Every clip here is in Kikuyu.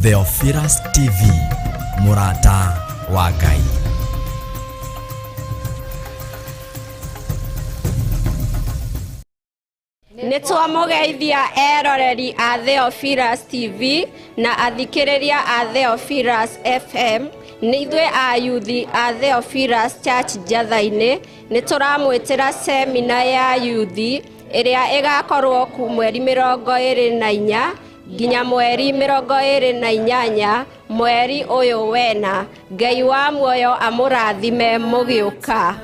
Theophilus TV, mũrata wa Ngai. Nĩ twamũgeithia eroreri a Theophilus TV na athikĩrĩria a Theophilus FM. Nĩ ithuĩ a yuthi a Theophilus Church Njatha-inĩ nĩ tũramwĩtĩra semina ya yuthi ĩrĩa ĩgakorwo ku mweri 24 nginya mweri 28 mweri ũyũ wena. Ngai wa muoyo amũrathime mũgĩũka.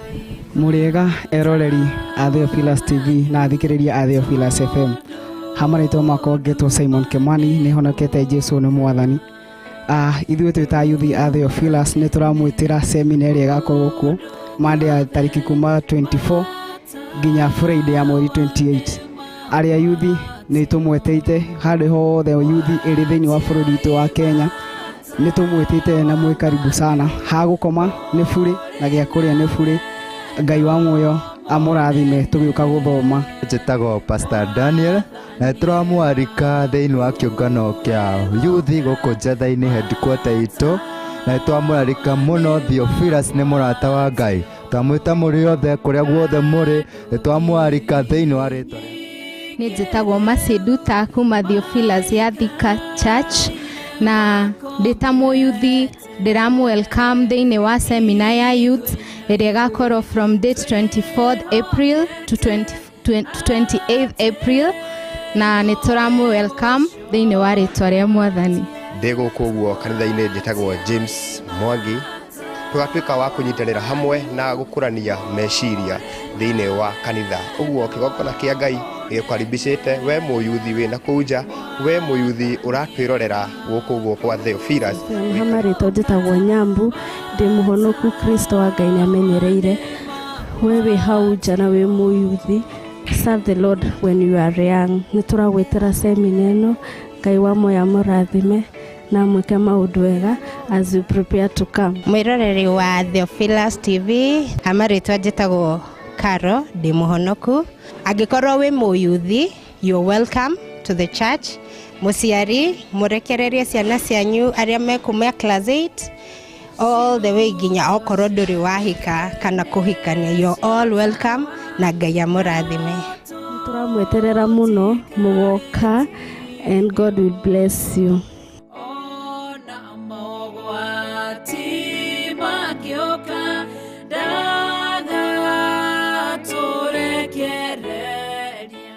Mũrĩega eroreri a Theophilus TV na athikĩrĩria a Theophilus FM. Ha marĩtwa makwa ngetwo Simon Kimani, nĩ honokete Jesu nĩ mwathani. Ithuĩ twĩ ta yuthi a Theophilus nĩ tũramwĩtĩra semina ĩrĩa ĩgakorwo kuo Monday ya tarĩki kuma 24 nginya Friday ya mweri 28. Arĩa yuthi nĩ tũmwetĩte handũ hothe yuthi ĩrĩ thĩinĩ wa bũrũri witũ wa Kenya, nĩ tũmwĩtĩte na mwĩ karibu sana. Ha gũkoma nĩ bure na gĩa kũrĩa nĩ bure. Ngai wa muoyo amũrathime tũgĩũka gũthoma. Njĩtagwo Pastor Daniel na tũramwarika thĩinĩ wa kĩũngano kĩa yuthi gũkũ Njatha-inĩ headquarter itũ, na twamũrarika mũno. Theophilus nĩ mũrata wa Ngai, twamwĩta mũrĩ othe kũrĩa guothe mũrĩ, nĩ twamwarika thĩinĩ wa rĩtwa rĩa Nĩ njĩtagwo Masiduta kuma Theophilus ya Thika Church, na ndĩ ta mũyuthi ndĩramũ welcome thĩinĩ wa seminar ya youth ĩrĩa ĩgakorwo from date 24th April to 20, 28th April, na nĩ tũramũ welcome thĩinĩ wa rĩtwa rĩa mwathani. Ndĩ gũkũ ũguo kanitha-inĩ, njĩtagwo James Mwangi, tũgatuĩka wa kũnyitanĩra hamwe na gũkũrania meciria thĩinĩ wa kanitha. Ũguo kĩgongona kĩa Ngai gĩgũkaribicĩte we mũyuthi wĩna kũu nja, we mũyuthi ũratwĩrorera gũkũ ũguo kwa Theophilus. Ha marĩtwa njĩtagwo Nyambu, ndĩ mũhonoku, Kristo wa Ngai nĩ amenyereire. We wĩ hau nja na wĩ mũyuthi, serve the Lord when you are young. Nĩ tũragwĩtĩra semina ĩno. Ngai wa moya mũrathime na mwĩke maũndũ wega as you prepare to come. Mwĩroreri wa Theophilus TV, amarĩtwa njĩtagwo Caro, ndĩ mũhonoku. Angĩkorwo wĩ mũyuthi, you're welcome to the church. Mũciari, mũrekererie ciana cianyu arĩa mekuma class 8 all the way nginya okorwo ndũrĩ wahika kana kũhikania, you're all welcome na Ngai amũrathime. Tũramweterera mũno mũgoka, and God will bless you. Ona mogwati makĩũka, ndagatũrekereria.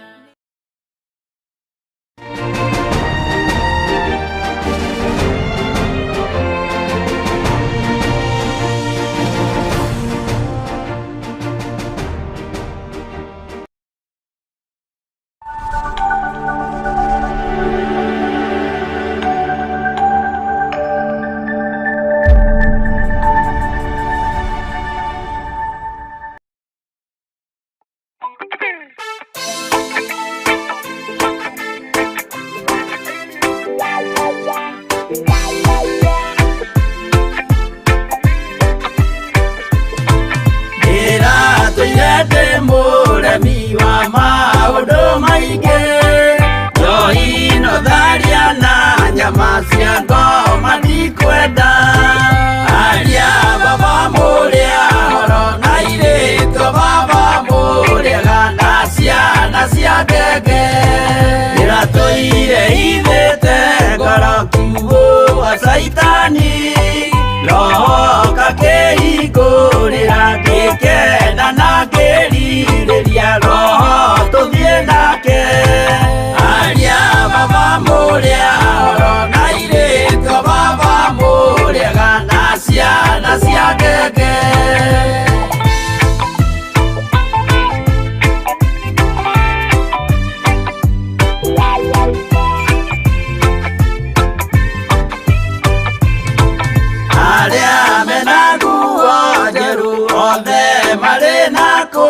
Ndĩratũire ndĩ mũremi wa maũndũ maingĩ, njohi no tharia na nyama cia ngoma ndikwenda. Aria baba mũrĩa horo na irĩtwo baba mũrĩega na ciana cia ngenge. Ndĩratũire ithĩte ngoro kiugũ wa caitani, roho kakĩhingũrĩra, ngĩkena na ngĩrirĩria roho tũthiĩ nake. Aria baba mũrĩa horo na irĩtwo baba mũrĩega na ciana cia ngenge. Arĩa mena nguo njerũ othe marĩ nakũ,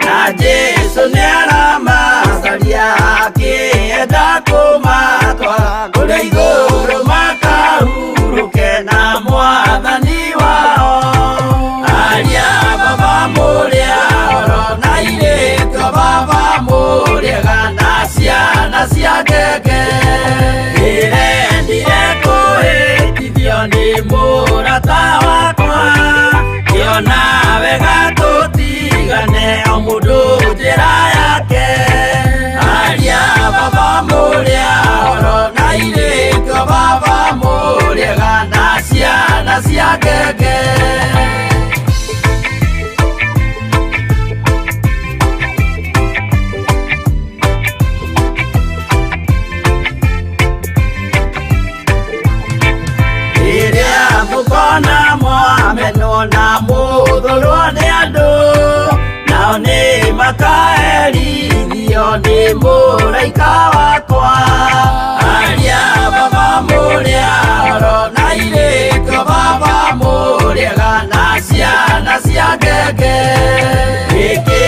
na Jesu nĩ aramacaria akĩenda kũmatwara kũrĩa igũrũ makahurũke na mwathani wao. Aria baba mũrĩa horo na irĩtwo baba mũrĩega na ciana cia ngenge. Ndĩrendire. Ngona wega tũtigane o mũndũ njĩra yake. Aria baba mũrĩa oro na irĩko baba mũrĩega na ciana cia ngenge. Rĩrĩa mũkona mwamenwo na mũthũrwo nĩ andũ, nao nĩ makaherithio nĩ mũraika wakwa. Aria baba mũrĩa oro na irĩko baba mũrĩega na ciana cia ngenge. Gĩkĩ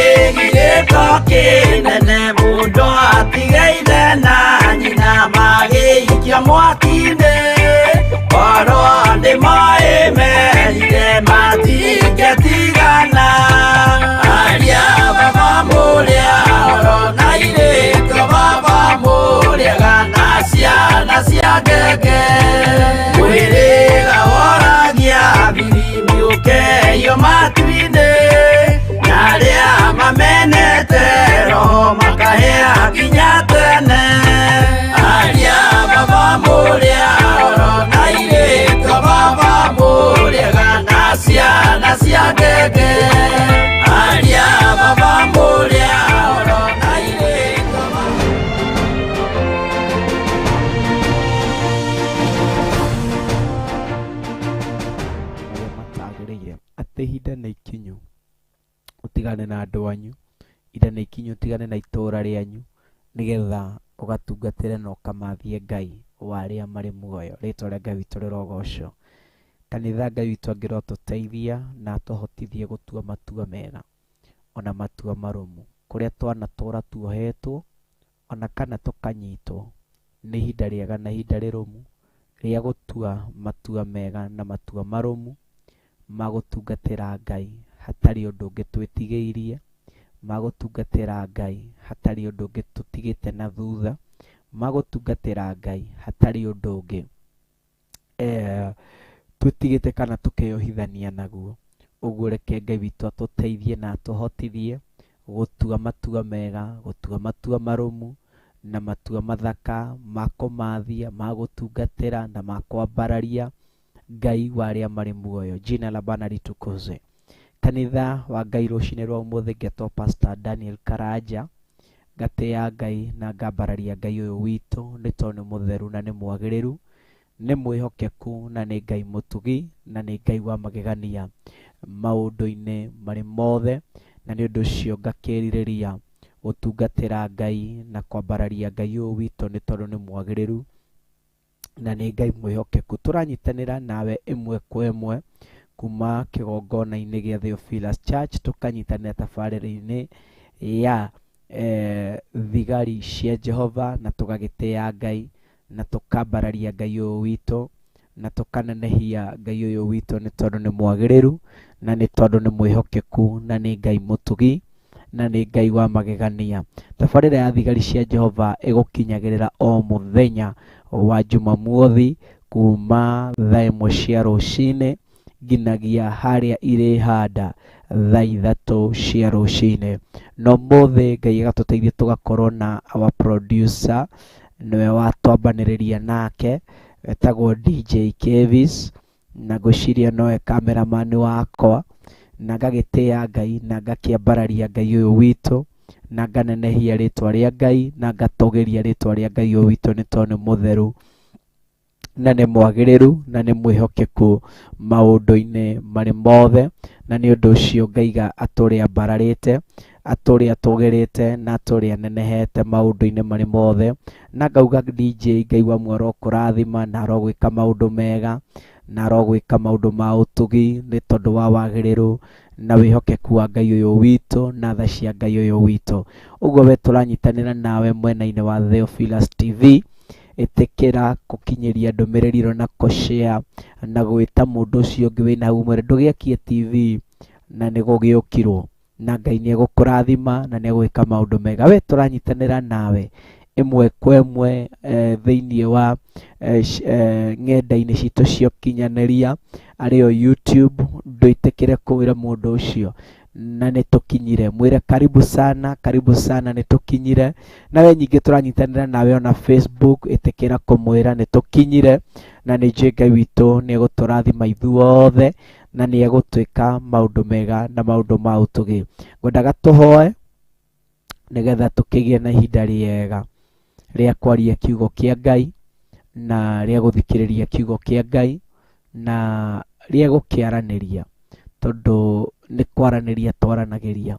gĩko kĩnene mũndũ atige ithe na nyina magĩikio mwaki-inĩ. Korwo nĩ moĩ merire matingĩtigana. Aria baba mũrĩa oro na irĩko baba mũrĩega na ciana cia ngenge. Mwĩrĩga woragia biri mĩũkeio matu-inĩ, na arĩa mamenete roho makahĩa nginya tene. Aria baba mũrĩa oro na irĩko baba mũrĩega na ciana cia ngenge. Aria baba mũrĩa oro na irĩko baba. Marĩa matagĩrĩire atĩ ihinda nĩ ikinyu ũtigane na andũ anyu, ihinda nĩ ikinyu ũtigane na itũũra rĩanyu, nĩgetha ũgatungatĩre na ũkamathie Ngai wa arĩa marĩ muoyo. Rĩtwa rĩa Ngai witũ rĩrogocwo. Kanitha Ngai witũ angĩrotũteithia na atũhotithie gũtua matua mega ona matua marũmu, kũrĩa twanatũra tuohetwo ona kana tũkanyitwo, nĩ ihinda rĩega na ihinda rĩrũmu rĩa gũtua matua mega na matua marũmu ma gũtungatĩra Ngai hatarĩ ũndũ ũngĩ twĩtigĩirie, ma gũtungatĩra Ngai hatarĩ ũndũ ũngĩ tũtigĩte na thutha, ma gũtungatĩra Ngai hatarĩ ũndũ ũngĩ twĩtigĩte kana tũkeyohithania naguo. Ũguo reke Ngai witũ atũteithie na atũhotithie gũtua matua mega, gũtua matua marũmu na matua mathaka ma kũmathia, ma gũtungatĩra na ma kwambararia Ngai wa arĩa marĩ muoyo. Jina la Bwana litukuzwe. Kanitha wa Ngai rũcinĩ rwa ũmũthĩ ngetwo Pastor Daniel Karanja, ngatĩa Ngai na ngambararia Ngai ũyũ witũ nĩ tondũ nĩ mũtheru na nĩ mwagĩrĩru, nĩ mwĩhokeku na nĩ Ngai mũtugi na nĩ Ngai wa magegania maũndũ-inĩ marĩ mothe, na nĩ ũndũ ũcio ngakĩrirĩria gũtungatĩra Ngai na kwambararia Ngai ũyũ witũ nĩ tondũ nĩ mwagĩrĩru na nĩ Ngai mwĩhokeku. Tũranyitanĩra nawe ĩmwe kwa ĩmwe kuma kĩgongona-inĩ gĩa Theophilus Church, tũkanyitanĩra tabarĩra-inĩ ya thigari cia Jehova, na tũgagĩtĩa Ngai na tũkambararia Ngai ũyũ witũ na tũkanenehia Ngai ũyũ witũ nĩ tondũ nĩ mwagĩrĩru na nĩ tondũ nĩ mwĩhokeku na nĩ Ngai mũtugi na nĩ Ngai wa magegania. Tabarĩra ya thigari cia Jehova ĩgũkinyagĩrĩra o mũthenya wa Jumamothi kuma thaa 1 cia rũcinĩ nginyagia harĩa irĩhanda thaa 3 cia rũcinĩ. No ũmũthĩ Ngai agatũteithia tũgakorwo na our producer, nĩwe watwambanĩrĩria nake, etagwo DJ Kevis, na ngwĩciria nowe cameraman wakwa, na ngagĩtĩa Ngai na ngakĩambararia Ngai ũyũ witũ na nganenehia rĩtwa rĩa Ngai na ngatũgĩria rĩtwa rĩa Ngai ũyũ witũ nĩ tondũ nĩ mũtheru na nĩ mwagĩrĩru na nĩ mwĩhokeku maũndũ-inĩ marĩ mothe, na nĩ ũndũ ũcio ngaiga atũrĩ ambararĩte, atũrĩ atũgĩrĩte na atũrĩ anenehete maũndũ-inĩ marĩ mothe, na ngauga DJ Ngai wa muoyo arokũrathima na arogwĩka maũndũ mega na arogwĩka maũndũ ma ũtugi nĩ tondũ wa wagĩrĩru na wĩhokeku wa Ngai ũyũ witũ na tha cia Ngai ũyũ witũ. Ũguo we tũranyitanĩra nawe mwena-inĩ wa Theophilus TV, ĩtĩkĩra gũkinyĩria ndũmĩrĩri ĩno na kũshare na gwĩta mũndũ ũcio ũngĩ wĩna hau ũmwĩre ndũgĩakie TV na nĩ gũgĩũkirwo, na Ngai nĩ egũkũrathima na nĩ egwĩka maũndũ mega. We tũranyitanĩra nawe ĩmwe kwa ĩmwe thĩinĩ wa ng'enda-inĩ citũ cia ũkinyanĩria Arĩ o YouTube, ndwĩtĩkĩre kwĩra mũndũ ũcio na nĩ tũkinyire. Mwĩre karibu sana, karibu sana, nĩ tũkinyire. Nawe nyingĩ tũranyitanĩra nawe ona Facebook, ĩtĩkĩra kũmwĩra nĩ tũkinyire, na nĩ njũĩ Ngai witũ nĩ egũtũrathima ithuothe na nĩ egũtwĩka maũndũ mega na maũndũ ma ũtugi. Ngwendaga tũhoe nĩgetha tũkĩgĩe na ihinda rĩega rĩa kwaria kiugo kĩa Ngai na rĩa gũthikĩrĩria kiugo kĩa Ngai na rĩa gũkĩaranĩria, tondũ nĩ kwaranĩria twaranagĩria,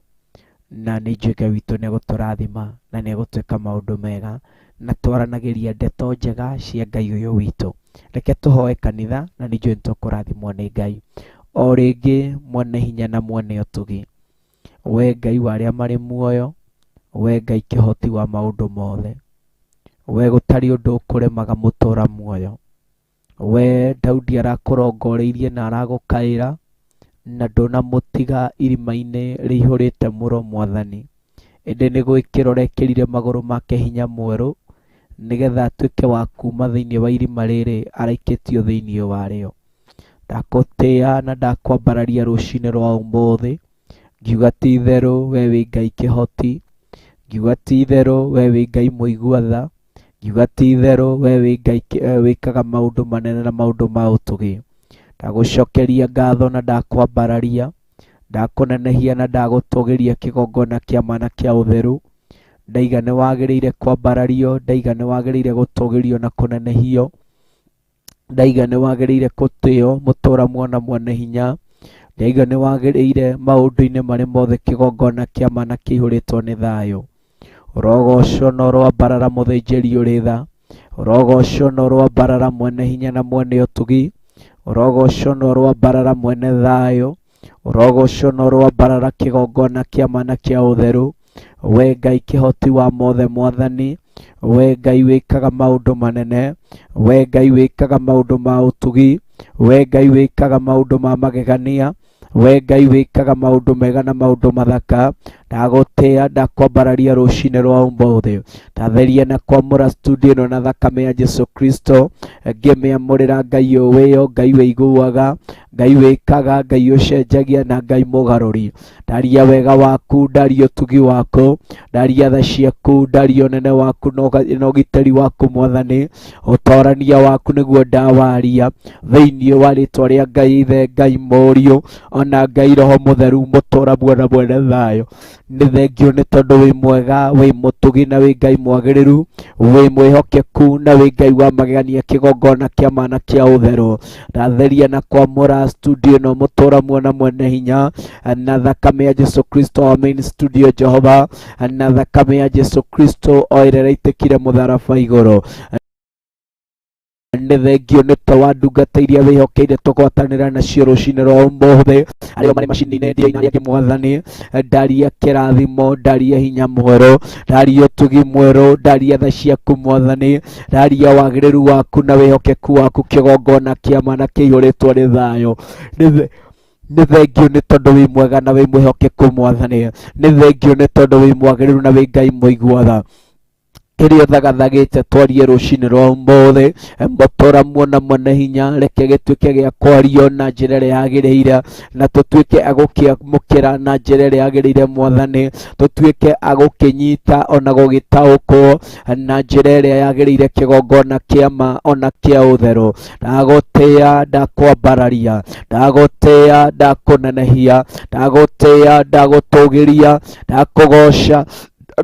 na nĩ njũĩ Ngai witũ nĩ egũtũrathima na nĩ egũtwĩka maũndũ mega, na twaranagĩria ndeto njega cia Ngai ũyũ witũ. Reke tũhoe kanitha, na nĩ njũĩ nĩ tũkũrathimwo nĩ Ngai. O rĩngĩ, mwene hinya na mwene ũtugi, we Ngai wa arĩa marĩ muoyo, we Ngai kĩhoti wa maũndũ mothe, we gũtarĩ ũndũ ũkũremaga mũtũra muoyo, we Daudi arakũrongoreirie na aragũkaĩra, na ndũnamũtiga irima-inĩ rĩihũrĩte mũro mwathani, ĩndĩ nĩ gwĩkĩra ũrekĩrire magũrũ make hinya mwerũ, nĩgetha atuĩke wa kuma thĩinĩ wa irima rĩrĩ araikĩtio thĩinĩ warĩo. Ndakũtĩa na ndakwambararia rũcinĩ rwa ũmũthĩ, ngiuga ti itherũ we wĩ Ngai kĩhoti, ngiuga ti itherũ we wĩ Ngai mũigua tha, ngiuga ti itherũ we wĩ Ngai wĩkaga maũndũ manene na maũndũ ma ũtugi. Ndagũcokeria ngatho na ndakwambararia, ndakũnenehia na ndagũtũgĩria kĩgongona kĩa ma na kĩa ũtheru. Ndaiga nĩ wagĩrĩire kwambarario, ndaiga nĩ wagĩrĩire gũtũgĩrio na kũnenehio, ndaiga nĩ wagĩrĩire gũtĩo mũtũra muona mwene hinya, ndaiga nĩ wagĩrĩire maũndũ-inĩ marĩ mothe kĩgongona kĩa ma na kĩihũrĩtwo nĩ thayũ. Ũrogocwo na ũroambarara mũthĩnjĩri ũrĩ tha, ũrogocwo na ũroambarara mwene hinya na mwene ũtugi, ũrogocwo na ũroambarara mwene thayũ, ũrogocwo na ũroambarara kĩgongona kĩa ma na kĩa ũtheru. We Ngai kĩhoti wa mothe mwathani, we Ngai wĩkaga maũndũ manene, we Ngai wĩkaga maũndũ ma ũtugi, we Ngai wĩkaga maũndũ ma magegania, we Ngai wĩkaga maũndũ mega na maũndũ mathaka. Ndagũtĩa, ndakwambararia rũcinĩ rwa ũmũthĩ, ndatheria na kwamũra studio ĩno na thakame ya Jesu Kristo, ngĩmĩamũrĩra Ngai ũwĩo, Ngai wĩiguaga, Ngai wĩkaga, Ngai ũcenjagia na Ngai mũgarũri. Ndaria wega waku, ndaria ũtugi waku, ndaria tha ciaku, ndaria ũnene waku na ũgitĩri waku mwathani, ũtorania waku nĩguo ndawaria thĩinĩ wa rĩtwa rĩa Ngai Ithe, Ngai Mũriũ, ona Ngai Roho Mũtheru, mũtũra muona mwene thayũ. Nĩ thengio nĩ tondũ wĩ mwega, wĩ mũtugi na wĩ Ngai mwagĩrĩru, wĩ mwĩhokeku na wĩ Ngai wa magegania, kĩgongona kĩa ma na kĩa ũtheru. Ndatheria na kwamũra studio ĩno mũtũra muona mwene hinya na thakame ya Jesu Kristo, our main studio Jehova, na thakame ya Jesu Kristo o ĩrĩa ĩraitĩkire mũtharaba igũrũ. Nĩ thengio nĩ ta wa ndungata iria wĩhokeire tũgwatanĩra nacio rũcinĩ rwa ũmũthĩ, arĩa marĩ macini-inĩ ndia-inĩ arĩa angĩ mwathani, ndaria kĩrathimo, ndaria hinya mwerũ, ndaria ũtugi mwerũ, ndaria tha ciaku mwathani, ndaria wagĩrĩru waku na wĩhokeku waku, kĩgongona kĩa ma na kĩihũrĩtwo nĩ thayũ. Nĩ thengio nĩ tondũ wĩ mwega na wĩ mwĩhokeku mwathani, nĩ thengio nĩ tondũ wĩ mwagĩrĩru na wĩ Ngai mũigua tha. Kĩrĩa ũthagathagĩte twarie rũcinĩ rwa ũmũthĩ, mũtũra muona mwene hinya, reke gĩtuĩke gĩa kwario na njĩra ĩrĩa yagĩrĩire, na tũtuĩke a gũkĩamũkĩra na njĩra ĩrĩa yagĩrĩire mwathani, tũtuĩke a gũkĩnyita ona gũgĩtaũkwo na njĩra ĩrĩa yagĩrĩire, kĩgongona kĩa ma ona kĩa ũtheru. Ndagũtĩa, ndakwambararia, ndagũtĩa, ndakũnenehia, ndagũtĩa, ndagũtũgĩria, ndakũgoca,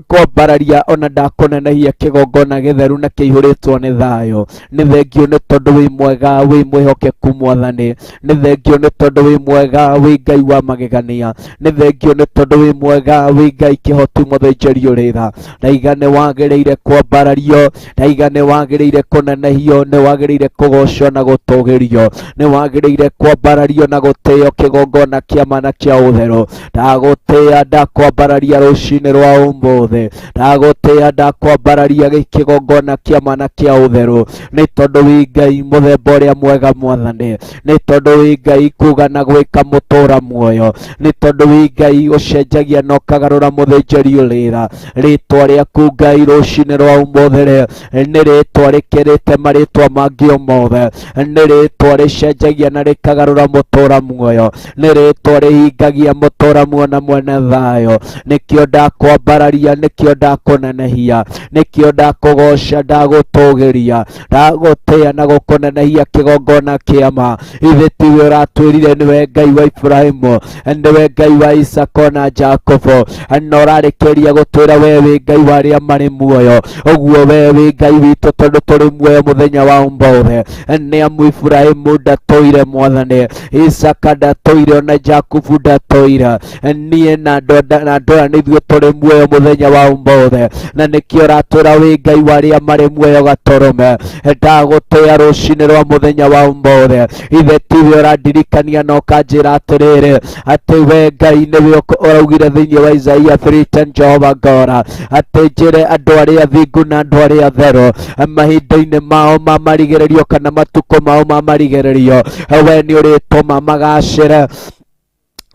kwambararia ona ndakũnenehia, kĩgongona gĩtheru na kĩihũrĩtwo nĩ thayũ. Nĩ thengio nĩ tondũ wĩ mwega, wĩ mwĩhokeku mwathani, nĩ thengio nĩ tondũ wĩ mwega, wĩ Ngai wa magegania, nĩ thengio nĩ tondũ wĩ mwega, wĩ Ngai kĩhoti mũthĩnjĩri ũrĩ tha. Ndaiga nĩ wagĩrĩire kwambarario, ndaiga nĩ wagĩrĩire kũnenehio, nĩ wagĩrĩire kũgocwo na gũtũgĩrio, nĩ wagĩrĩire kwambarario na gũtĩo, kĩgongona kĩa ma na kĩa ũtheru. Ndagũtĩa, ndakwambararia rũcinĩ rwa ũmũthĩ. ũmũthĩ. Ndagũtĩĩa, ndakwambararia kĩgongona kĩa ma na kĩa ũtheru, nĩ tondũ wĩ Ngai mũthemba ũrĩa mwega Mwathani, nĩ tondũ wĩ Ngai kuga na gwĩka mũtũra muoyo, nĩ tondũ wĩ Ngai ũcenjagia na ũkagarũra mũthĩnjĩri ũrĩra. Rĩtwa rĩaku Ngai rũcinĩ rwa ũmũthĩ rĩ, nĩ rĩtwa rĩkĩrĩte marĩtwa mangĩ o mothe, nĩ rĩtwa rĩcenjagia na rĩkagarũra mũtũra muoyo, nĩ rĩtwa rĩhingagia mũtũra muoyo na mwene thayũ. Nĩkĩo ndakwambararia, nĩkĩo ndakũnenehia, nĩkĩo ndakũgoca, ndagũtũgĩria, ndagũtĩĩa na gũkũnenehia kĩgongona kĩa ma. Ithe tiwe ũratwĩrire nĩwe Ngai wa Ibrahimu, nĩwe Ngai wa Isaka na Jakubu, na ũrarĩkĩria gũtwĩra we wĩ Ngai wa arĩa marĩ muoyo. Ũguo we wĩ Ngai witũ tondũ tũrĩ muoyo mũthenya wa ũmũthĩ. Nĩ amu Ibrahimu ndatũire Mwathani, Isaka ndatũire, ona Jakubu ndatũire. Niĩ na andũ na andũ aya nĩ ithuĩ tũrĩ muoyo mũthenya wa ũmũthĩ, na nĩkĩo ũratwĩra wĩ Ngai wa arĩa marĩ muoyo gatũrũme. Ndagũtĩĩa rũcinĩ rwa mũthenya wa ũmũthĩ. Ithe tiwe ũrandirikania na ũkanjĩra atĩrĩrĩ, atĩ we Ngai nĩwe ũraugire thĩinĩ wa Isaia 3:10, Jehova God, atĩ njĩre andũ arĩa thingu na andũ arĩa atheru mahinda-inĩ mao ma marigĩrĩrio kana matukũ mao ma marigĩrĩrio, we nĩ ũrĩtũma magacĩre,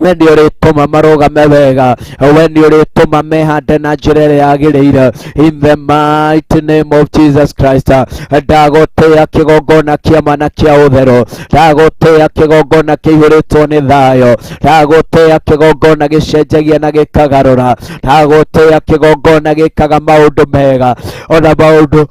we nĩ ũrĩtũma marũgame wega, we nĩ ũrĩtũma mehande na njĩra ĩrĩa yagĩrĩire. In the mighty name of Jesus Christ, ndagũtĩĩa kĩgongona kĩa ma na kĩa ũtheru, ndagũtĩĩa kĩgongona kĩihũrĩtwo nĩ thayũ, ndagũtĩĩa kĩgongona gĩcenjagia na gĩkagarũra, ndagũtĩĩa kĩgongona gĩkaga maũndũ mega ona maũndũ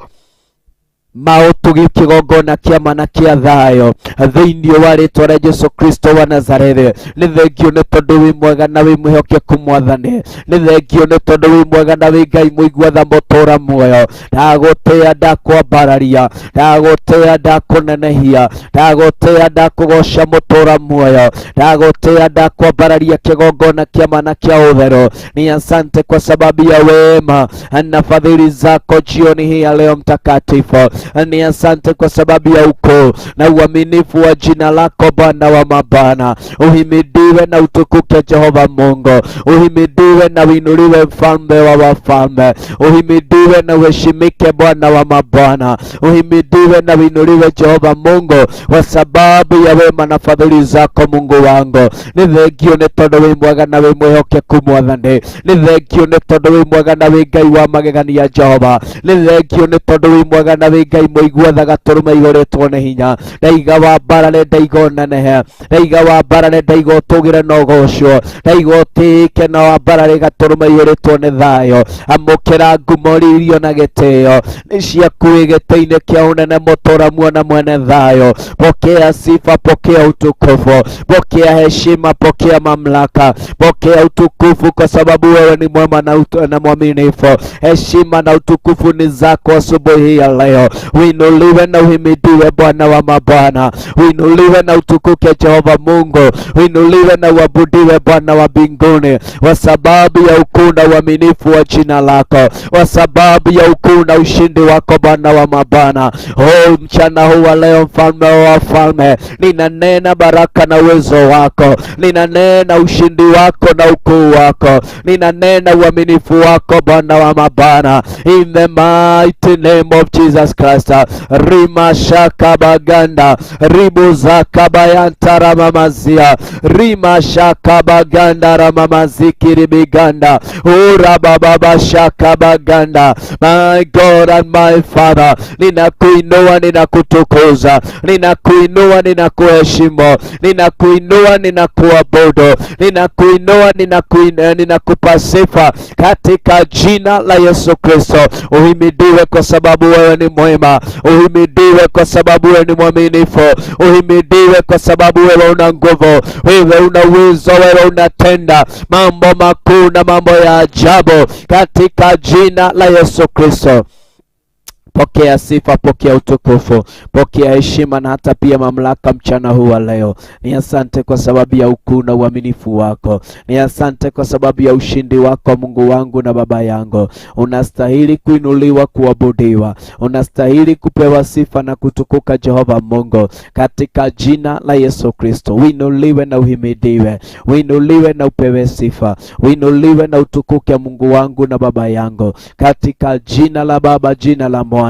ma ũtugi, kĩgongona kĩa ma na kĩa thayũ thĩinĩ wa rĩtwa rĩa Jesu Kristo wa Nazarethi. Nĩ thengio nĩ tondũ wĩ mwega na wĩ mwĩhokeku Mwathani, nĩ thengio nĩ tondũ wĩ mwega na wĩ Ngai mũigua tha mũtũra muoyo. Ndagũtĩĩa, ndakwambararia, ndagũtĩĩa, ndakũnenehia, ndagũtĩĩa, ndakũgoca mũtũra muoyo, ndagũtĩĩa, ndakwambararia kĩgongona kĩa ma na kĩa ũtheru. Ni asante kwa sababu ya wema na fadhili zako jioni hii ya leo Mtakatifu. Ni asante kwa sababu ya ukuu na uaminifu wa jina lako Bwana wa mabwana. Uhimidiwe na utukuke Jehova Mungu, uhimidiwe na uinuliwe mfalme wa wafalme, uhimidiwe na uheshimike Bwana wa mabwana, uhimidiwe na uinuliwe Jehova Mungu kwa sababu ya wema na fadhili zako Mungu wangu. Nĩ thengio nĩ tondũ wĩ mwega na wĩ mwĩhokeku Mwathani, nĩ thengio nĩ tondũ wĩ mwega na wĩ Ngai wa magegania Jehova, nĩ thengio nĩ tondũ wĩ mwega na wĩ Ngai mũigua tha gatũrũme ihũrĩtwo nĩ hinya. Ndaiga wambarare, ndaiga ũnenehe, ndaiga wambarare, ndaiga ũtũgĩre na ũgocwo, ndaiga ũtĩĩke na wambarare gatũrũme ihũrĩtwo nĩ thayũ. Amũkĩra ngumo, ririo na gĩtĩo nĩ ciaku wĩ gĩtĩ-inĩ kĩa ũnene mũtũra muona mwene thayũ. Pokea sifa, pokea utukufu, pokea heshima, pokea mamlaka, pokea utukufu kwa sababu wewe ni mwema na mwaminifu. Heshima na utukufu ni zako asubuhi ya leo. Uinuliwe na uhimidiwe Bwana wa mabwana, uinuliwe na utukuke Jehova Mungu, uinuliwe na uabudiwe Bwana wa mbinguni, kwa sababu ya ukuu na uaminifu wa jina lako, kwa sababu ya ukuu na ushindi wako Bwana wa mabwana. Oh, mchana huu wa leo, mfalme wa wafalme, ninanena baraka na uwezo wako, ninanena ushindi wako na ukuu wako, ninanena uaminifu wako Bwana wa mabwana, in the mighty name of Jesus Christ. Rima shaka baganda ribu zakabayanta ramamazia rima shaka baganda ramamazikiri biganda ura baba shaka baganda. My God and my Father, ninakuinua, ninakutukuza, ninakuinua, ninakuheshimu, ninakuinua, ninakuabudu, ninakuinua, ninakupa sifa katika jina la Yesu Kristo. Uhimidiwe kwa sababu wewe ni mwema, uhimidiwe kwa sababu wewe ni mwaminifu, uhimidiwe kwa sababu wewe una nguvu, wewe una uwezo, wewe unatenda mambo makuu na mambo ya ajabu katika jina la Yesu Kristo. Pokea sifa, pokea utukufu, pokea heshima na hata pia mamlaka mchana huu wa leo. Ni asante kwa sababu ya ukuu na uaminifu wako. Ni asante kwa sababu ya ushindi wako, Mungu wangu na Baba yangu. Unastahili kuinuliwa, kuabudiwa, unastahili kupewa sifa na kutukuka, Jehova Mungu, katika jina la Yesu Kristo. Uinuliwe na uhimidiwe, uinuliwe na upewe sifa, uinuliwe na utukuke, Mungu wangu na Baba yangu, katika jina la Baba, jina la Mwana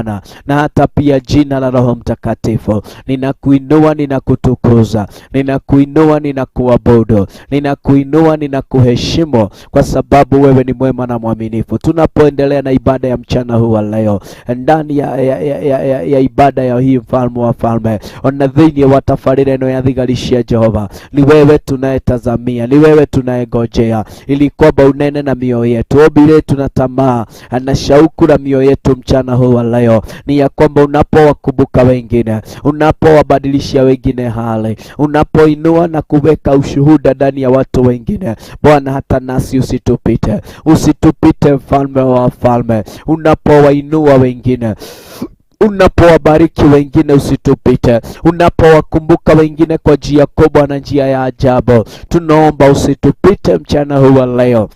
na hata pia jina la Roho Mtakatifu. Ninakuinua, ninakutukuza, ninakuinua, ninakuabudu, ninakuinua, ninakuheshimu kwa sababu wewe ni mwema na mwaminifu. Tunapoendelea na ibada ya mchana huu wa leo, ndani ya ibada ya hii mfalme wa falme, ona thĩinĩ wa tabarĩra ĩno ya thigari cia Jehova, ni wewe tunayetazamia, ni wewe tunayengojea, ili kwamba unene na mioyo yetu. Ombi letu na tamaa na shauku la mioyo yetu mchana huu wa leo ni ya kwamba unapowakumbuka wengine, unapowabadilishia wengine hali, unapoinua na kuweka ushuhuda ndani ya watu wengine, Bwana, hata nasi usitupite, usitupite, mfalme wa wafalme. Unapowainua wengine, unapowabariki wengine, usitupite. Unapowakumbuka wengine kwa njia kubwa na njia ya ajabu, tunaomba usitupite mchana huu wa leo.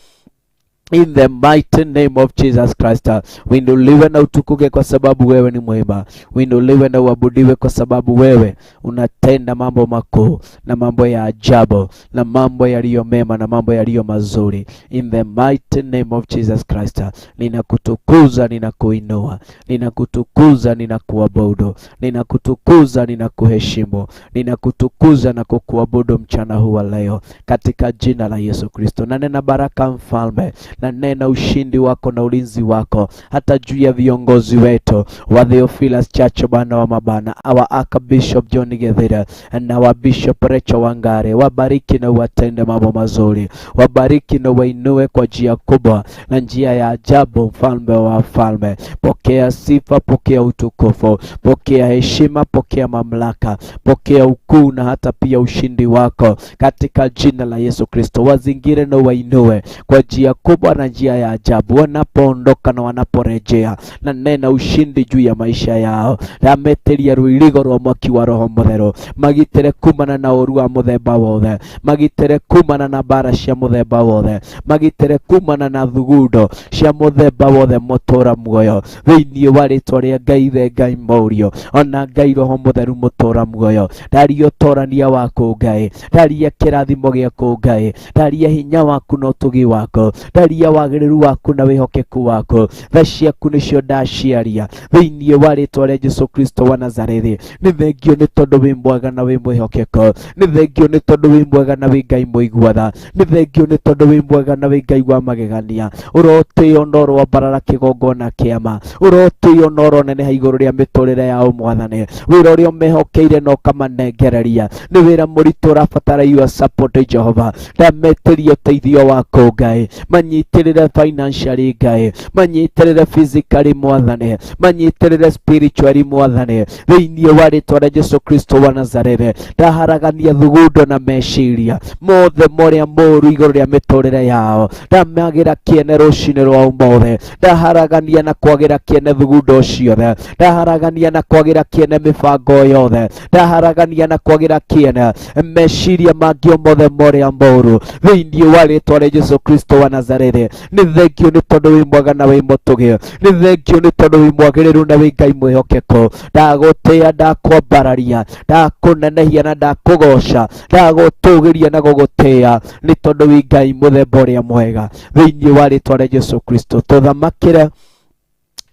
In the mighty name of Jesus Christ, uinuliwe na utukuke kwa sababu wewe ni mwema. Uinuliwe na uabudiwe kwa sababu wewe unatenda mambo makuu na mambo ya ajabu na mambo yaliyo mema na mambo yaliyo mazuri. In the mighty name of Jesus Christ, ninakutukuza, ninakuinua, ninakutukuza, ninakuabudu, ninakutukuza, ninakuheshimu, ninakutukuza na kukuabudu mchana huu wa leo katika jina la Yesu Kristo. Na nena baraka mfalme, na nena ushindi wako na ulinzi wako hata juu ya viongozi wetu wa Theophilus Church, Bwana wa mabana, our Archbishop John Githira na wa Bishop Rachel Wangare, wabariki na uwatende mambo mazuri, wabariki na wainue kwa njia kubwa na njia ya ajabu, mfalme wa wafalme. Pokea sifa, pokea utukufu, pokea heshima, pokea mamlaka, pokea ukuu na hata pia ushindi wako katika jina la Yesu Kristo. Wazingire na wainue kwa njia kubwa na njia ya ajabu, wanapoondoka na wanaporejea, na nena ushindi juu ya maisha yao. Rameteria rũirigo rwa mwaki wa Roho Mũtheru, magitĩre kumana na ũru wa mũthemba wothe, magitĩre kumana na mbara cia mũthemba wothe, magitĩre kumana na thugundo cia mũthemba wothe mũtũra muoyo, thĩinĩ wa rĩtwa rĩa Ngai Ithe, Ngai Mũriũ, ona Ngai Roho Mũtheru mũtũra muoyo. Ndaria ũtorania waku Ngai, ndaria kĩrathimo gĩaku Ngai, ndaria hinya waku na ũtugi waku, ndaria wagĩrĩru waku na wĩhokeku waku. Tha ciaku nĩcio ndaciaria thĩinĩ wa rĩtwa rĩa Jesu Kristo wa Nazarethi. Nĩ thengio nĩ tondũ wĩ mwega na wĩ mwĩhokeku, nĩ thengio nĩ tondũ wĩ mwega na wĩ Ngai mũigua tha, nĩ thengio nĩ tondũ wĩ mwega na wĩ Ngai wa magegania. Ũrotĩo na ũroambarara kĩgongona kĩama, ũrotĩo na ũroneneha igũrũ rĩa mĩtũrĩre yao Mwathani. Wĩra ũrĩa ũmehokeire na ũkamanengereria nĩ wĩra mũritũ ũrabatara your support Jehova. Ndametĩria ũteithio waku Ngai, manyitĩrĩre financially Ngai, manyitĩrĩre physically Mwathani, manyitĩrĩre spiritually Mwathani, thĩinĩ wa rĩtwa rĩa Jesu Kristo wa Nazarethi. Ndaharagania thugundo na meciria mothe morĩa moru igũrũ rĩa mĩtũrĩre yao, ndamagĩra kĩene rũcinĩ rwa ũmũthĩ, ndaharagania na kwagĩra kĩene thugundo ciothe, ndaharagania na kwagĩra kĩene mĩbango yothe, ndaharagania na kwagĩra kĩene meciria mangĩ mothe morĩa moru thĩinĩ wa rĩtwa rĩa Jesu Kristo wa Nazarethi. Nĩ thengio nĩ tondũ wĩ mwega na wĩ mũtũgĩ, nĩ thengio nĩ tondũ wĩ mwagĩrĩru na wĩ Ngai mwĩhokeku. Ndagũtĩĩa, ndakwambararia, ndakũnenehia na ndakũgoca, ndagũtũgĩria na gũgũtĩĩa nĩ tondũ wĩ Ngai mũthemba ũrĩa mwega thĩinĩ wa rĩtwa rĩa Jesu Kristo. Tũthamakĩre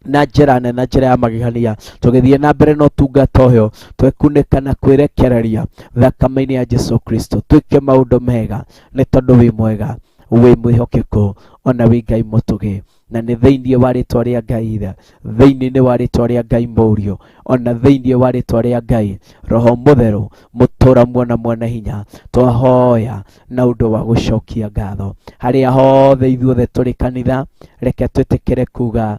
na njĩra nene na njĩra ya magegania, tũgĩthiĩ na mbere na ũtungata ũyũ, twekunĩka na kwĩrekereria thakame-inĩ ya Jesu Kristo. Twĩke maũndũ mega nĩ tondũ wĩ mwega, wĩ mwĩhokeku, ona wĩ Ngai mũtũgĩ. Na nĩ thĩinĩ wa rĩtwa rĩa Ngai Ithe, thĩinĩ wa rĩtwa rĩa Ngai Mũriũ, ona thĩinĩ wa rĩtwa rĩa Ngai Roho Mũtheru mũtũra muona mwana hinya, twahoya na ũndũ wa gũcokia ngatho. Harĩa hothe ithuothe tũrĩ kanitha, reke twĩtĩkĩre kuga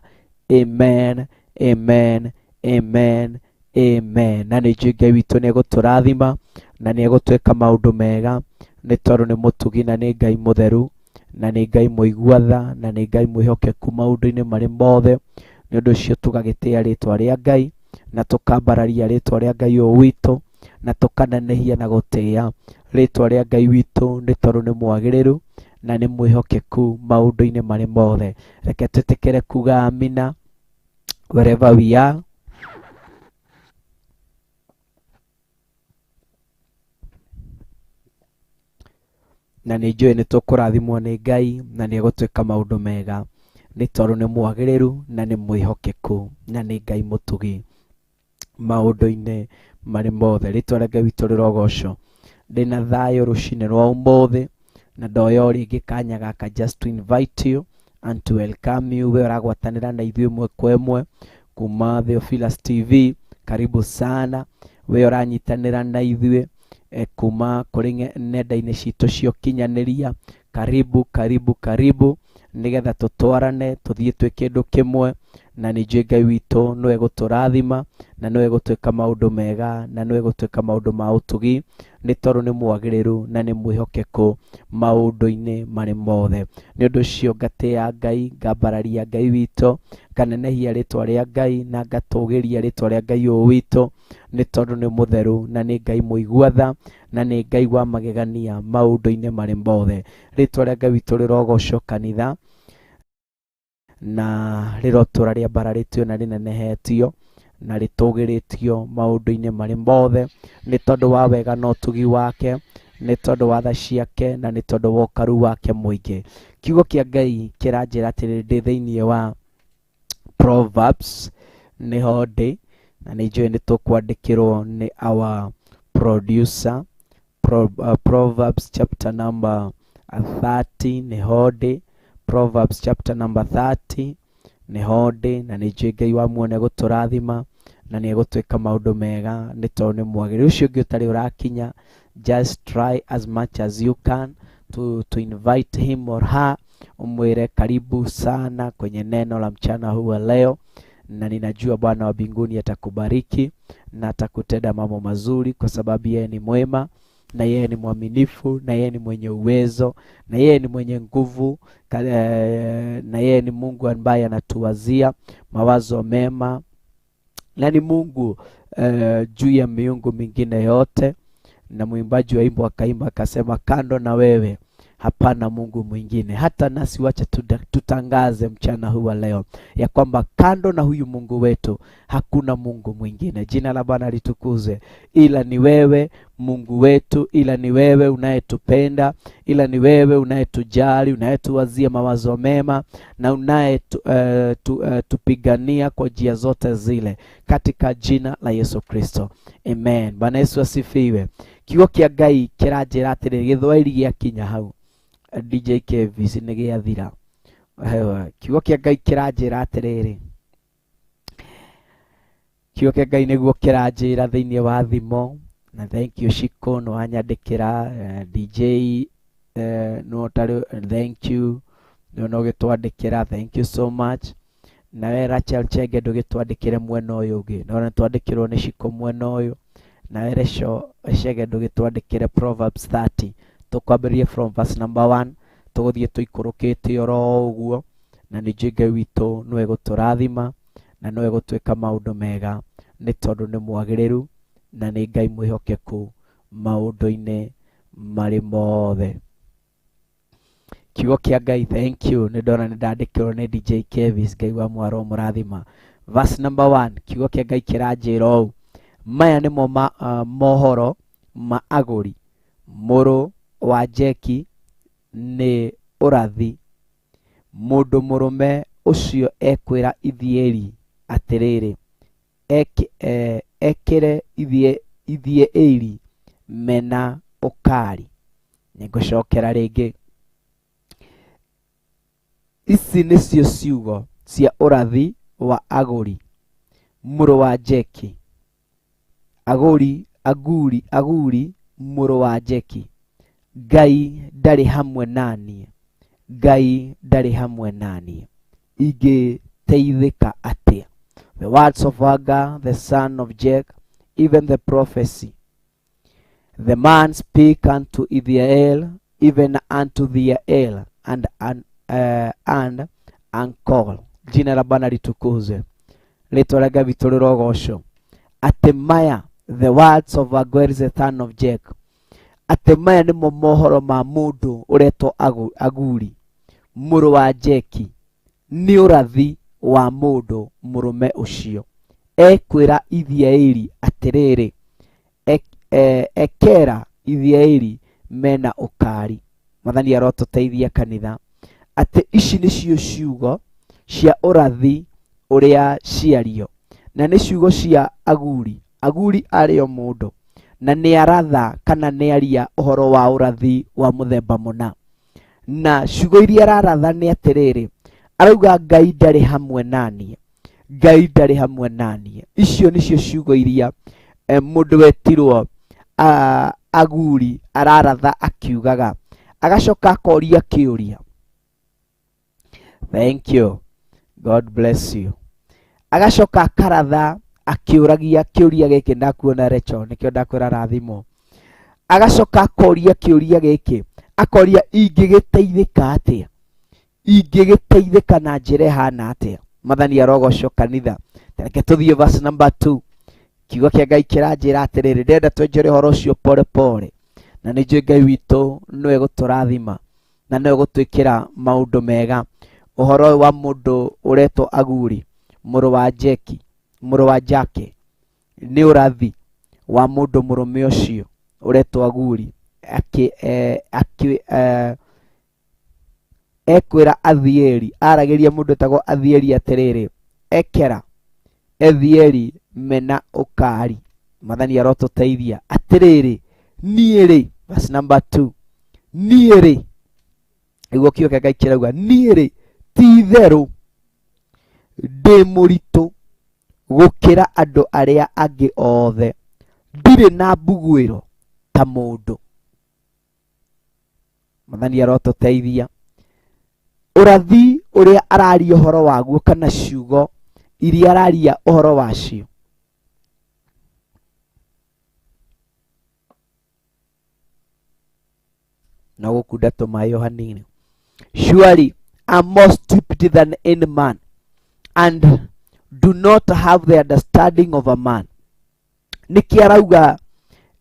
amen, amen, amen, amen. Na nĩ njũĩ Ngai witũ nĩ egũtũrathima na nĩ egũtwĩka maũndũ mega, nĩ tondũ nĩ mũtugi na nĩ Ngai mũtheru na nĩ Ngai mũigua tha na nĩ Ngai mwĩhokeku maũndũ-inĩ marĩ mothe. Nĩ ũndũ ũcio tũgagĩtĩa rĩtwa rĩa Ngai na tũkambararia rĩtwa rĩa Ngai ũyũ witũ na tũkanenehia na gũtĩa rĩtwa rĩa Ngai witũ, nĩ tondũ nĩ mwagĩrĩru na nĩ mwĩhokeku maũndũ-inĩ marĩ mothe. Reke twĩtĩkĩre kuga amina wherever we are. Na nĩ njũĩ nĩ tũkũrathimwo nĩ Ngai na nĩ egũtwĩka maũndũ mega, nĩ tondũ nĩ mwagĩrĩru na nĩ mwĩhokeku na nĩ Ngai mũtugi maũndũ-inĩ marĩ mothe. Rĩtwa rĩa Ngai witũ rĩrogocwo. Ndĩna thayũ rũcinĩ rwa ũmũthĩ na ndoya o rĩngĩ kanya gaka just to invite you and to welcome you. We ũragwatanĩra na ithuĩ ĩmwe kwa ĩmwe kuma Theophilus TV, karibu sana. We ũranyitanĩra na ithuĩ kuma kũrĩ nenda-inĩ citũ cia ũkinyanĩria, karibu karibu karibu, nĩgetha tũtwarane tũthiĩ twĩ kĩndũ kĩmwe, na nĩ njũĩ Ngai witũ nĩwe gũtũrathima na nĩwe gũtwĩka maũndũ mega na nĩwe gũtwĩka maũndũ ma ũtugi, nĩ tondũ nĩ mwagĩrĩru na nĩ mwĩhokeku maũndũ-inĩ marĩ mothe. Nĩ ũndũ ũcio ngatĩa Ngai, ngambararia Ngai witũ, nganenehia rĩtwa rĩa Ngai na ngatũgĩria rĩtwa rĩa Ngai ũyũ witũ, nĩ tondũ nĩ mũtheru na nĩ Ngai mũigua tha na nĩ Ngai wa magegania maũndũ-inĩ marĩ mothe. Rĩtwa rĩa Ngai witũ rĩrogocwo kanitha na rĩrotũra rĩambararĩtio na rĩnenehetio na rĩtũgĩrĩtio maũndũ-inĩ marĩ mothe, nĩ tondũ wa wega na ũtugi wake, nĩ tondũ wa tha ciake na nĩ tondũ wa ũkaru wake mũingĩ. Kiugo kĩa Ngai kĩranjĩra atĩrĩrĩ, ndĩ thĩinĩ wa Proverbs nĩho ndĩ, na nĩ njũĩ nĩ tũkwandĩkĩrwo nĩ our producer. Proverbs chapter number 30 nĩho ndĩ. Proverbs chapter number 30 nĩho ndĩ, na nĩ njũĩ Ngai wa muoyo nĩegũtũrathima na nĩegũtwĩka maũndũ mega, nĩ tondũ nĩ mwagĩrĩru. Ũcio ũngĩ ũtarĩ ũrakinya, just try as much as you can to invite him or her, umwire karibu sana kwenye neno la mchana huu wa leo, na ninajua Bwana wa mbinguni atakubariki na atakutenda mambo mazuri, kwa sababu yeye ni mwema na yeye ni mwaminifu na yeye ni mwenye uwezo na yeye ni mwenye nguvu, na yeye ni Mungu ambaye anatuwazia mawazo mema na ni Mungu juu ya miungu mingine yote. Na mwimbaji wa wimbo akaimba akasema, kando na wewe hapana Mungu mwingine. Hata nasi wacha tutangaze mchana huu wa leo ya kwamba kando na huyu Mungu wetu hakuna Mungu mwingine. Jina la Bwana litukuzwe. Ila ni wewe Mungu wetu, ila ni wewe unayetupenda, ila ni wewe unayetujali, unayetuwazia mawazo mema na unayetupigania kwa njia zote zile, katika jina la Yesu Kristo. Amen. Bwana Yesu asifiwe. Kiugo kĩa Ngai kĩranjĩra atĩrĩrĩ, gĩthwaĩri gĩakinya hau DJ KVC nĩ gĩathira. Kiugo kĩa Ngai kĩranjĩra atĩrĩrĩ, kiugo kĩa Ngai nĩguo kĩranjĩra thĩinĩ wa thimo. Na thank you Shiko, nĩ wanyandĩkĩra DJ no tarĩ, thank you nĩ ũgĩtwandĩkĩra, thank you so much. Nawe Rachel Chege ndũgĩtwandĩkĩre mwena ũyũ ũngĩ, no nĩ twandĩkĩrwo nĩ Shiko mwena ũyũ. Nawe Rachel Chege ndũgĩtwandĩkĩre Proverbs 30, tũkwambĩrĩrie from verse number 1, tũgũthiĩ tũikũrũkĩte oro ũguo, na nĩ njũĩ Ngai witũ nĩwe gũtũrathima na nĩwe gũtwĩka maũndũ mega, nĩ tondũ nĩ mwagĩrĩru na nĩ Ngai mwĩhokeku maũndũ-inĩ marĩ mothe. Kiugo kĩa Ngai, thank you, nĩ ndona nĩ ndandĩkĩrwo nĩ DJ Kevis, Ngai wa mwaro mũrathima. Verse number 1, kiugo kĩa Ngai kĩranjĩra ũũ, maya nĩmo mohoro ma Aguri mũrũ wa Jeki nĩ ũrathi. Mũndũ mũrũme ũcio ekwĩra Ithieli atĩrĩrĩ, ekĩre Ithieli mena ũkari. Nĩngũcokera rĩngĩ. Ici nĩcio ciugo cia ũrathi wa Aguri mũrũ wa Jeki. Aguri, Aguri, Aguri mũrũ wa Jeki. Ngai ndarĩ hamwe naniĩ, Ngai ndarĩ hamwe naniĩ, ingĩteithĩka atĩa? The words of Agur, the son of Jack, even the prophecy. The man speak unto Ithiel, even unto Ithiel, and Uncle Jina la Bwana litukuzwe, rĩtwa rĩa Ngai witũ rĩrogocwo. Atĩ maya, the words of Aguel the son of Jack, atĩ maya nĩmo mohoro ma mũndũ ũretwo Aguri mũrũ wa Jeki, nĩ ũrathi wa mũndũ mũrũme ũcio. Ekwĩra Ithiaeli atĩrĩrĩ, ekera Ithiaeli mena ũkari. Mwathani arotũteithia kanitha, atĩ ici nĩcio ciugo cia ũrathi ũrĩa ciario, na nĩ ciugo cia Aguri. Aguri arĩ o mũndũ na nĩ aratha kana nĩ aria ũhoro wa ũrathi wa mũthemba mũna, na ciugo iria araratha nĩ atĩrĩrĩ, arauga Ngai ndarĩ hamwe naniĩ, Ngai ndarĩ hamwe naniĩ. Icio nĩcio ciugo iria mũndũ wetirwo Aguri araratha akiugaga, agacoka akoria kĩũria. Thank you, God bless you. Agacoka akaratha akĩũragia kĩũria gĩkĩ, ndakuona Rachel, nĩkĩo ndakwĩra rathimwo. Agacoka akoria kĩũria gĩkĩ, akoria ingĩgĩteithĩka atĩa, ingĩgĩteithĩka na njĩra ĩhana atĩa. Mwathani arogocwo kanitha. Reke tũthiĩ verse number 2. Kiugo kĩa Ngai kĩranjĩra atĩrĩrĩ, ndĩrenda twenjere ũhoro ũcio pore pore, na nĩ njũĩ Ngai witũ nĩwe gũtũrathima na nĩwe gũtwĩkĩra maũndũ mega. Ũhoro ũyũ wa mũndũ ũretwo Aguri mũrũ wa Jeki, mũrũ wa Jake, nĩ ũrathi wa mũndũ mũrũme ũcio ũretwo Aguri ekwĩra Athieli, aragĩria mũndũ etagwo Athieli atĩrĩrĩ, ekera Ethieli mena ũkari. Mwathani arotũteithia. Atĩrĩrĩ, niĩ rĩ, verse number 2, niĩ rĩ, nĩguo kiugo kĩa Ngai kĩrauga, niĩ rĩ ti itherũ ndĩ mũritũ gũkĩra andũ arĩa angĩ othe, ndirĩ na mbuguĩro ta mũndũ. Mwathani arotũteithia. Ũrathi ũrĩa araria ũhoro waguo kana ciugo iria araria ũhoro wacio, no gũkunda tũmaĩ o hanini. Surely I'm more stupid than any man and do not have the understanding of a man. Nĩkĩ arauga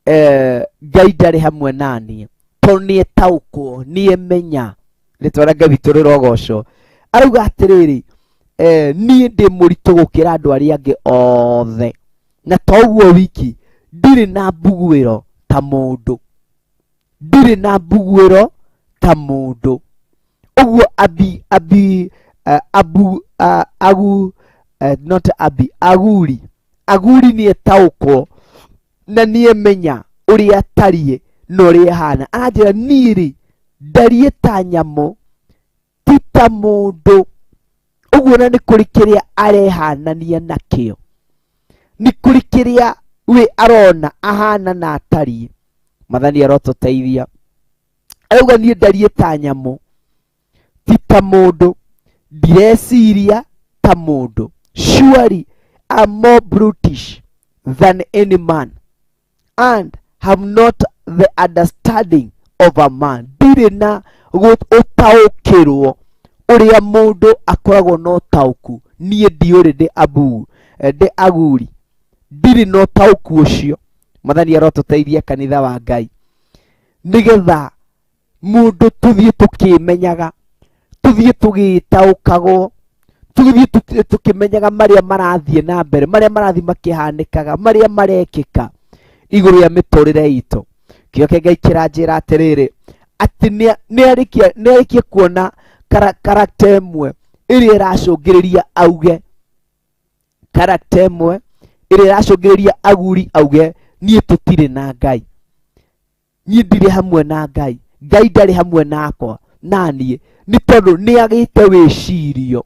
Ngai ndarĩ hamwe naniĩ? Tondũ nĩetaũkwo, nĩemenya. Rĩtwa rĩa Ngai witũ rĩrogocwo. Arauga atĩrĩrĩ, niĩ ndĩ mũritũ gũkĩra andũ arĩa angĩ othe, na to ũguo wiki, ndirĩ na mbuguĩro ta mũndũ, ndirĩ na mbuguĩro ta mũndũ. Ũguo abi abi abu agu not abi Aguri, Aguri nĩetaũkwo na nĩemenya ũrĩa atariĩ na ũrĩa ahana. Aranjĩra niĩ rĩ ndariĩ ta nyamũ, ti ta mũndũ. Ũguo na nĩ kũrĩ kĩrĩa arehanania nakĩo, nĩ kũrĩ kĩrĩa we arona ahana na atariĩ. Mwathani arotũteithia. Arauga niĩ ndariĩ ta nyamũ, ti ta mũndũ, ndireciria ta mũndũ. Surely I'm more brutish than any man and have not the understanding of a man. Ndirĩ na ũtaũkĩrwo ũrĩa mũndũ akoragwo na ũtaũku. Niĩ ndiũrĩ, ndĩ abu, ndĩ Aguri, ndirĩ na ũtaũku ũcio. Mwathani arotũteithia kanitha wa Ngai, nĩgetha mũndũ tũthiĩ tũkĩmenyaga, tũthiĩ tũgĩtaũkagwo, tũthiĩ tũkĩmenyaga marĩa marathiĩ na mbere, marĩa marathiĩ makĩhanĩkaga, marĩa marekĩka igũrũ rĩa mĩtũrĩre itũ. Kĩo kĩa Ngai kĩranjĩra atĩrĩrĩ, atĩ nĩarĩkia kuona karakta ĩmwe ĩrĩa ĩracũngĩrĩria auge, karakta ĩmwe ĩrĩa ĩracũngĩrĩria Aguri auge niĩ tũtirĩ na Ngai, niĩ ndirĩ hamwe na Ngai, Ngai ndarĩ hamwe nakwa naniĩ, nĩ tondũ nĩagĩte wĩcirio,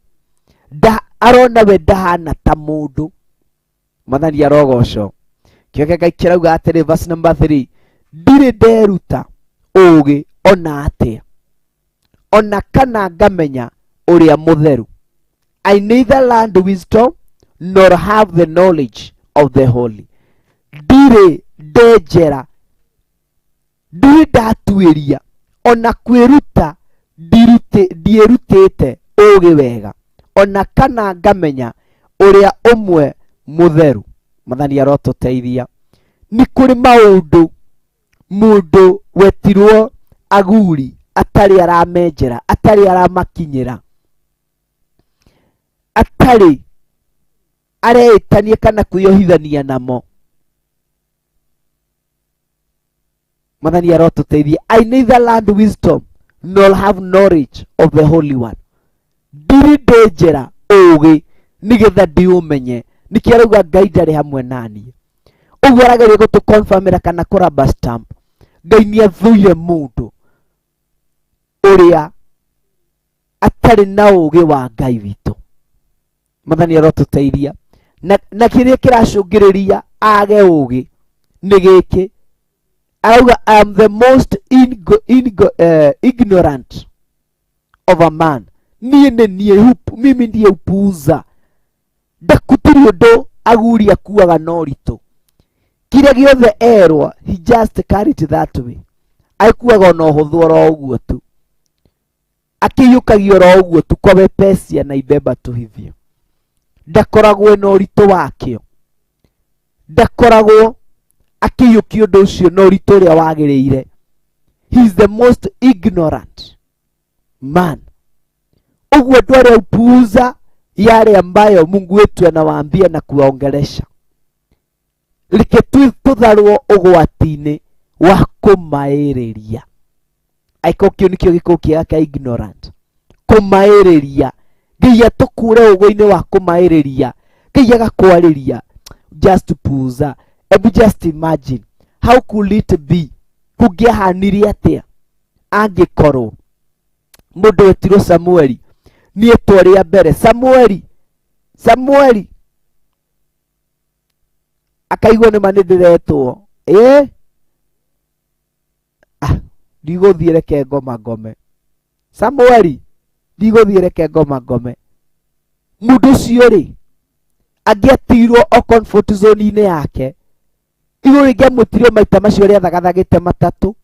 arona we ndahana ta mũndũ. Mwathani arogocwo. Kĩo kĩa Ngai kĩrauga atĩrĩ, verse number 3, ndirĩ nderuta ũũgĩ ona atĩa, ona kana ngamenya ũrĩa mũtheru. I neither learned wisdom nor have the knowledge of the holy. Ndirĩ ndenjera, ndirĩ ndatuĩria, ona kwĩruta ndiĩrutĩte ũũgĩ wega, Ona kana ngamenya ũrĩa ũmwe mũtheru. Mwathani arotũteithia. Nĩ kũrĩ maũndũ mũndũ wetirwo aguri atarĩ aramenjera, atarĩ aramakinyĩra, atarĩ areĩtania kana kwĩyohithania namo. Mwathani arotũteithia. I neither learned wisdom nor have knowledge of the Holy One. Ndirĩ ndĩnjera ũũgĩ nĩgetha ndĩũmenye. Nĩkĩo arauga Ngai ndarĩ hamwe naniĩ. Ũguo arageria gũtũconfirmĩra kana kũraba stamp. Ngai nĩathũire mũndũ ũrĩa atarĩ na ũũgĩ wa Ngai witũ. Mwathani arotũteithia. Na kĩrĩa kĩracũngĩrĩria age ũũgĩ nĩ gĩkĩ. Arauga I am the most ignorant of a man. Niĩ nĩ niĩ, mimi ndiye upuuza. Ndakutiri ũndũ aguri akuaga na ũritũ. Kĩrĩa gĩothe erwo, he just carried it that way. Aikuaga ona ũhũthũ oro ũguo tu. Akĩiyũkagia oro ũguo tu kwa wepesi anaibeba tu hivyo. Ndakoragwo na ũritũ wakĩo. Ndakoragwo akĩiyũkia ũndũ ũcio na ũritũ ũrĩa wagĩrĩire. He is the most ignorant man. Ũguo andũ arĩa upuuza yale ambayo Mungu wetu anawaambia na kuwaongelesha. Reke tũtharwo ũgwati-inĩ wa kũmaĩrĩria. Aiko kĩu nĩkĩo gĩkũ kĩega kĩa ignorant. Kũmaĩrĩria. Ngai atũkũre ũgĩ-inĩ wa kũmaĩrĩria. Ngai agakwarĩria. Just puuza. Ebu just imagine. How could it be? Kũngĩahanire atĩa angĩkorwo mũndũ wetirwo Samueli niĩtwo rĩa mbere Samueli, Samueli akaigua nĩma nĩndĩretwo. Ndigũthiĩ reke ngoma ngome. Samueli ndigũthiĩ reke ngoma ngome. Mũndũ ũcio rĩ angĩatigirwo o comfort zone-inĩ yake, igũrũ rĩngĩamwĩtirio maita macio rĩathagathagĩte matatũ,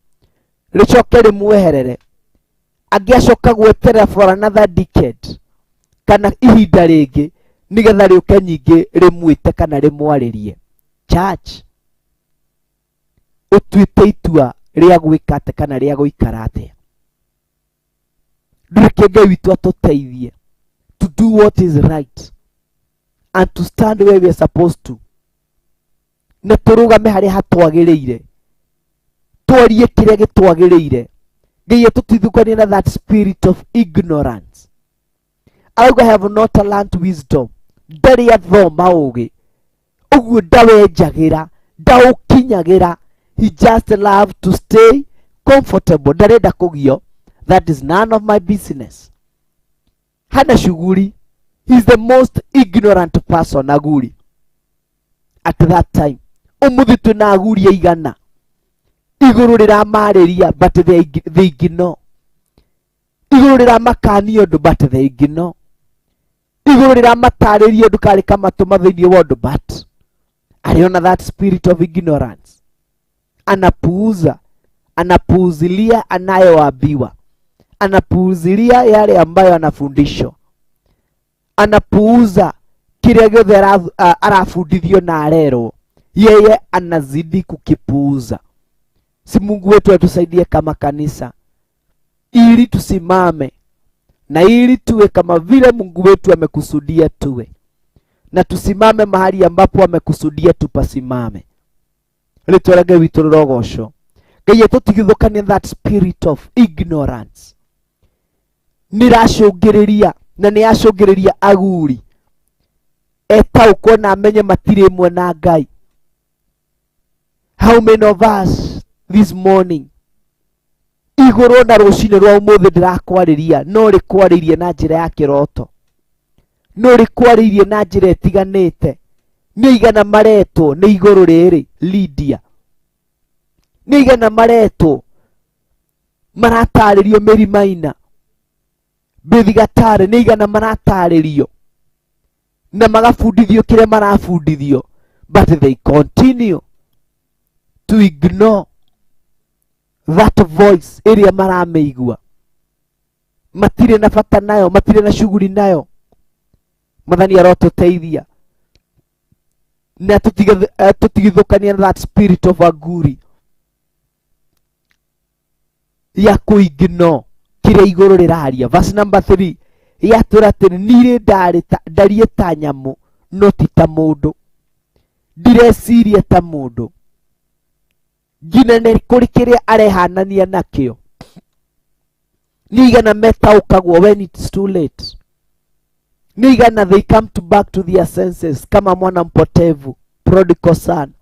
rĩcoke rĩmweherere. Angĩacoka gweterera for another decade kana ihinda rĩngĩ nĩgetha rĩũke nyingĩ rĩmwĩte kana rĩmwarĩrie. Church, ũtuĩte itua rĩa gwĩka atĩa kana rĩa gũikara atĩa? Reke Ngai witũ atũteithie to do what is right and to stand where we are supposed to, na tũrũgame harĩa hatwagĩrĩire, twarie kĩrĩa gĩtwagĩrĩire. Ngai atũtithũkanie na that spirit of ignorance. Arauga have not learned wisdom. Ndarĩ athoma ũũgĩ, ũguo ndawenjagĩra, ndaũkinyagĩra. He just love to stay comfortable. Ndarenda kũgio. That is none of my business. Hana shughuli. He is the most ignorant person aguri at that time. Ũmũthĩ twĩna aguri aigana igũrũ rĩramarĩria, but they ignore. Igũrũ rĩramakania ũndũ, but they ignore. Igũrũ rĩramatarĩria ũndũ karĩ kamatũma thĩinĩ wa ũndũ, but aliona that spirit of ignorance. Anapuuza, anapuuzilia anayoambiwa, anapuuzilia yale ambayo anafundishwa, anapuuza kĩrĩa gĩothe arafundithio na arerwo, yeye anazidi kukipuuza. Si Mungu wetu atusaidie kama kanisa ili tusimame na ili tuwe kama vile Mungu wetu amekusudia tuwe, na tusimame mahali ambapo amekusudia tupasimame. Rĩtwa rĩa Ngai witũ rĩrogocwo. Ngai atũtigithũkanie that spirit of ignorance. Nĩracũngĩrĩria na nĩyacũngĩrĩria aguri etaũkwo na amenye matirĩ ĩmwe na Ngai. How many of us this morning igũrũ na rũcinĩ rwa ũmũthĩ ndĩrakwarĩria no rĩkwarĩirie na njĩra ya kĩroto, no rĩkwarĩirie na njĩra ĩtiganĩte. Nĩ igana maretwo nĩ igũrũ rĩrĩ Lydia, nĩ igana maretwo maratarĩrio mĩrimaina Bethigatare, nĩ igana maratarĩrio na magabundithio kĩrĩa marabundithio, but they continue to ignore that voice ĩrĩa maramĩigua. Matirĩ na bata nayo, matirĩ na shughuli nayo. Mwathani arotũteithia na tũtigithũkania na that spirit of aguri ya kũignore kĩrĩa igũrũ rĩraria. Verse number 3 yatwĩra atĩ nirĩ ndariĩ ta nyamũ no ti ta mũndũ, ndireciria ta mũndũ, nginya nĩ kũrĩ kĩrĩa arehanania nakĩo. Nĩ igana metaũkagwo when it's too late. Nĩ igana they come to back to their senses kama mwana mpotevu, prodigal son,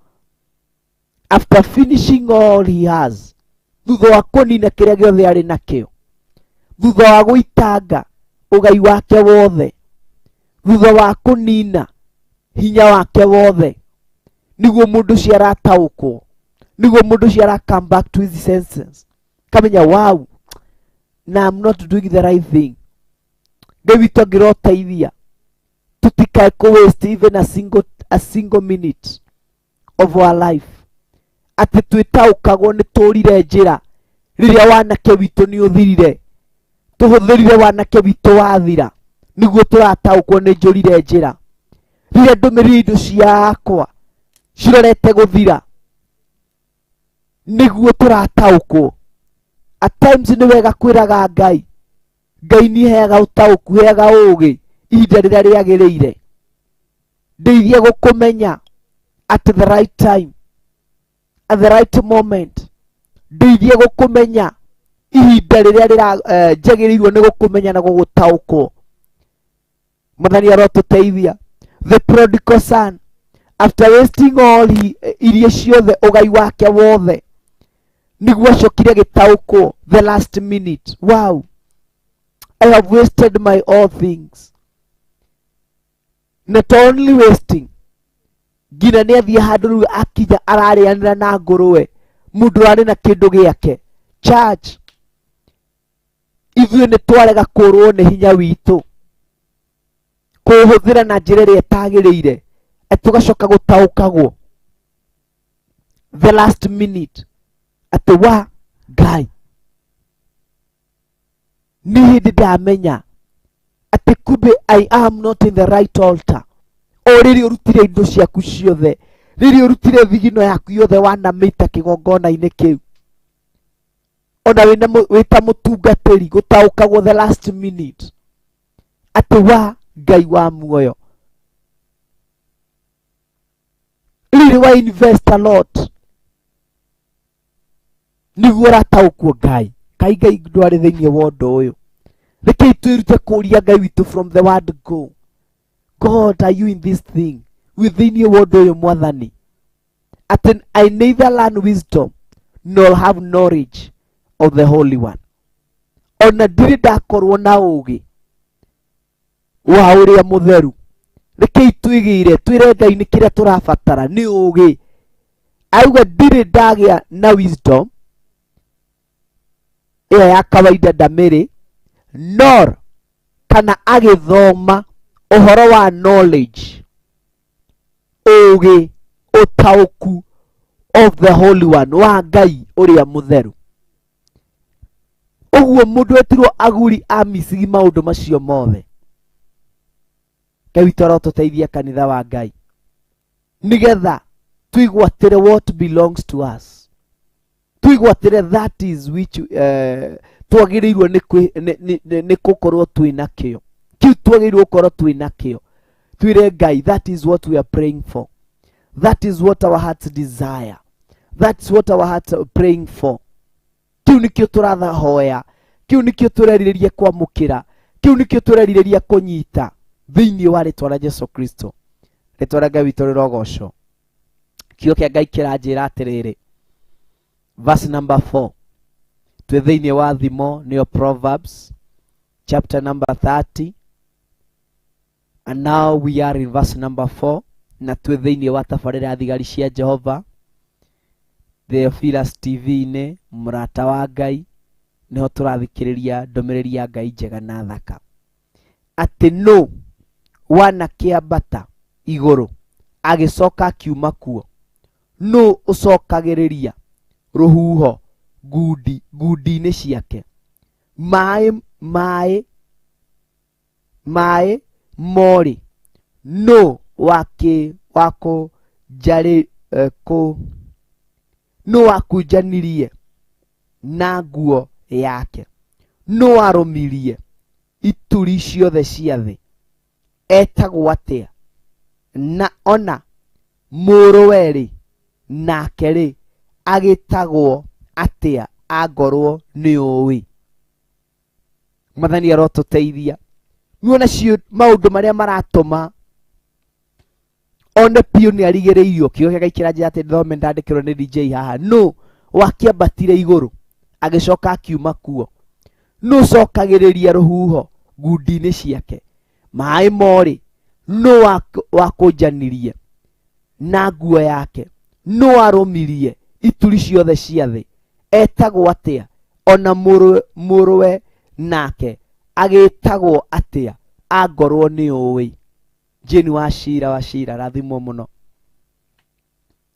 after finishing all he has, thutha wa kũnina kĩrĩa gĩothe arĩ nakĩo, thutha wa gũitanga ũgai wake wothe, thutha wa kũnina hinya wake wothe, nĩguo mũndũ ũcio arataũkwo, nĩguo mũndũ ũcio ara come back to his senses, kamenya wow, na I'm not doing the right thing. Ngai witũ angĩroteithia tũtikae kũ waste even a single minute of our life, atĩ twĩtaũkagwo nĩ tũrire njĩra rĩrĩa wanake witũ nĩ ũthirire, tũhũthĩrire wanake witũ wathira, nĩguo tũrataũkwo nĩ njũrire njĩra. Rĩrĩa ndũmĩrire indo ciakwa cirorete gũthira, nĩguo tũrataũkwo. At times nĩ wega kwĩraga Ngai, Ngai nĩ heaga ũtaũku, heaga ũũgĩ ihinda rĩrĩa rĩagĩrĩire, ndeithie gũkũmenya at the right time, at the right moment, ndeithie gũkũmenya ihinda rĩrĩa njagĩrĩirwo nĩ gũkũmenya na gũgũtaũkwo. Mwathani arotũteithia. The prodigal son, after wasting all irio ciothe, ũgai wake wothe, nĩguo acokire agĩtaũkwo the last minute, wow, I have wasted my all things. Not only wasting, nginya nĩ athiĩ handũ rĩu akinya ararĩanĩra na ngũrũwe, mũndũ arĩ na kĩndũ gĩake. Church, ithuĩ nĩ twarega kũrwo nĩ hinya witũ, kũũhũthĩra na njĩra ĩrĩa ĩtagĩrĩire, tũgacoka gũtaũkagwo the last minute atĩ wa Ngai nĩ hĩndĩ ndamenya atĩ kumbe I am not in the right altar. O rĩrĩa ũrutire indo ciaku ciothe, rĩrĩa ũrutire thigino yaku yothe wanamĩita kĩgongona-inĩ kĩu, ona wĩ ta mũtungatĩri gũtaũkagwo the last minute atĩ wa Ngai wa muoyo. Rĩrĩ wa invest a lot nĩguo ũrataũkwo Ngai, kai Ngai ndwarĩ thĩinĩ wa ũndũ ũyũ. Rekei twĩrute kũria Ngai witũ from the word go. God, are you in this thing? Wĩ thĩinĩ wa ũndũ ũyũ Mwathani? Atĩ I neither learn wisdom nor have knowledge of the Holy One. Ona ndirĩ ndakorwo na ũũgĩ wa ũrĩa mũtheru. Rekei twĩgĩire, twĩre Ngai nĩ kĩrĩa tũrabatara nĩ ũũgĩ. Auga ndirĩ ndagĩa na wisdom ĩyo ya kawaida ndamĩrĩ, nor kana agĩthoma ũhoro wa knowledge, ũũgĩ, ũtaũku of the Holy One, wa Ngai ũrĩa mũtheru. Ũguo mũndũ etirwo aguri a micigi maũndũ macio mothe. Ngai witũ arotũteithia kanitha wa Ngai, nĩgetha twĩgwatĩre what belongs to us, twĩgwatĩre that is which twagĩrĩirwo nĩ gũkorwo twĩ nakĩo, kĩu twagĩrĩirwo gũkorwo twĩ nakĩo. Twĩre Ngai, that is what we are praying for, that is what our hearts desire, that's what our hearts are praying for. Kĩu nĩkĩo tũrathahoya, kĩu nĩkĩo tũrerirĩria kwamũkĩra, kĩu nĩkĩo tũrerirĩria kũnyita thĩinĩ wa rĩtwa rĩa Jesu Kristo. Rĩtwa rĩa Ngai witũ rĩrogocwo. Kiugo kĩa Ngai kĩranjĩra atĩrĩrĩ, verse number 4, twĩ thĩinĩ wa Thimo, nĩyo Proverbs chapter number 30, and now we are in verse number 4, na twĩ thĩinĩ wa tabarĩra ya thigari cia Jehova, Theophilus TV-inĩ, mũrata wa Ngai, nĩho tũrathikĩrĩria ndũmĩrĩri ya Ngai njega na thaka. Atĩ nũ wanakĩambata igũrũ agĩcoka akiuma kuo? Nũ ũcokagĩrĩria rũhuho ngundi-inĩ ciake? Maĩ, maĩ, maĩ morĩ Nũ wakĩ wakũnjarĩ kũ nũ wakũnjanirie na nguo yake? Nũ warũmirie ituri ciothe cia thĩ? Etagwo atĩa? Na ona mũrũwe-rĩ, nake-rĩ, agĩtagwo atĩa angorwo nĩ ũĩ? Mwathani arotũteithia. Nĩwona cio maũndũ marĩa maratũma one piũ nĩ arigĩrĩirio. Kiugo kĩa Ngai kĩranjĩra atĩ thome ndandĩkĩrwo nĩ DJ haha. Nũ wakĩambatire igũrũ agĩcoka akiuma kuo? Nũ ũcokagĩrĩria rũhuho ngundi-inĩ ciake? Maĩ morĩ, nũ wakũnjanirie na nguo yake? Nũ warũmirie ituri ciothe cia thĩ? Etagwo atĩa? Ona mũrũwe nake agĩtagwo atĩa angorwo nĩ ũĩ? Jane wa Shira wa Shira, rathimwo mũno.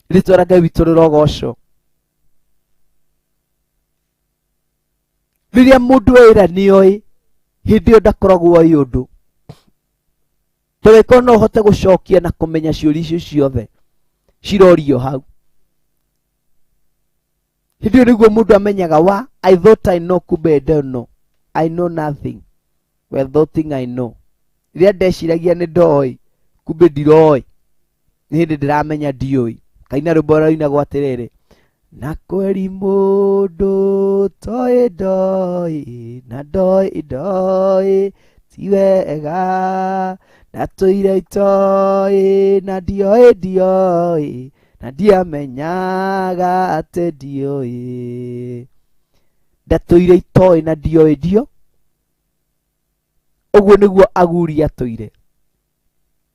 Rĩtwa rĩa Ngai witũ rĩrogocwo. Rĩrĩa mũndũ eĩra nĩoĩ, hĩndĩ ĩyo ndakoragwo oĩ ũndũ. Tondũ no ũhote gũcokia na kũmenya ciũria icio ciothe cirorio hau. Hĩndĩ ĩyo nĩguo mũndũ amenyaga wa I thought I know, kumbe I don't know. I know nothing. Well, thought I know. Rĩrĩa ndeciragia nĩ ndoĩ, kumbe ndiroĩ. Nĩ hĩndĩ ndĩramenya ndiũĩ. Kaina rwĩmbo rũinagwo atĩrĩrĩ, na kweri mũndũ toĩ ndoĩ, na ndoĩ ndoĩ ti wega, ndatũire itoĩ, na ndioĩ ndioĩ, na ndiamenyaga atĩ ndiũĩ. Ndatũire itoĩ na ndioĩ ndio. Ũguo nĩguo Aguri atũire.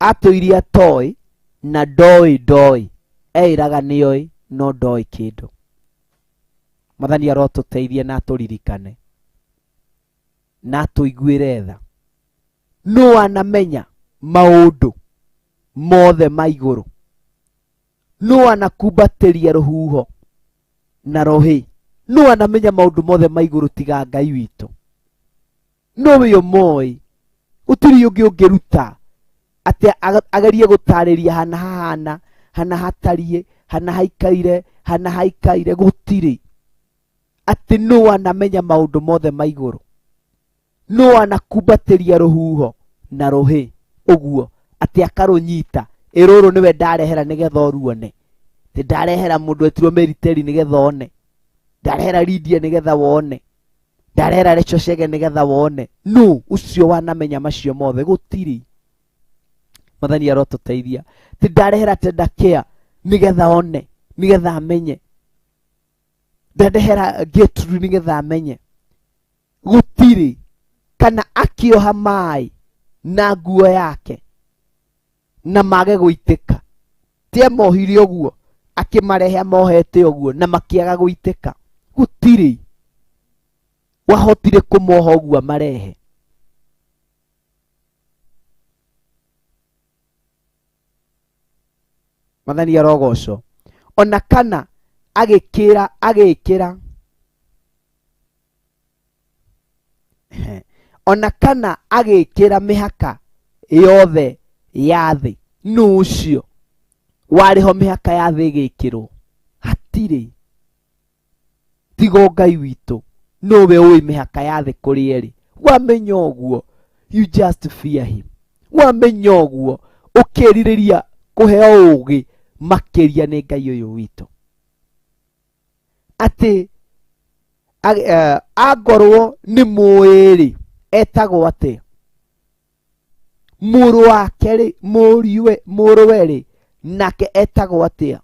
Atũire atoĩ na ndoĩ ndoĩ. Eĩraga nĩoĩ no ndoĩ kĩndũ. Mwathani arotũteithia na atũririkane na atũiguĩre tha. Nũ wanamenya maũndũ mothe ma igũrũ? Nũ wanakumbatĩria rũhuho na rũhĩ? Nũ wanamenya maũndũ mothe ma igũrũ tiga Ngai witũ? Nũwe ũmoĩ. Gũtirĩ ũngĩ ũngĩruta atĩ agerie gũtarĩria hana hahana, hana hatariĩ, hana haikaire, hana haikaire. Gũtirĩ. Atĩ nũ wanamenya maũndũ mothe ma igũrũ? Nũ wanakumbatĩria rũhuho na rũhĩ ũguo atĩ akarũnyita? Ĩ rũrũ nĩwe ndarehera nĩgetha ũruone. Atĩ ndarehera mũndũ etirwo Mary Terry nĩgetha one. Ndarehera Lydia nĩgetha wone. Ndarehera Rachel Chege nĩgetha wone. Nũ ũcio wanamenya macio mothe? Gũtirĩ. Mwathani arotũteithia. Atĩ ndarehera Tenda Care nĩgetha one, nĩgetha amenye. Ndarehera Gertrude nĩgetha amenye. Gũtirĩ. Kana akĩoha maĩ na nguo yake na mage gũitĩka. Ti amohire ũguo, akĩmarehe amohete ũguo na makĩaga gũitĩka. Gũtirĩ wahotire kũmoha ũguo amarehe. Mwathani arogocwo. Ona kana agĩkĩra, agĩkĩra. Ona kana agĩkĩra mĩhaka yothe ya thĩ. Nũ ũcio warĩ ho mĩhaka ya thĩ ĩgĩkĩrwo? Hatirĩ. Tiga Ngai witũ nũwe ũĩ mĩhaka ya thĩ kũrĩa ĩrĩ. Wamenya ũguo, you just fear him. Wamenya ũguo, ũkĩrirĩria kũheo ũũgĩ makĩria nĩ Ngai ũyũ witũ. Atĩ angorwo nĩ mũĩ-rĩ, etagwo atĩa? Mũrũ wake rĩ, mũriwe, mũrũwe rĩ, nake etagwo atĩa?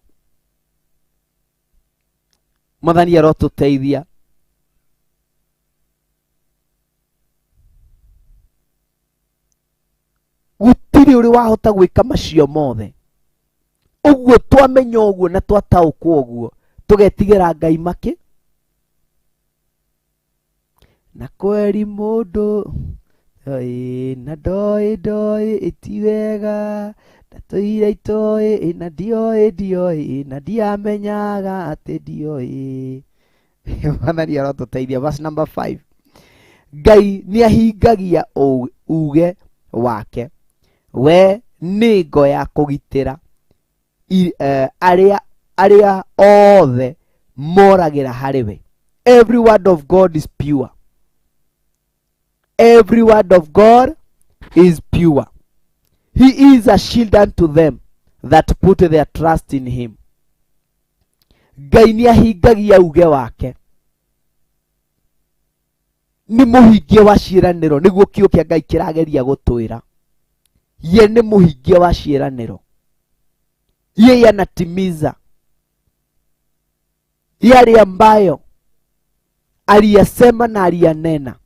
Mwathani arotũteithia. Gũtirĩ ũrĩ wahota gwĩka macio mothe. Ũguo twamenya ũguo na twataũkwo ũguo, tũgetigĩra Ngai makĩ. Na kweri mũndũ ndoĩ na ndoĩ ndoĩ ti wega, ndatũire itoĩ na ndioĩ ndioĩ na ndiamenyaga atĩ ndioĩ. Mwathani arotũteithia. Verse number 5. Ngai nĩahingagia uge wake. We nĩ ngo ya kũgitĩra arĩa othe moragĩra harĩ we. Every word of God is pure. Every word of God is pure. He is a shield unto them that put their trust in him. Ngai nĩ ahingagia uge wake. Nĩ mũhingia wa ciĩranĩro, nĩguo kiugo kĩa Ngai kĩrageria gũtwĩra. Ye nĩ mũhingia wa ciĩranĩro. Yeye anatimiza yale ambayo aliyasema na aliyanena.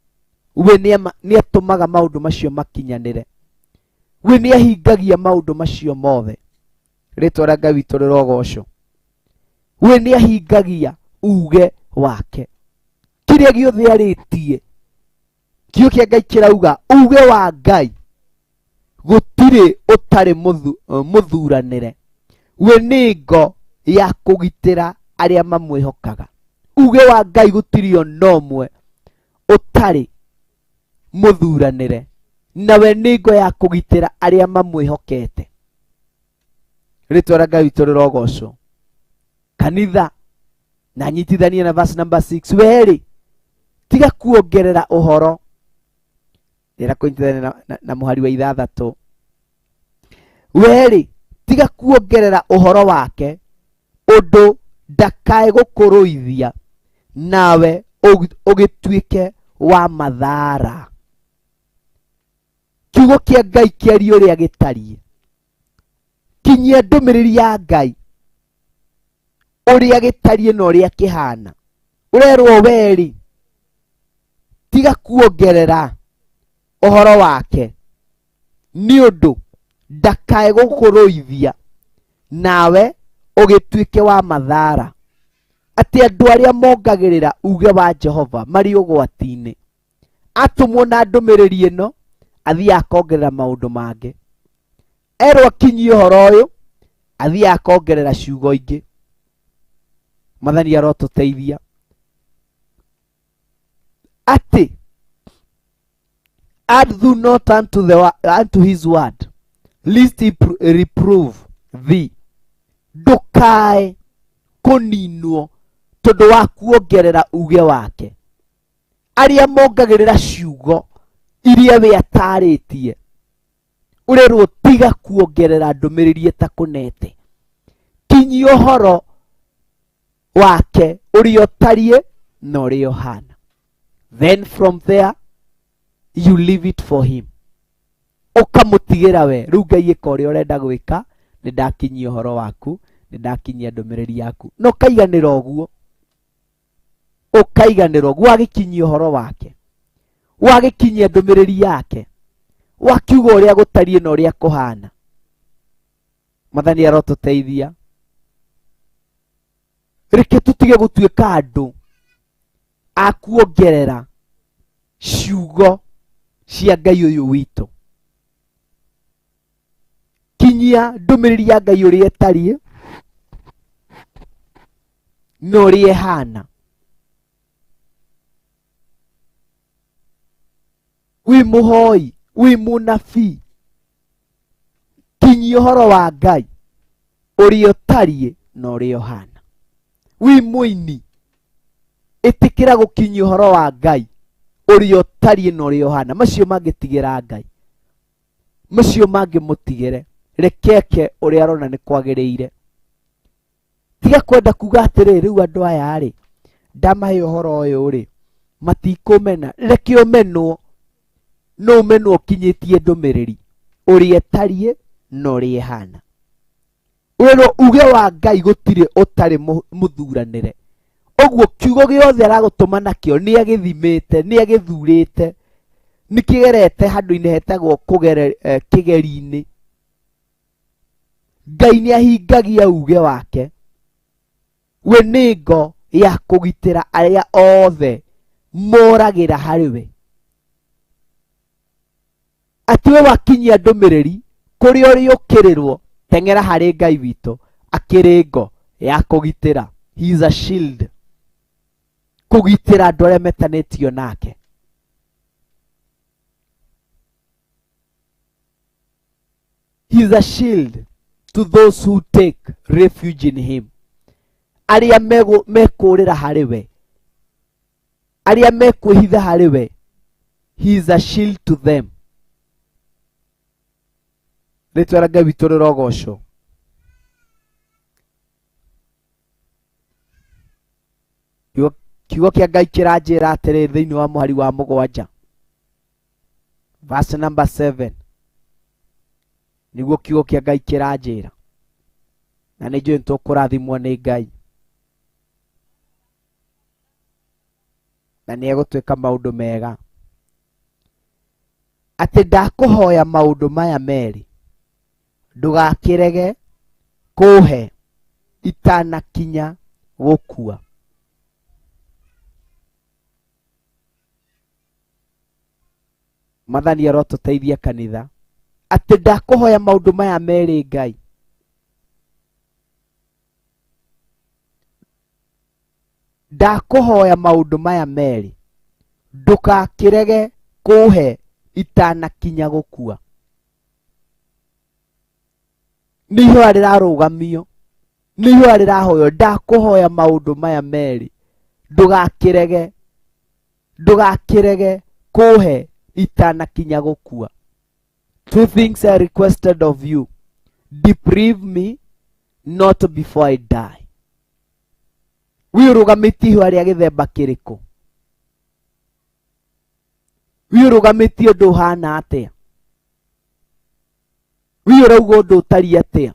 We nĩ atũmaga maũndũ macio makinyanĩre. We nĩ ahingagia maũndũ macio mothe. Rĩtwa rĩa Ngai witũ rĩrogocwo. We nĩ ahingagia uge wake. Kĩrĩa gĩothe arĩtie, kiugo kĩa Ngai kĩrauga uge wa Ngai gũtirĩ ũtarĩ mũthuranĩre. We nĩ ngo ya kũgitĩra arĩa mamwĩhokaga. Uge wa Ngai gũtirĩ ona ũmwe ũtarĩ mũthuranĩre, nawe nĩ ngo ya kũgitĩra arĩa mamwĩhokete. Rĩtwa rĩa Ngai witũ rĩrogocwo. Kanitha, na nyitithanie na verse number 6. Werĩ tiga kuongerera ũhoro. Ndĩra kũnyitithania na mũhari wa 6. Werĩ tiga kuongerera ũhoro wake ũndũ ndakae gũkũrũithia, nawe ũgĩtuĩke wa mathara. Kiugo kĩa Ngai kĩarie ũrĩa gĩtariĩ. Kinyia ndũmĩrĩri ya Ngai ũrĩa gĩtariĩ na ũrĩa kĩhana. Ũrerwo werĩ tiga kuongerera ũhoro wake nĩ ũndũ ndakae gũkũrũithia, nawe ũgĩtuĩke wa mathara. Atĩ andũ arĩa mongagĩrĩra uge wa Jehova marĩ ũgwati-inĩ. Atũmwo na ndũmĩrĩri ĩno athiĩ akongerera maũndũ mangĩ. Erwo akinyie ũhoro ũyũ athiĩ akongerera ciugo ingĩ. Mwathani arotũteithia. Atĩ add thou not unto his word, lest he reprove thee. Ndũkae kũninwo tondũ wa kuongerera uge wake. Arĩa mongagĩrĩra ciugo iria we atarĩtie, ũrerwo tiga kuongerera ndũmĩrĩri ĩtakũnete. Kinyia ũhoro wake ũrĩa ũtariĩ na ũrĩa ũhana. Then from there you leave it for him. Ũkamũtigĩra we. Rĩu Ngai ĩka ũrĩa ũrenda gwĩka, nĩ ndakinyia ũhoro waku, nĩ ndakinyia ndũmĩrĩri yaku. Na ũkaiganĩra ũguo. Ũkaiganĩra ũguo wagĩkinyia ũhoro wake, wagĩkinyia ndũmĩrĩri yake, wakiuga ũrĩa gũtariĩ na ũrĩa kũhana. Mwathani arotũteithia. Reke tũtige gũtuĩka andũ a kuongerera ciugo cia Ngai ũyũ witũ. Kinyia ndũmĩrĩri ya Ngai ũrĩa ĩtariĩ na ũrĩa ĩhana. Wĩ mũhoi, wĩ mũnabii, kinyia ũhoro wa Ngai ũrĩa ũtariĩ na ũrĩa ũhana. Wĩ mũini, ĩtĩkĩra gũkinyia ũhoro wa Ngai ũrĩa ũtariĩ na ũrĩa ũhana. Macio mangĩtigĩra Ngai, macio mangĩmũtigĩre, rekeke ũrĩa arona nĩ kwagĩrĩire. Tiga kwenda kuga atĩrĩ, rĩu andũ aya rĩ, ndamahe ũhoro ũyũ rĩ, matikũmena. Reke ũmenwo, no ũmenwo ũkinyĩtie ndũmĩrĩri ũrĩa ĩtariĩ na ũrĩa ĩhana. Ũrerwo uge wa Ngai gũtirĩ ũtarĩ mũthuranĩre. Ũguo kiugo gĩothe aragũtũma nakĩo nĩ agĩthimĩte, nĩ agĩthurĩte, nĩ kĩgerete handũ-inĩ hetagwo kĩgeri-inĩ. Ngai nĩ ahingagia uge wake. We nĩ ngo ya kũgitĩra arĩa othe moragĩra harĩ we. Atĩ we wakinyia ndũmĩrĩri kũrĩa ũrĩ ũkĩrĩrwo, teng'era harĩ Ngai witũ, akĩrĩ ngo ya kũgitĩra. He is a shield. Kũgitĩra andũ arĩa metanĩtio nake. He is a shield to those who take refuge in him. Arĩa mekũũrĩra harĩ we, arĩa mekwĩhitha harĩ we, he is a shield to them. Rĩtwa rĩa Ngai witũ rĩrogocwo. Kiugo kĩa Ngai kĩranjĩra atĩrĩrĩ thĩinĩ wa mũhari wa 7, verse number 7, nĩguo kiugo kĩa Ngai kĩranjĩra, na nĩ njũĩ nĩtũkũrathimwo nĩ Ngai na nĩ egũtwĩka maũndũ mega, atĩ ndakũhoya maũndũ maya merĩ, ndũgakĩrege kũhe itanakinya gũkua. Mwathani arotũteithia kanitha, atĩ ndakũhoya maũndũ maya merĩ Ngai, ndakũhoya maũndũ maya merĩ, ndũgakĩrege kũhe itanakinya gũkua. Nĩ ihoya rĩrarũgamio, nĩ ihoya rĩrahoywo, ndakũhoya maũndũ maya merĩ, ndũgakĩrege, ndũgakĩrege kũhe itanakinya gũkua. Two things I requested of you, deprive me not before I die. Wĩ ũrũgamĩtie ihoya rĩa gĩthemba kĩrĩkũ? Wĩ ũrũgamĩtie ũndũ ũhana atĩa? Wĩ ũrauga ũndũ ũtariĩ atĩa?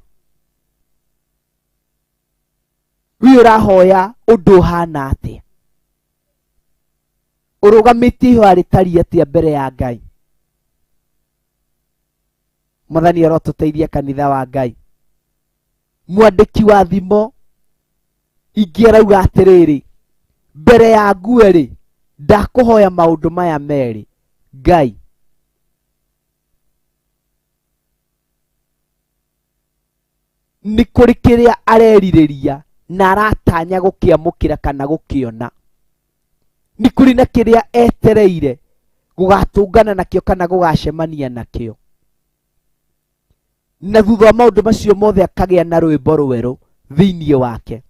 Wĩ ũrahoya ũndũ ũhana atĩa? Ũrũgamĩtie ihoya rĩtariĩ atĩa mbere ya Ngai? Mwathani arotũteithia kanitha wa Ngai. Mwandĩki wa thimo ingĩ arauga atĩrĩrĩ, mbere ya ngue rĩ, ndakũhoya maũndũ maya merĩ Ngai, nĩ kũrĩ kĩrĩa arerirĩria na aratanya gũkĩamũkĩra kana gũkĩona, nĩ kũrĩ na kĩrĩa etereire gũgatũngana nakĩo kana gũgacemania nakĩo, na thutha wa maũndũ macio mothe akagĩa na rwĩmbo rwerũ thĩinĩ wake.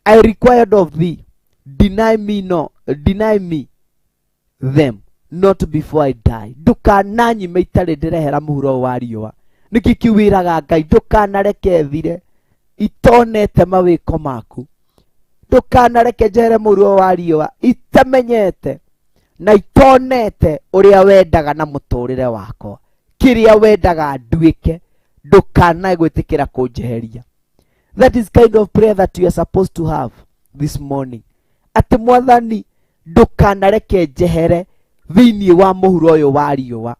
I required of thee, deny me no, deny me them not before I die. Ndũkananyime itarĩ ndĩrehera mũhuro wa riũa. Nĩkĩ kĩu wĩraga Ngai? Ndũkanareke thire itonete mawĩko maku, ndũkanareke njehere mũhuro wa riũa itamenyete na itonete ũrĩa wendaga na mũtũrĩre wakwa, kĩrĩa wendaga nduĩke, ndũkanae gwĩtĩkĩra kũnjeheria. That is kind of prayer that you are supposed to have this morning. Atĩ Mwathani, ndũkanareke njehere thĩinĩ wa mũhuro ũyũ wa riũa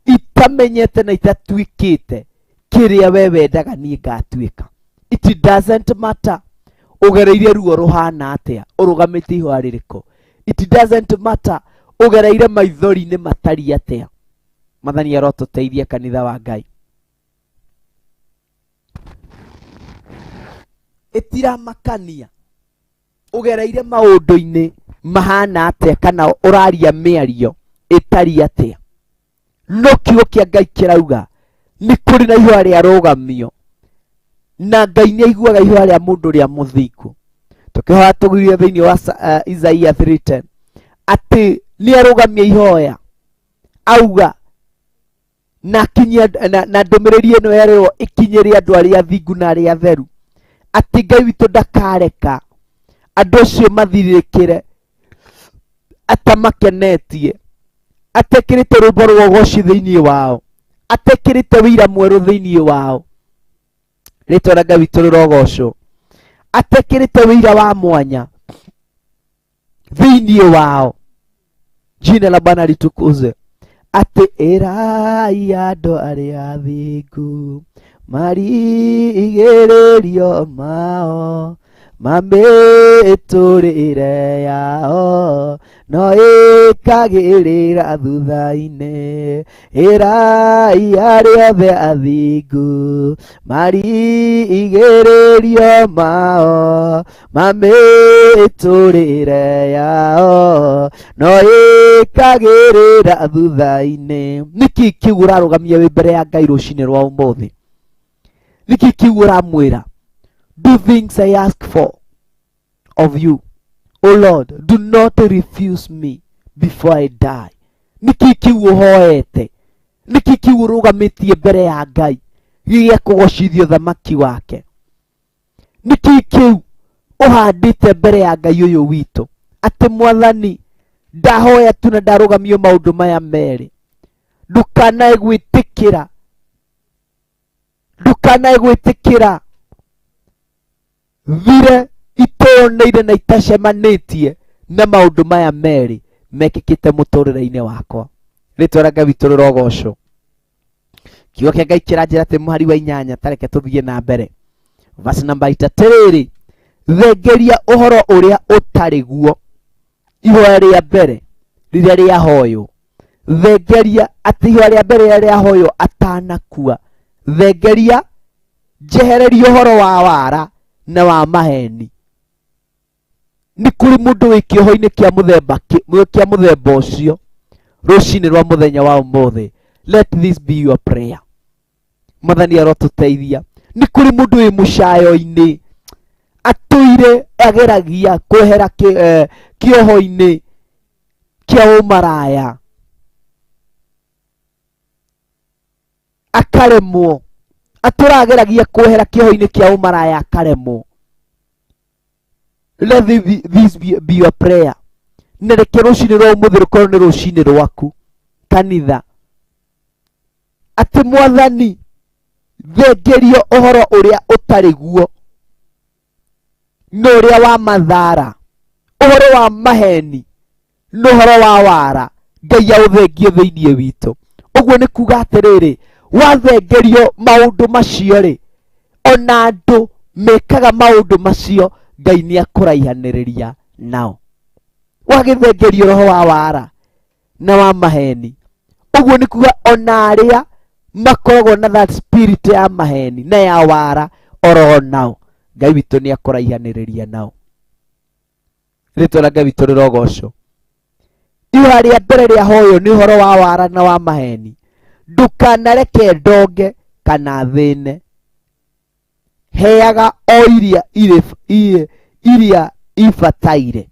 itamenyete na itatuĩkĩte kĩrĩa we wendaga niĩ ngatuĩka. It doesn't matter ũgereire ruo rũhana atĩa, ũrũgamĩte ihoya rĩrĩkũ. It doesn't matter ũgereire maithori-inĩ matariĩ atĩa. Mwathani arotũteithia kanitha wa Ngai. Ĩtiramakania ũgereire maũndũ-inĩ mahana atĩa kana ũraria mĩario ĩtariĩ atĩa, no kiugo kĩa Ngai kĩrauga nĩ kũrĩ na ihoya rĩa rũgamio, na Ngai nĩ aiguaga ihoya rĩa mũndũ ũrĩa mũthingu. Tũkĩhoya tũgirie thĩinĩ wa Isaiah 3:10 atĩ nĩ arũgamia ihoya auga na kinyia na ndũmĩrĩri ĩno yerĩrwo ĩkinyĩre andũ arĩa athingu na arĩa atheru, atĩ Ngai witũ ndakareka andũ acio mathirĩkĩre atamakenetie, atekĩrĩte rwĩmbo rwa ũgoci thĩinĩ wao, atekĩrĩte wĩira mwerũ thĩinĩ wao. Rĩtwa rĩa Ngai witũ rĩrogocwo. Atekĩrĩte wĩira wa mwanya thĩinĩ wao. Jina la Bwana litukuzwe. Atĩ ĩrai andũ arĩa athingu marigĩrĩrio mao, Mamĩtũrĩre yao no ĩkagĩrĩra thutha-inĩ. Ĩrai arĩa othe athingu marigĩrĩrio mao mamĩtũrĩre yao no ĩkagĩrĩra thutha-inĩ. Nĩkĩ kĩu ũrarũgamia wĩ mbere ya Ngai rũcinĩ rwa ũmũthĩ? Nĩkĩ kĩu ũramwĩra? Do things I ask for of you, O Lord, do not refuse me before I die. Nĩkĩ kĩu ũhoete? Nĩkĩ kĩu ũrũgamĩtie mbere ya Ngai gĩgĩa kũgocithio thamaki wake? Nĩkĩ kĩu ũhandĩte mbere ya Ngai ũyũ witũ atĩ Mwathani, ndahoya tu na ndarũgamio maũndũ maya merĩ, ndukanae gwĩtĩkĩra, ndukanae gwĩtĩkĩra thire itoneire na itacemanĩtie na maũndũ maya merĩ mekĩkĩte mũtũrĩre-inĩ wakwa. Rĩtwa rĩa Ngai witũ rĩrogocwo. Kiugo kĩa Ngai kĩranjĩra atĩ mũhari wa 8, tareke tũthiĩ na mbere. Verse number 8, atĩrĩrĩ, thengeria ũhoro ũrĩa ũtarĩ guo. Ihoya rĩa mbere rĩrĩa rĩahoywo, thengeria atĩ ihoya rĩa mbere rĩrĩa rĩahoywo atanakua, thengeria njehereria ũhoro wa wara na wa maheni. Nĩ kũrĩ mũndũ wĩ kĩoho-inĩ kĩa mũthemba kĩa mũthemba ũcio rũcinĩ rwa mũthenya wa ũmũthĩ. Let this be your prayer. Mwathani arotũteithia. Nĩ kũrĩ mũndũ wĩ mũcayo-inĩ atũire ageragia kwehera kĩoho-inĩ kĩa ũmaraya, akaremwo, atũrageragia kwehera kĩoho-inĩ kĩa ũmaraya akaremwo. Let this be your prayer. Na reke rũcinĩ rwa ũmũthĩ rũkorwo nĩ rũcinĩ rwaku kanitha, atĩ Mwathani thengerio ũhoro ũrĩa ũtarĩ guo na ũrĩa wa mathara, ũhoro wa maheni na ũhoro wa wara, Ngai aũthengie thĩinĩ witũ. Ũguo nĩ kuga atĩrĩrĩ, wathengerio maũndũ macio rĩ, ona andũ mekaga maũndũ macio, Ngai nĩ akũraihanĩrĩria nao. Wagĩthengerio roho wa wara na wa maheni, ũguo nĩ kuga ona arĩa makoragwo na that spirit ya maheni na ya wara oro nao, Ngai witũ nĩ akũraihanĩrĩria nao. Rĩtwa rĩa Ngai witũ rĩrogocwo. Ihoya rĩa mbere rĩahoywo nĩ ũhoro wa wara na wa maheni. Ndũkanareke ndonge kana thĩne, heaga o iria iria ibataire.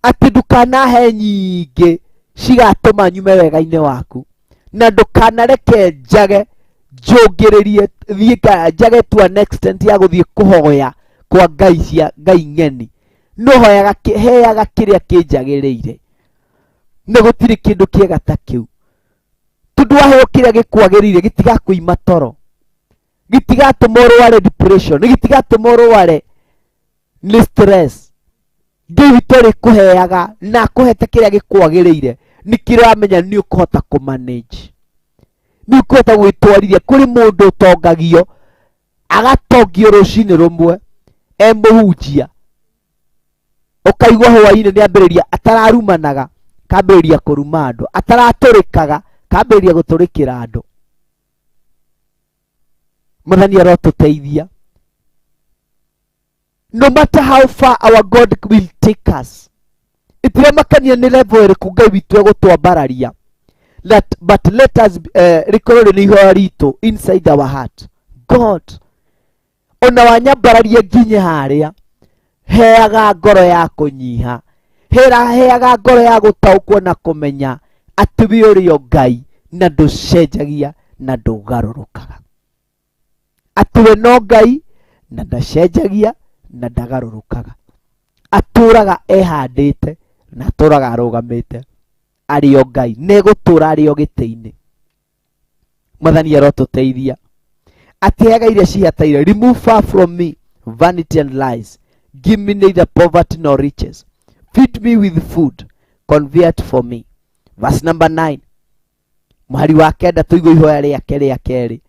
Atĩ ndũkanahe nyingĩ cigatũma nyume wega-inĩ waku, na ndũkanareke njage njũngĩrĩrie thiĩ njage to an extent ya gũthiĩ kũhoya kwa ngai cia ngai ng'eni. No hoyaga heaga kĩrĩa kĩnjagĩrĩire, na gũtirĩ kĩndũ kĩega ta kĩu, tondũ waheo kĩrĩa gĩkwagĩrĩire gĩtigakũima toro, gĩtigatũma ũrware depression, gĩtigatũma ũrware nĩ stress. Ngai witũ arĩkũheaga na akũhete kĩrĩa gĩkwagĩrĩire, nĩkĩo ũramenya nĩ ũkũhota kũmanage, nĩ ũkũhota gwĩtwarithia. Kũrĩ mũndũ ũtongagio agatongio rũcinĩ rũmwe e mũhunjia, ũkaigua hwaĩ-inĩ nĩ ambĩrĩria atararumanaga kambĩrĩria kũruma andũ, ataratũrĩkaga kambĩrĩria gũtũrĩkĩra andũ. Mwathani arotũteithia. No matter how far our God will take us, itiremakania nĩ level ĩrĩkũ Ngai witũ egũtwambararia, but let us rĩkorwo rĩrĩ ihoya ritũ inside our heart. God, ona wanyambararia nginye harĩa, heaga ngoro ya kũnyiha, heaga ngoro ya gũtaũkwo na kũmenya atĩ wĩ ũrĩ o Ngai na ndũcenjagia na ndũgarũrũkaga, atĩ we no Ngai na ndacenjagia na ndagarũrũkaga, atũraga ehandĩte na atũraga arũgamĩte arĩ o Ngai, na egũtũra arĩ o gĩtĩ-inĩ. Mwathani arotũteithia. Atĩ heaga iria cihataire, remove far from me vanity and lies, give me neither poverty nor riches, feed me with food convert for me. Verse number 9, mũhari wa 9, tũigue ihoya rĩake rĩa kerĩ.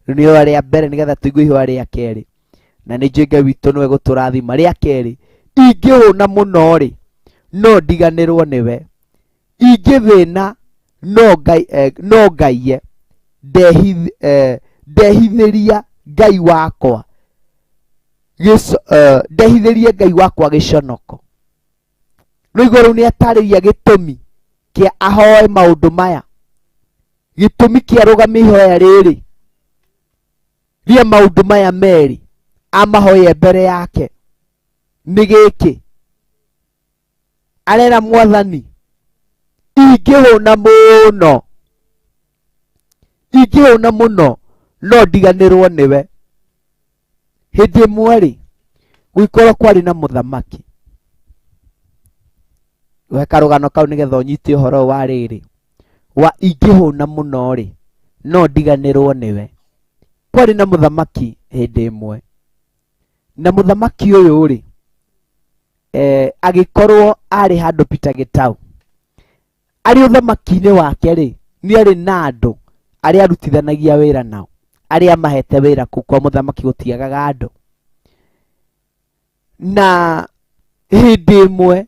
Rĩu nĩ ihoya rĩa mbere nĩgetha tũigue ihoya rĩa kerĩ. Na nĩ njũĩ Ngai witũ nĩwe gũtũrathima. Rĩa kerĩ, ingĩhũna mũno rĩ, no ndiganĩrwo nĩwe. Ingĩthĩna no Ngai no ngaiye. Ndehithĩria Ngai wakwa ndehithĩrie Ngai wakwa gĩconoko. Rũigua rũu nĩ atarĩria gĩtũmi kĩa ahoe maũndũ maya, gĩtũmi kĩa rũgamia ihoya rĩrĩ rĩa maũndũ maya merĩ amahoye mbere yake nĩ gĩkĩ. Arera Mwathani, ingĩhũna mũno, ingĩhũna mũno no ndiganĩrwo nĩwe. Hĩndĩ ĩmwe rĩ, gũgĩkorwo kwarĩ na mũthamaki. We karũgano kau nĩgetha ũnyite ũhoro wa rĩrĩ wa ingĩhũna mũno rĩ, no ndiganĩrwo nĩwe. Kwarĩ na mũthamaki hĩndĩ ĩmwe, na mũthamaki ũyũ rĩ, agĩkorwo arĩ handũ Peter Gitau. Arĩ ũthamaki-inĩ wake rĩ, nĩ arĩ na andũ arĩa arutithanagia wĩra nao, arĩa mahete wĩra kũu kwa mũthamaki gũtiagaga andũ. Na hĩndĩ ĩmwe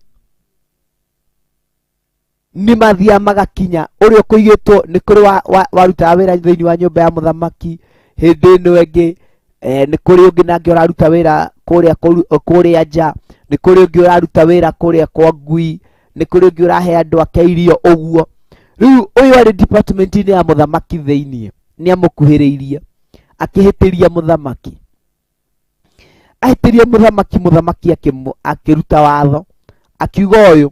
nĩ mathiaga magakinya ũrĩa ũkũigĩtwo nĩ kũrĩ warutaga wĩra thĩinĩ wa nyũmba ya mũthamaki, hĩndĩ ĩno ĩngĩ nĩ kũrĩ ũngĩ nake ũraruta wĩra kũrĩa nja, nĩ kũrĩ ũngĩ ũraruta wĩra kũrĩa kwa ngui, nĩ kũrĩ ũngĩ ũrahe andũ ake irio ũguo. Rĩu ũyũ arĩ department-inĩ ya mũthamaki thĩinĩ, nĩ amũkuhĩrĩirie akĩhĩtĩria mũthamaki. Ahĩtĩria mũthamaki, mũthamaki akĩruta watho, akiuga ũyũ,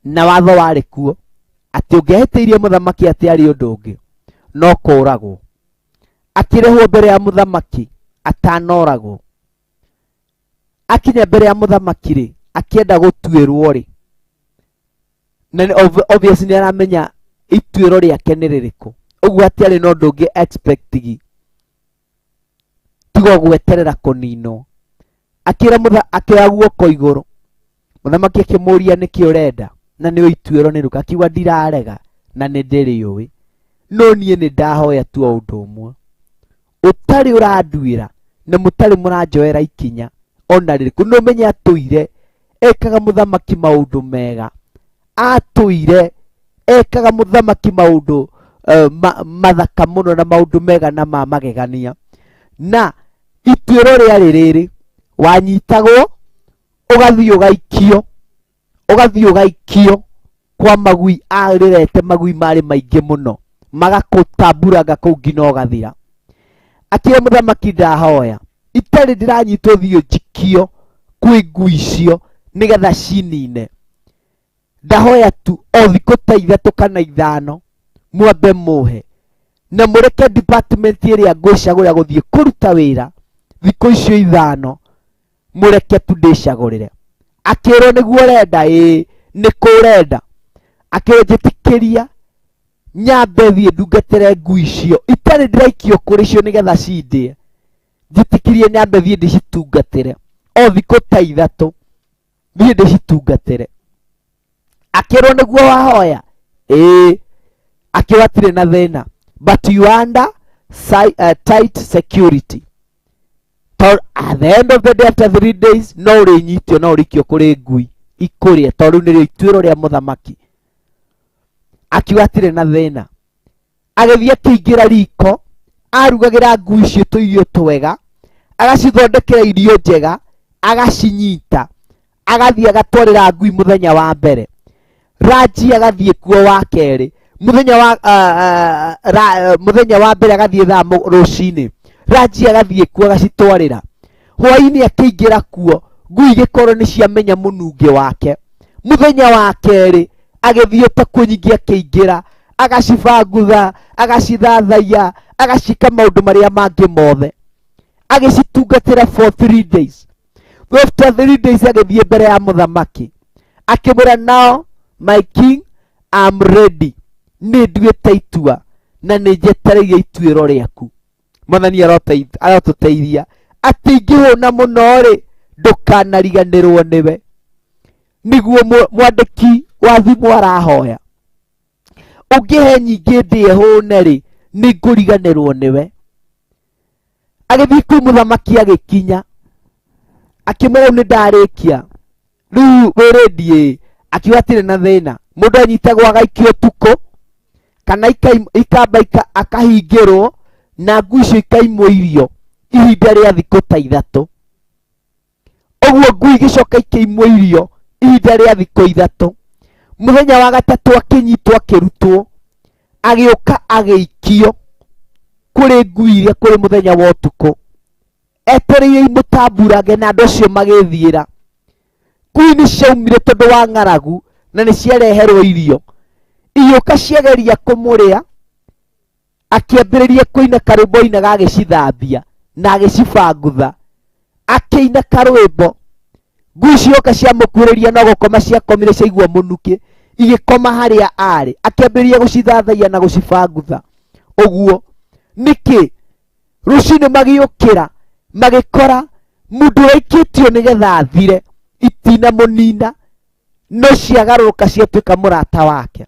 na watho warĩ kuo atĩ ũngĩahĩtĩirie mũthamaki atĩ arĩ ũndũ ũngĩ no kũragwo. Akĩrehwo mbere ya mũthamaki atanoragwo. Akinya mbere ya mũthamaki rĩ, akĩenda gũtuĩrwo rĩ, na obviously nĩ aramenya ituĩro rĩake nĩ rĩrĩkũ, ũguo hatiarĩ na ũndũ ũngĩ expect gi tiga gweterera kũninwo. Akĩra akĩoya guoko igũrũ, mũthamaki akĩmũria nĩkĩ ũrenda, na nĩ ituĩro nĩ rĩrĩkũ. Akiuga ndirarega na nĩ ndĩrĩũĩ, no niĩ nĩ ndahoya tu o ũndũ ũmwe, ũtarĩ ũranduĩra na mũtarĩ mũranjoera ikinya ona rĩrĩkũ. No ũmenye atũire ekaga mũthamaki maũndũ mega, atũire ekaga mũthamaki maũndũ mathaka mũno na maũndũ mega na ma magegania. Na ituĩro rĩarĩ rĩrĩ, wanyitagwo ũgathiĩ ũgaikio, ũgathiĩ ũgaikio kwa magui arĩrete, magui marĩ maingĩ mũno, magakũtamburanga kũu nginya ũgathira. Akĩra mũthamaki ndahoya itarĩ ndĩranyitwo thiĩ njikio kwĩ ngui icio nĩgetha cinine, ndahoya tu o thikũ ta 3 kana 5 mwambe mũhe na mũreke department ĩrĩa ngwĩcagũra gũthiĩ kũruta wĩra thikũ icio 5, mũreke tu ndĩcagũrĩre. Akĩrwo nĩguo ũrenda? Ĩĩ nĩkũ ũrenda. Akĩrwo njĩtĩkĩria nyambe thiĩ ndungatĩre ngui icio itarĩ ndĩraikio kũrĩ cio nĩgetha cindĩe, njĩtĩkĩrie nyambe thiĩ ndĩcitungatĩre o thikũ ta 3, thiĩ ndĩcitungatĩre. Akĩrwo nĩguo wahoya? Ĩĩ. Akĩrwo hatirĩ na thĩna, but you are under tight security. Tondũ at the end of the day after 3 days no ũrĩnyitio, no ũrĩikio kũrĩ ngui ikũrĩe, tondũ rĩu nĩrĩo ituĩro rĩa mũthamaki. Akiuga hatirĩ na thĩna. Agĩthiĩ akĩingĩra riko, arugagĩra ngui icio tũirio twega, agacithondekera irio njega, agacinyita, agathiĩ agatwarĩra ngui mũthenya wa mbere. Ranji agathiĩ kuo wa kerĩ, mũthenya wa mbere agathiĩ thaa rũcinĩ, Ranji agathiĩ kuo agacitwarĩra. Hwaĩ-inĩ akĩingĩra kuo, ngui igĩkorwo nĩ ciamenya mũnungĩ wake. Mũthenya wa kerĩ agĩthiĩ ta kuo nyingĩ akĩingĩra, agacibangutha, agacithathaiya, agacika maũndũ marĩa mangĩ mothe, agĩcitungatĩra for 3 days. After 3 days agĩthiĩ mbere ya mũthamaki akĩmwĩra, now my king, I'm ready, nĩ nduĩte itua na nĩ njetereire ituĩro rĩaku. Mwathani arotũteithia atĩ ingĩhũna mũno rĩ, ndũkanariganĩrwo nĩwe. Nĩguo mwandĩki wa thimũ arahoya, ũngĩhe nyingĩ ndĩe hũne rĩ, nĩ ngũriganĩrwo nĩwe. Agĩthiĩ kwĩ mũthamaki agĩkinya, Akĩmwĩra rĩu nĩ ndarĩkia rĩu wĩ ready? Akiuga atirĩ na thĩna. Mũndũ anyitagwo agaikio ũtukũ kana ikamba akahingĩrwo na ngui icio ikaimwo irio ihinda rĩa thikũ ta 3. Ũguo ngui igĩcoka ikĩimwo irio ihinda rĩa thikũ 3. Mũthenya wa gatatũ akĩnyitwo akĩrutwo, agĩũka agĩikio kũrĩ ngui iria kũrĩ mũthenya wa ũtukũ, etereire imũtamburage na andũ acio magĩthiĩra. Ngui nĩ ciaumire tondũ wa ng'aragu na nĩ ciareherwo irio, igĩũka ciageria kũmũrĩa, akĩambĩrĩria kũina karwĩmbo ainaga agĩcithambia na agĩcibangutha, akĩina karwĩmbo. Ngui cioka ciamũkuhĩrĩria no gũkoma ciakomire, ciaigua mũnukĩ igĩkoma harĩa arĩ, akĩambĩrĩria gũcithathaia na gũcibangutha. Ũguo nĩkĩ rũcinĩ magĩũkĩra magĩkora mũndũ ũraikĩtio nĩgetha athire itinamũnina, no ciagarũrũka ciatuĩka mũrata wake.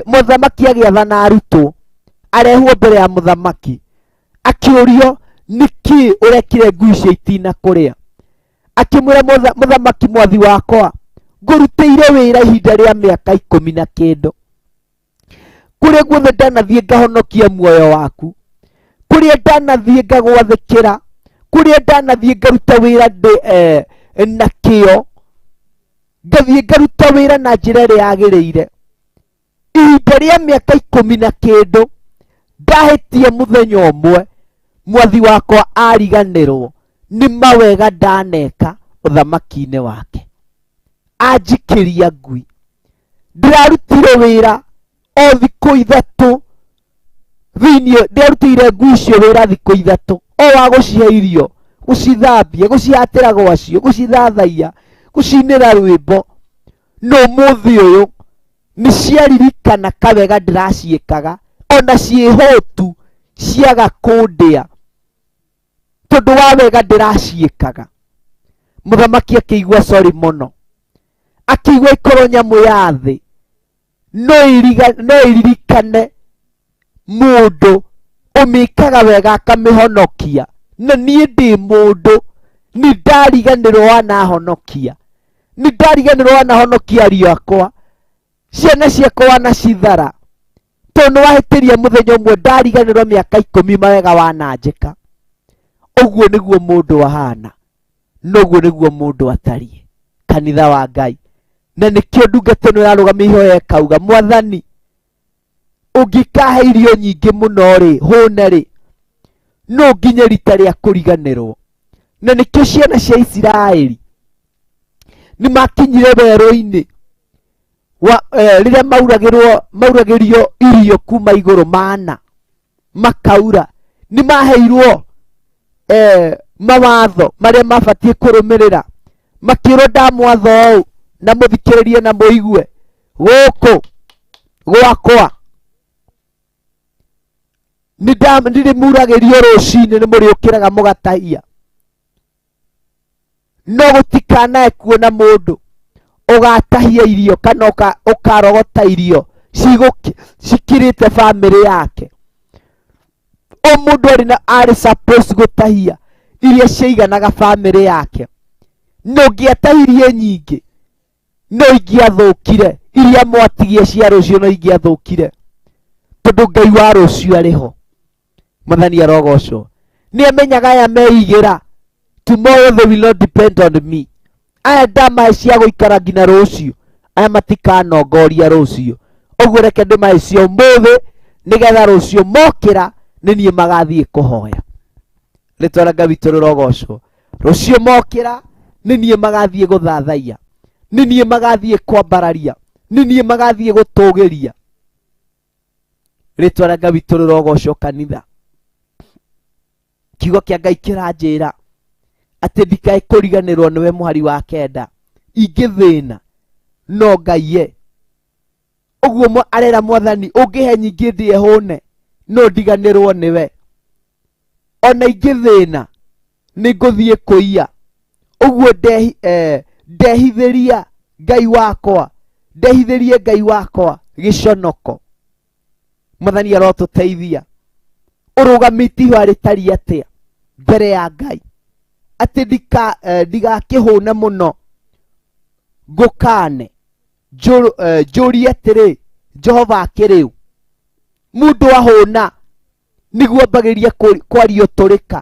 Mũthamaki agĩathana arutwo arehwo mbere ya mũthamaki, akĩũrio nĩkĩ ũrekire ngui icio itina kũrĩa. Akĩmwĩra mũthamaki, mwathi wakwa, ngũrutĩire wĩra ihinda rĩa mĩaka 10 na kĩndũ, kũrĩa guothe ndanathiĩ ngahonokia muoyo waku, kũrĩa ndanathiĩ ngagwathĩkĩra, kũrĩa ndanathiĩ ngaruta wĩra ndĩ na kĩo, ngathiĩ ngaruta wĩra na njĩra ĩrĩa yagĩrĩire. Ihinda rĩa mĩaka 10 na kĩndũ ndahĩtie mũthenya ũmwe, mwathi wakwa ariganĩrwo nĩ mawega ndaneka ũthamaki-inĩ wake, anjikĩria ngui. Ndĩrarutire wĩra o thikũ 3 thĩiniĩ, ndĩrarutĩire ngui icio wĩra thikũ 3, o wa gũcihe irio, gũcithambia, gũcihatĩra gwacio, gũcithathaia, gũcinĩra rwĩmbo. No ũmũthĩ ũyũ nĩ ciaririkana kawega ndĩraciĩkaga, ona ciĩhũtu ciaga kũndĩa tondũ wa wega ndĩraciĩkaga. Mũthamaki akĩigua sorry mũno, akĩigua ikorwo nyamũ ya thĩ no iririkane mũndũ ũmĩkaga wega akamĩhonokia, na niĩ ndĩ mũndũ nĩ ndariganĩrwo wanahonokia, nĩ ndariganĩrwo wanahonokia ariũ akwa, ciana ciakwa wanacithara, tondũ nĩ wahĩtĩria mũthenya ũmwe ndariganĩrwo mĩaka 10 mawega wananjĩka. Ũguo nĩguo mũndũ ahana, noguo nĩguo mũndũ atariĩ kanitha wa Ngai. Na nĩkĩo ndungata ĩno ĩrarũgamia ihoya ĩkauga, mwathani ũngĩkahe irio nyingĩ mũno rĩ, hũne rĩ, no nginye rita rĩa kũriganĩrwo. Na nĩkĩo ciana cia Isiraeli nĩ makinyire werũ-inĩ rĩrĩa mauragĩrio irio kuma igũrũ mana makaura, nĩ maheirwo mawatho marĩa mabatiĩ kũrũmĩrĩra, makĩrwo ndamwatho ũũ na mũthikĩrĩrie na mũigue, gũkũ gwakwa nĩndĩmuragĩrio rũcinĩ nĩ mũrĩũkĩraga mũgatahia, no gũtikanae kuona mũndũ ũgatahia irio kana ũkarogota irio cikĩrĩte bamĩrĩ yake. O mũndũ arĩ na arĩ supposed gũtahia iria ciaiganaga bamĩrĩ yake, no ũngĩatahirie nyingĩ no ingĩathũkire, iria mwatigie cia rũciũ no ingĩathũkire, tondũ Ngai wa rũciũ arĩ ho. Mwathani arogocwo. Nĩ amenyaga aya meigĩra, tomorrow they will not depend on me. Aya ndamahe cia gũikara nginya rũciũ, aya matikanongoria rũciũ. Ũguo reke ndĩmahe cia ũmũthĩ nĩgetha rũciũ mokĩra nĩ niĩ magathiĩ kũhoya. Rĩtwa rĩa Ngai witũ rĩrogocwo. Rũciũ mokĩra nĩ niĩ magathiĩ gũthathaiya, nĩ niĩ magathiĩ kwambararia, nĩ niĩ magathiĩ gũtũgĩria. Rĩtwa rĩa Ngai witũ rĩrogocwo kanitha. Kiugo kĩa Ngai kĩranjĩra atĩ ndikae kũriganĩrwo nĩwe mũhari wa 9, ingĩthĩna no Ngai ye. Ũguo arera mwathani ũngĩhe nyingĩ ndĩe hũne no ndiganĩrwo nĩwe, ona ingĩthĩna nĩ ngũthiĩ kũiya. Ũguo ndehithĩria Ngai wakwa, ndehithĩrie Ngai wakwa gĩconoko. Mwathani arotũteithia. Ũrũgamĩte ihoya rĩtariĩ atĩa mbere ya Ngai? Atĩ ndigakĩhũne mũno ngũkane njũrie atĩrĩ Jehova akĩrĩ ũ. Mũndũ ahũna nĩguo ambagĩrĩrie kwaria ũtũrĩka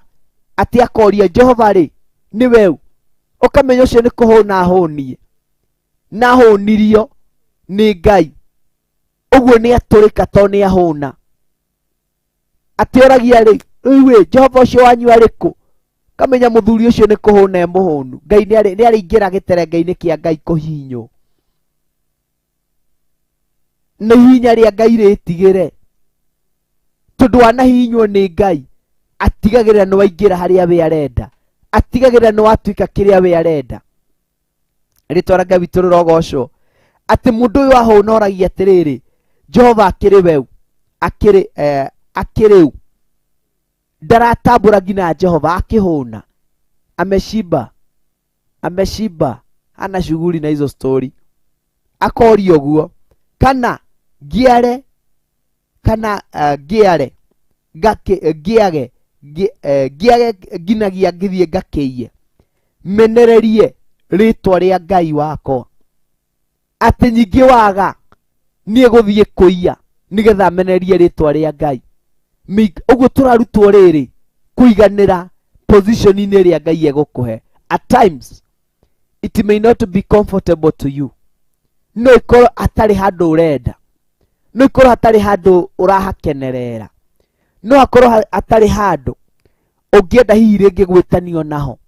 atĩ akoria Jehova rĩ nĩwe ũ. Ũkamenya ũcio nĩ kũhũna ahũnie na ahũnirio nĩ Ngai ũguo nĩ atũrĩka to nĩ ahũna. Atĩ oragia rĩ rĩu ĩ Jehova ũcio wanyu arĩ kũ. Kamenya mũthuri ũcio nĩ kũhũna e mũhũnu. Ngai nĩ arĩingĩra gĩterenge-inĩ kĩa Ngai kũhihinywo na ihinya rĩa Ngai rĩtigĩre tondũ wanahihinywo nĩ Ngai atigagĩrĩra nĩ waingĩra harĩa we arenda, atigagĩrĩra nĩ watuĩka kĩrĩa we arenda. Rĩtwa rĩa Ngai witũ rĩrogocwo. Atĩ mũndũ ũyũ ahũna oragia atĩrĩrĩ Jehova akĩrĩ we ũ, akĩrĩ ũ. Ndaratambũra nginya Jehova akĩhũna. Ameshiba, ameshiba, hana shughuli na hizo story. Akoria ũguo kana ngiare kana ngiare ngiage ngiage nginagia ngithiĩ ngakĩiye menererie rĩtwa rĩa Ngai wakwa. Atĩ nyingĩ waga niĩ gũthiĩ kũiya nĩgetha menererie rĩtwa rĩa Ngai. Ũguo tũrarutwo rĩrĩ kũiganĩra position-inĩ ĩrĩa Ngai egũkũhe. At times it may not be comfortable to you. No ikorwo hatarĩ handũ ũrenda, no ikorwo hatarĩ handũ ũrahakenerera, no hakorwo hatarĩ handũ ũngĩenda hihi rĩngĩ gwĩtanio naho.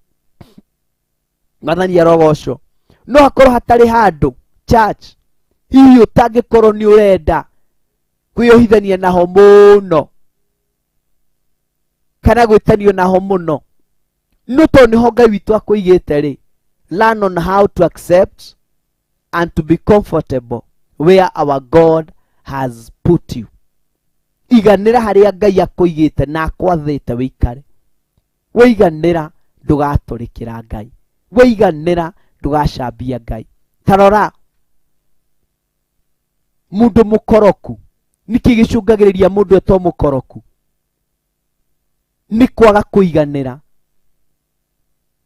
Mwathani arogocwo. No hakorwo hatarĩ handũ church hihi ũtangĩkorwo nĩ ũrenda kwĩyohithania naho mũno kana gwĩtanio naho mũno, no tondũ nĩho Ngai witũ akũigĩte rĩ, learn on how to accept and to be comfortable where our God has put you. Iganĩra harĩa Ngai akũigĩte na akwathĩte wĩikare. Wĩiganĩra ndũgatũrĩkĩra Ngai, wĩiganĩra ndũgacambia Ngai. Ta rora mũndũ mũkoroku, nĩkĩ gĩcũngagĩrĩria mũndũ etwo mũkoroku? Nĩ kwaga kũiganĩra.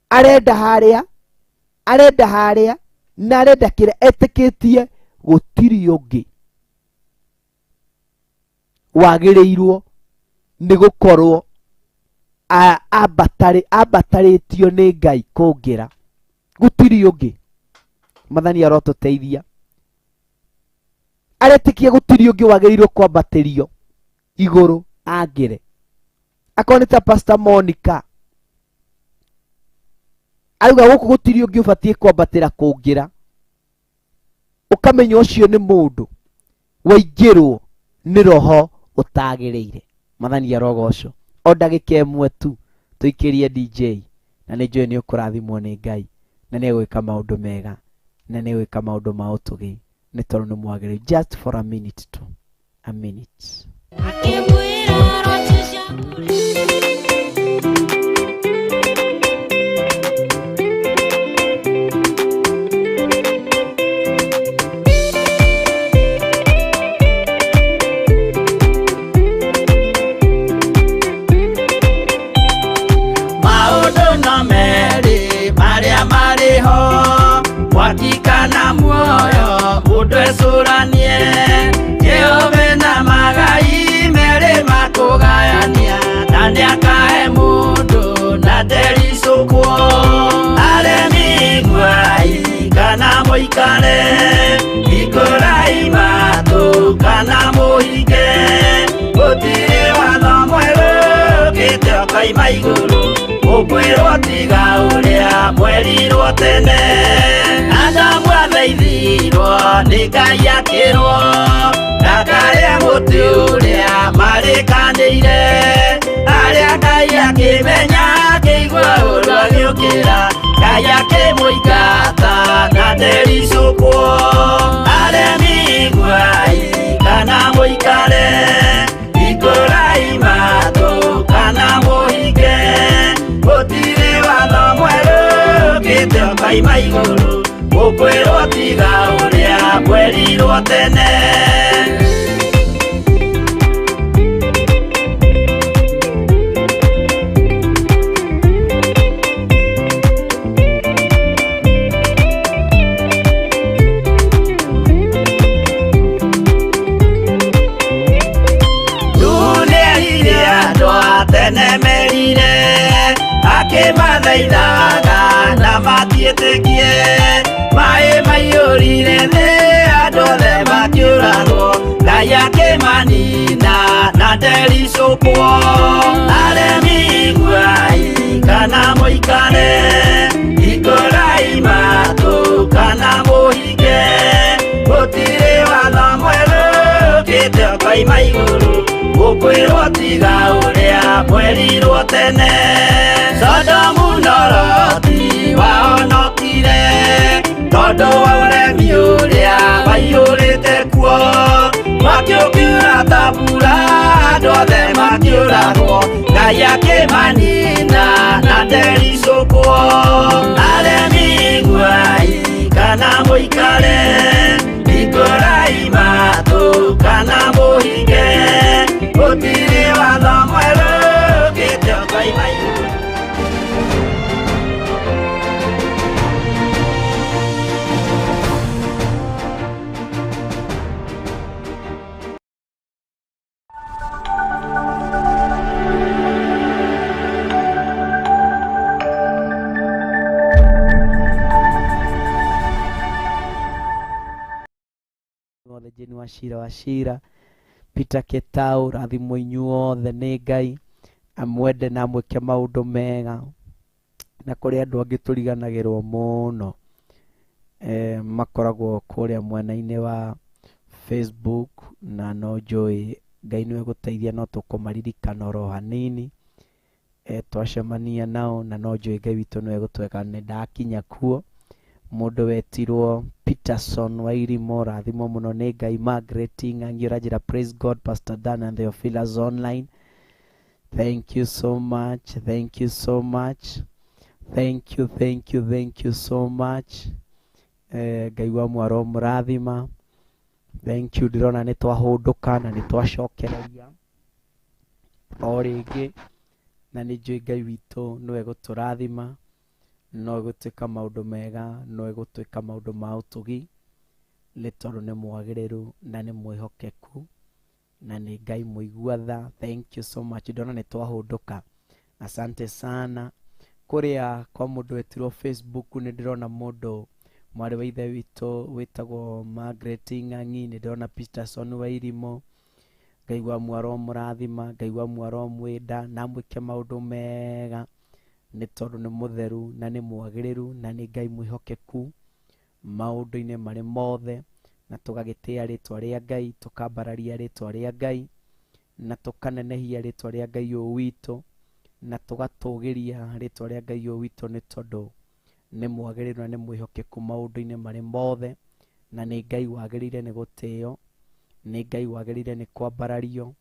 Arenda harĩa, arenda harĩa na arenda kĩrĩa etĩkĩtie gũtirĩ ũngĩ wagĩrĩirwo nĩ gũkorwo ambatarĩtio nĩ Ngai kũngĩra. Gũtirĩ ũngĩ. Mwathani arotũteithia. Aretĩkia gũtirĩ ũngĩ wagĩrĩirwo kwambatĩrio igũrũ angĩre. Akorwo nĩ ta Pastor Monica auga gũkũ gũtirĩ ũngĩ ũbatiĩ kwambatĩra kũngĩra, ũkamenya ũcio nĩ mũndũ waingĩrwo nĩ roho ũtagĩrĩire. Mwathani arogocwo. O ndagĩka ĩmwe tu tũikĩrie DJ na nĩ njũĩ nĩ ũkũrathimwo nĩ Ngai na nĩ egwĩka maũndũ mega na nĩ egwĩka maũndũ ma ũtugi nĩ tondũ nĩ mwagĩrĩru. Just for a minute tu, a minute. Maũndũ no merĩ marĩa marĩ ho, mwaki kana muoyo mũndũ ecũranie. Jehova na magai merĩ makũgayania, na nĩakahe mũndũ na ndericũkwo. Aremi iguai kana mũikare, hingũrai matũ kana mũhinge. Gũtirĩ watho mwerũ ũkĩte ũkoima igũrũ, ũkwĩrwo tiga ũrĩa mwerirwo tene. Adamu athaithirwo nĩ Ngai akĩrwo ndakarĩe mũtĩ ũrĩa marĩkanĩire. Arĩa Ngai akĩmenya akĩigua ũru agĩũkĩra, Ngai akĩmũingata na ndericũkwo. Aremi iguai kana mũikare, hingũrai matũ kana mũhinge. Gũtirĩ watho mwerũ ũkĩte ũkoima igũrũ, ũkwĩrwo tiga ũrĩa mwerirwo tene. Atũire akĩmathaithaga na matiĩtĩkie maĩ maiyũrire thĩ andũ othe makĩũragwo Ngai akĩmanina na ndericũkwo aremi iguai kana mũikare hingũrai matũ kana mũhinge gũtirĩ watho mwerũ ũkĩte ũkoima igũrũ gũkwĩrwo tiga ũrĩa mwerirwo tene Sodomu na Loti wahonokire tondũ wa ũremi ũrĩa waiyũrĩte kuo mwaki ũkiura ta mbura andũ othe makĩũragwo Ngai akĩmanina na ndericũkwo aremi iguai kana mũikare hingũrai matũ kana mũhinge gũtirĩ watho mwerũ ũkĩte ũkoima igũrũ. Othe Jane Wachira Wachira Peter Ketau rathimwo inyuothe nĩ Ngai amwende na amwĩke maũndũ mega na kũrĩ andũ angĩ tũriganagĩrwo mũno makoragwo kũrĩa mwena-inĩ wa Facebook na no njũĩ Ngai nĩwe gũteithia no tũkũmaririkana oro hanini twacemania nao na no njũĩ Ngai witũ nĩwe gũtweka nĩ ndakinya kuo mũndũ wetirwo Peterson Wairimo rathimwo mũno nĩ Ngai Margaret Ng'ang'i ũranjĩra praise God Pastor Dan and Theophilus online. Thank you so much, thank you so much, thank you, thank you, thank you so much. Ngai wa mwaro mũrathima. Thank you ndĩrona nĩ twahũndũka na nĩ twacokereria o rĩngĩ na nĩ njũĩ Ngai witũ nĩwe gũtũrathima no egũtuĩka maũndũ mega no egũtuĩka maũndũ ma ũtugi nĩ tondũ nĩ mwagĩrĩru na nĩ mwĩhokeku na nĩ Ngai mũigua tha. Thank you so much ndona nĩ twahũndũka asante sana. Kũrĩa kwa mũndũ wetirwo Facebook nĩ ndĩrona mũndũ mwarĩ wa ithe witũ wĩtagwo Margaret Ng'ang'i nĩ ndĩrona Peterson Wairimo Ngai wa mwaro mũrathima Ngai wa mwaro mwenda na amwĩke maũndũ mega nĩ tondũ nĩ mũtheru na nĩ mwagĩrĩru na nĩ Ngai mwĩhokeku maũndũ-inĩ marĩ mothe na tũgagĩtĩa rĩtwa rĩa Ngai tũkambararia rĩtwa rĩa Ngai na tũkanenehia rĩtwa rĩa Ngai ũyũ witũ na tũgatũgĩria rĩtwa rĩa Ngai ũyũ witũ nĩ tondũ nĩ mwagĩrĩru na nĩ mwĩhokeku maũndũ-inĩ marĩ mothe na nĩ Ngai wagĩrĩire nĩ gũtĩo nĩ Ngai wagĩrĩire nĩ kwambarario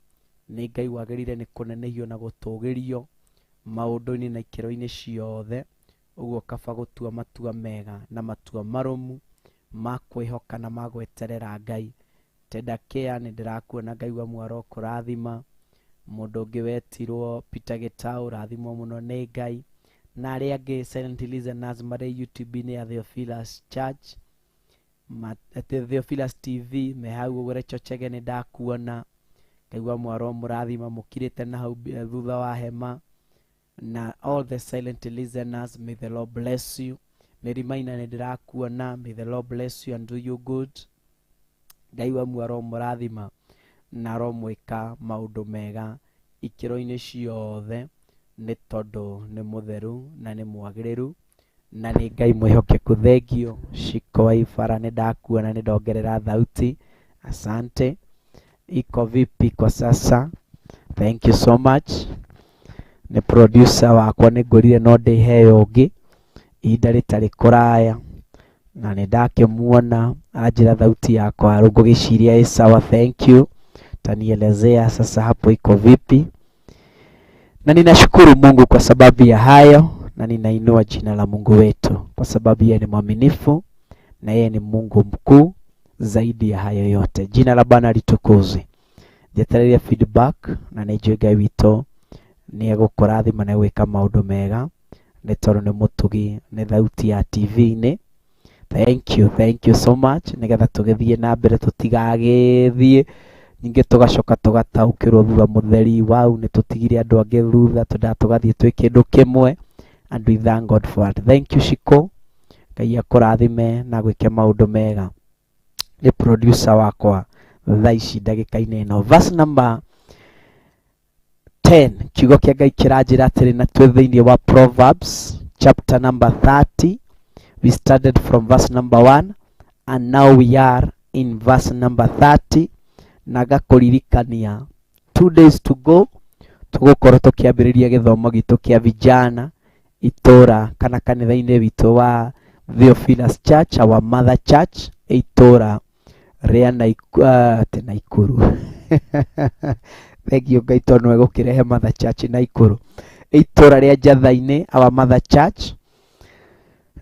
nĩ Ngai wagĩrĩire nĩ kũnenehio na gũtũgĩrio maũndũ-inĩ na ikĩro-inĩ ciothe ũguo kaba gũtua matua mega na matua marũmu ma kwĩhoka na ma gweterera Ngai. Tenda Kea nĩ ndĩrakuona Ngai wa mwaro kũrathima mũndũ ũngĩ wetirwo Peter Gitau rathimwo mũno nĩ Ngai na arĩa angĩ silent listeners marĩ YouTube-inĩ ya Theophilus Church Theophilus TV me hau ũguo Rachel Chege nĩ ndakuona Ngai wa mwaro mũrathima mũkirĩte na hau thutha wa hema na all the silent listeners may the Lord bless you. Mary Maina nĩ ndĩrakuona may the Lord bless you and do you good. Ngai wa mwaro mũrathima na aromwĩka maũndũ mega ikĩro-inĩ ciothe nĩ tondũ nĩ mũtheru na nĩ mwagĩrĩru na nĩ Ngai mwĩhokeku. Thengio Shiko wa Ibara nĩ ndakuona nĩ ndongerera thauti asante. Iko vipi kwa sasa? Thank you so much. Nĩ producer wakwa nĩ ngũrire no ndĩheo ũngĩ ihinda rĩtarĩ kũraya na nĩ ndakĩmuona anjĩra thauti yakwa ngũgĩciria ĩ sawa. Thank you, tanielezea sasa hapo iko vipi, na ninashukuru Mungu kwa sababu ya hayo na ninainua jina la Mungu wetu kwa sababu yeye ni mwaminifu na yeye ni Mungu mkuu zaidi ya hayo yote. Jina la Bwana litukuzwe. Njetereire feedback na nĩ njũĩ Ngai witũ nĩ egũkũrathima na egwĩka maũndũ mega nĩ tondũ nĩ mũtugi nĩ thauti ya TV-inĩ. Thank you, thank you so much. Nĩgetha tũgĩthiĩ na mbere tũtigagĩthiĩ Ningĩ tũgacoka tũgataũkĩrwo thutha mũtheri wau nĩ tũtigire andũ angĩ thutha, twendaga tũgathiĩ twĩ kĩndũ kĩmwe, and we thank God for it. Thank you Shiko, Ngai akũrathime na gwĩke maũndũ mega. Nĩ producer wakwa thaa ici ndagĩka-inĩ ĩno. Verse number 10, kiugo kĩa Ngai kĩranjĩra atĩrĩ, na twĩ thĩinĩ wa Proverbs chapter number 30. We started from verse number 1 and now we are in verse number 30. Na ngakũririkania 2 days to go tũgũkorwo tũkĩambĩrĩria gĩthomo gitũ kĩa vijana itũra kana kanitha-inĩ witũ wa Theophilus Church, our mother church, itũra rĩa Naikuru. Thank you Ngai tondũ nĩwe gũkĩrehe mother church Naikuru, itũra rĩa Njatha-inĩ, our mother church.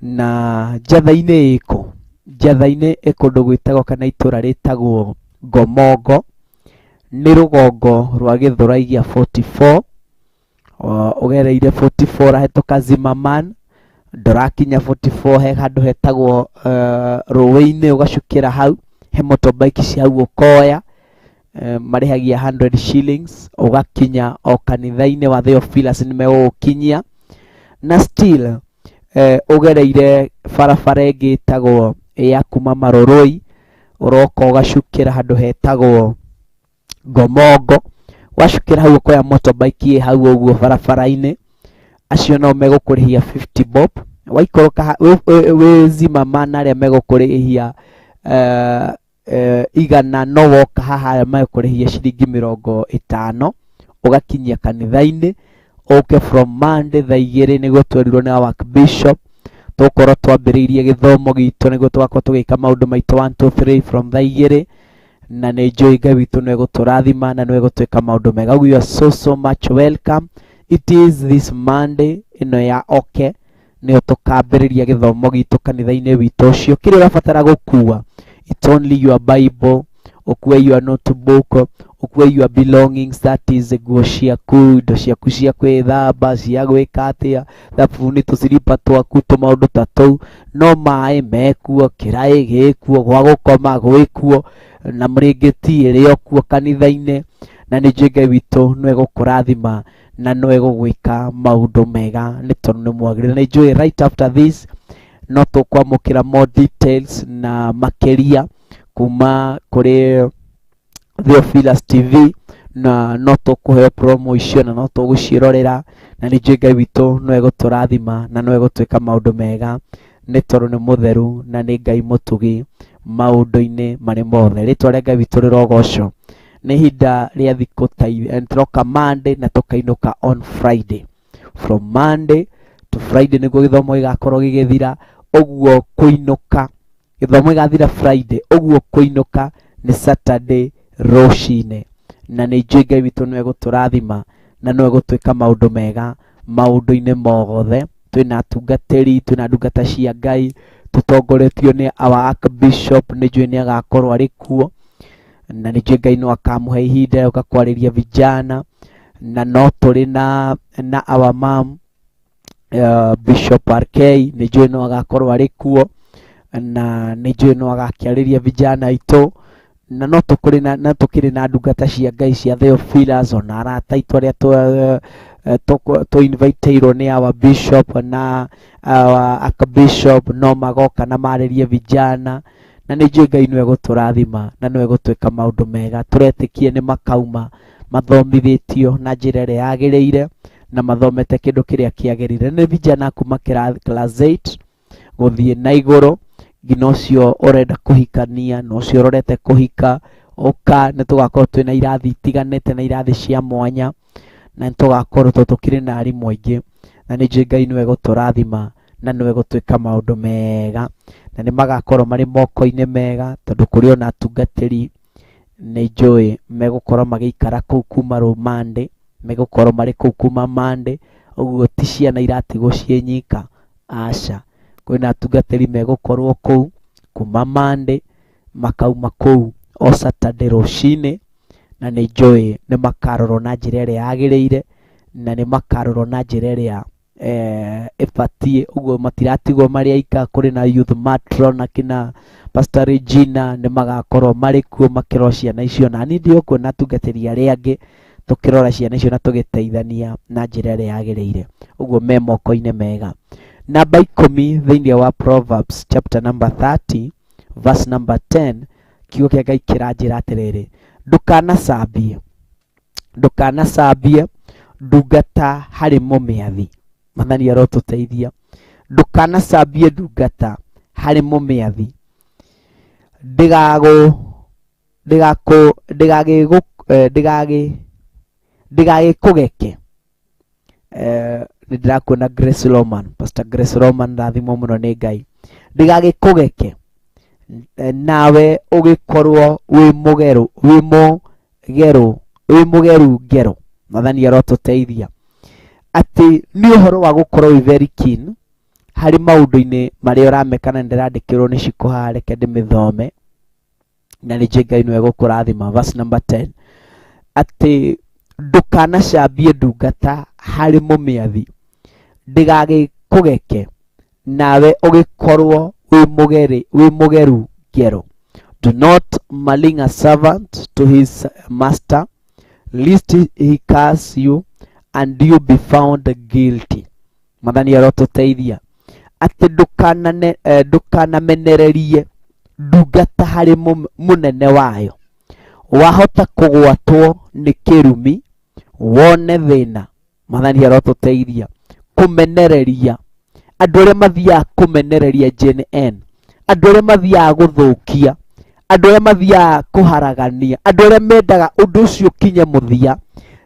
Na Njatha-inĩ ĩkũ? Njatha-inĩ ĩ kũndũ gwĩtagwo kana itũra rĩtagwo Ngomongo, nĩ rũgongo rwa Gĩthũrai gĩa 44. Ũgereire 44 ũrahĩtũka Zimmerman, ndũrakinya 44, he handũ hetagwo rũĩ-inĩ, ũgacukĩra hau, he motorbike cia hau ũkoya, marĩhagia 100 shillings, ũgakinya o kanitha-inĩ wa Theophilus nĩ megũgũkinyia. Na still ũgereire barabara ĩngĩ ĩtagwo ya kuma Marũrũi, ũroka ũgacukĩra handũ hetagwo Ngomongo, wacukĩra hau ũkoya motorbike ĩ hau ũguo barabara-inĩ, acio nao megũkũrĩhia 50 bob. Waikũrũka wĩ Zimmerman arĩa megũkũrĩhia igana, no woka haha megũkũrĩhia ciringi 50, ũgakinyia kanitha-inĩ. Ũke from Monday thaa 2 nĩguo twerirwo nĩ our bishop tũgũkorwo twambĩrĩirie gĩthomo gitũ, nĩguo tũgakorwo tũgĩka maũndũ maitũ 1 2 3 from thaa 2, na nĩ njũĩ Ngai witũ nĩ egũtũrathima na nĩ egũtwĩka maũndũ mega. We are so so much welcome. It is this Monday ĩno ya oke nĩyo tũkambĩrĩria gĩthomo gitũ kanitha-inĩ witũ ũcio. Kĩrĩa ũrabatara gũkua, it's only your Bible, ũkue your notebook, ũkue your belongings, that is nguo ciaku, indo ciaku cia kwĩthamba, cia gwĩka atĩa, thabuni, tũciriba twaku, tũmaũndũ ta tũu. No maĩ mekuo, kĩraĩ gĩkuo, gwa gũkoma gwĩkuo, na mũrĩngĩti ĩrĩ o kuo kanitha-inĩ. Na nĩ njũĩ Ngai witũ nĩ egũkũrathima na no egũgwĩka maũndũ mega nĩ tondũ nĩ mwagĩrĩire. Na nĩ njũĩ right after this no tũkwamũkĩra more details na makĩria kuma kũrĩ Theophilus TV, na no tũkũheo promo icio na no tũgũciĩrorera, na nĩ njũĩ Ngai witũ no egũtũrathima na no egũtwĩka maũndũ mega nĩ tondũ nĩ mũtheru na nĩ Ngai mũtugi maũndũ-inĩ marĩ mothe. Rĩtwa rĩa Ngai witũ rĩrogocwo. Nĩ ihinda rĩa thikũ ta tũroka Monday na tũkainũka on Friday. From Monday to Friday nĩguo gĩthomo gĩgakorwo gĩgĩthira, ũguo kũinũka gĩthomo gĩgathira Friday, ũguo kũinũka nĩ Saturday rũcinĩ. Na nĩ njũĩ Ngai witũ nĩ egũtũrathima na no egũtwĩka maũndũ mega maũndũ-inĩ mothe. Twĩna atungatĩri, twĩna ndungata cia Ngai, tũtongoretio nĩ our archbishop, nĩ njũĩ nĩ agakorwo arĩ kuo, na nĩ njũĩ Ngai no akamũhe ihinda rĩa kwarĩria vijana. Na no tũrĩ na our mom Bishop RK, nĩ njũĩ no agakorwo arĩ kuo, na nĩ njũĩ no agakĩarĩria vijana aitũ. Na no tũkũrĩ na na tũkĩrĩ na ndungata cia Ngai cia Theophilus, ona arata aitũ arĩa tũ inviteirwo nĩ our bishop na our archbishop no magoka na marĩrie vijana. Na nĩ njũĩ Ngai nĩwe gũtũrathima na nĩwe gũtwĩka maũndũ mega. Tũretĩkie nĩ makauma mathomithĩtio na njĩra ĩrĩa yagĩrĩire na mathomete kĩndũ kĩrĩa kĩagĩrĩire. Nĩ vijana kuma class 8 gũthiĩ na igũrũ nginya ũcio ũrenda kũhikania na ũcio ũrorete kũhika, ũka nĩ tũgakorwo twĩna irathi itiganĩte na irathi cia mwanya, na nĩ tũgakorwo tũkĩrĩ na arimũ aingĩ, na nĩ njũĩ Ngai nĩwe gũtũrathima na nĩwe gũtwĩka maũndũ mega, na nĩ magakorwo marĩ moko-inĩ mega tondũ kũrĩ ona atungatĩri nĩ njũĩ megũkorwo magĩikara kũu kuma Monday, megũkorwo marĩ kũu kuma Monday, ũguo ti ciana iratigwo ciĩ nyika, aca. Kwĩna atungatĩri megũkorwo kũu kuma Monday, makauma kũu o Saturday rũcinĩ, na nĩ njũĩ nĩ makarorwo na njĩra ĩrĩa yagĩrĩire, na nĩ makarorwo na njĩra ĩrĩa Ĩbatiĩ ũguo matiratigwo marĩ aika. Kũrĩ na youth matron akina Pastor Regina nĩ magakorwo marĩ kuo makĩrora ciana icio, na niĩ ndĩ okuo na atungatĩri arĩa angĩ tũkĩrora ciana icio na tũgĩteithania na njĩra ĩrĩa yagĩrĩire. Ũguo me moko-inĩ mega. Namba 10 thĩinĩ wa Proverbs chapter number 30 verse number 10, kiugo kĩa Ngai kĩranjĩra atĩrĩrĩ, ndũkanacambie, ndũkanacambie ndungata harĩ mũmĩathi. Mwathani arotũteithia. Ndũkanacambie ndungata harĩ mũmĩathi, ndĩgagũ ndĩgakũ ndĩgagĩgũ ndĩgagĩ ndĩgagĩkũgeke. Nĩ ndĩrakuona Grace Roman, Pastor Grace Roman, rathimwo mũno nĩ Ngai. Ndĩgagĩkũgeke nawe ũgĩkorwo wĩ mũgerũ, wĩ mũgerũ, wĩ mũgeru ngero. Mwathani arotũteithia atĩ nĩ ũhoro wa gũkorwo wĩ very keen harĩ maũndũ-inĩ marĩa ũrameka. Na ndĩrandĩkĩrwo nĩ Shiko haha, reke ndĩmĩthome na nĩ njũĩ Ngai nĩwe gũkũrathima. Verse number 10, atĩ ndũkanacambie ndungata harĩ mũmĩathi, ndĩgagĩkũgeke nawe ũgĩkorwo wĩ mũgeri, wĩ mũgeru ngero. Do not malign a servant to his master, lest he curse you and you be found guilty. Mwathani arotũteithia atĩ ndũkanane ndũkanamenererie ndungata harĩ mũnene wayo, wahota kũgwatwo nĩ kĩrumi wone thĩna. Mwathani arotũteithia kũmenereria andũ arĩa mathiaga kũmenereria Gen N, andũ arĩa mathiaga gũthũkia, andũ arĩa mathiaga kũharagania, andũ arĩa mendaga ũndũ ũcio ũkinye mũthia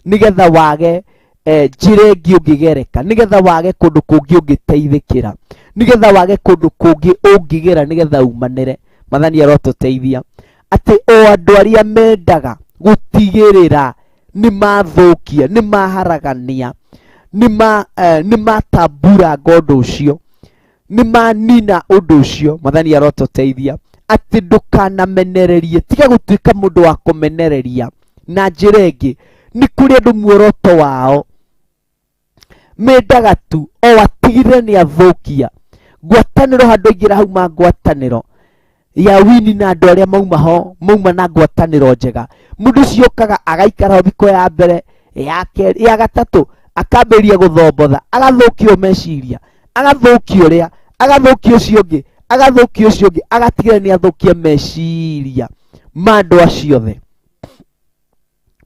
nĩgetha wage njĩra ĩngĩ ũngĩgereka, nĩgetha wage kũndũ kũngĩ ũngĩteithĩkĩra, nĩgetha wage kũndũ kũngĩ ũngĩgera, nĩgetha umanĩre. Mwathani arotũteithia atĩ o andũ arĩa mendaga gũtigĩrĩra nĩ mathũkia, nĩ maharagania, nĩ matamburanga ũndũ ũcio, nĩ manina ũndũ ũcio. Mwathani arotũteithia atĩ ndũkanamenererie, tiga gũtuĩka mũndũ wa kũmenereria. Na njĩra ĩngĩ, nĩ kũrĩ andũ muoroto wao mendaga tu o atigĩrĩre nĩ athũkia ngwatanĩro. Handũ aingĩra hauma ngwatanĩro ya wini na andũ arĩa mauma ho mauma na ngwatanĩro njega, mũndũ ũcio okaga agaikara ho thikũ ya mbere, ya kerĩ, ya gatatũ, akambĩrĩria gũthombotha, agathũkio meciria, agathũkia ũrĩa, agathũkia ũcio ũngĩ, agathũkia ũcio ũngĩ, agatigĩrĩra nĩ athũkia meciria ma andũ acio othe.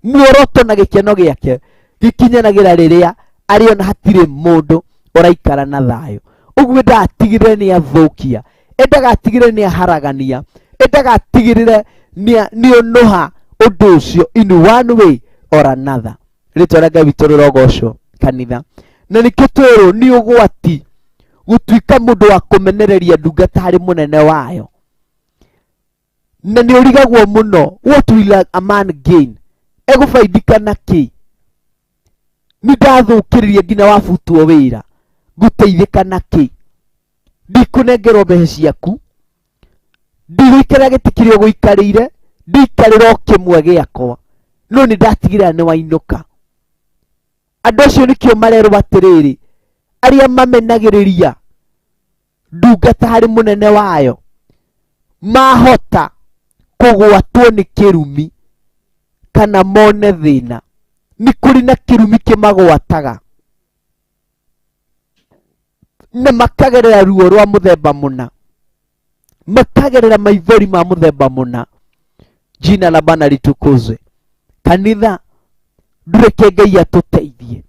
Muoroto na gĩkeno gĩake gĩkinyanagĩra rĩrĩa arĩona hatirĩ mũndũ ũraikara na thayũ. Ũguo endaga atigĩrĩre nĩ athũkia, endaga atigĩrĩre nĩ aharagania, endaga atigĩrĩre nĩ ũnũha ũndũ ũcio in one way or another. Rĩtwa rĩa Ngai witũ rĩrogocwo, kanitha. Na nĩkĩo twĩrwo nĩ ũgwati gũtuĩka mũndũ wa kũmenereria ndungata harĩ mũnene wayo. Na nĩ ũrigagwo mũno, what will a man gain? Egũbaidika na kĩ? Nĩ ndathũkĩrĩria nginya wabutwo wĩra, ngũteithĩka na kĩ? Ndikũnengerwo mbeca ciaku, ndigũikarĩra gĩtĩ kĩrĩa ũgũikarĩire, ndikarĩra o kĩmwe gĩakwa, no nĩ ndatigĩrĩra nĩ wainũka. Andũ acio nĩkĩo marerwo atĩrĩrĩ, arĩa mamenagĩrĩria ndungata harĩ mũnene wayo mahota kũgwatwo nĩ kĩrumi kana mone thĩna. Nĩ kũrĩ na kĩrumi kĩmagwataga na makagerera ruo rwa mũthemba mũna, makagerera maithori ma mũthemba mũna. Jina la Bwana litukuzwe. Kanitha, ndũreke Ngai atũteithie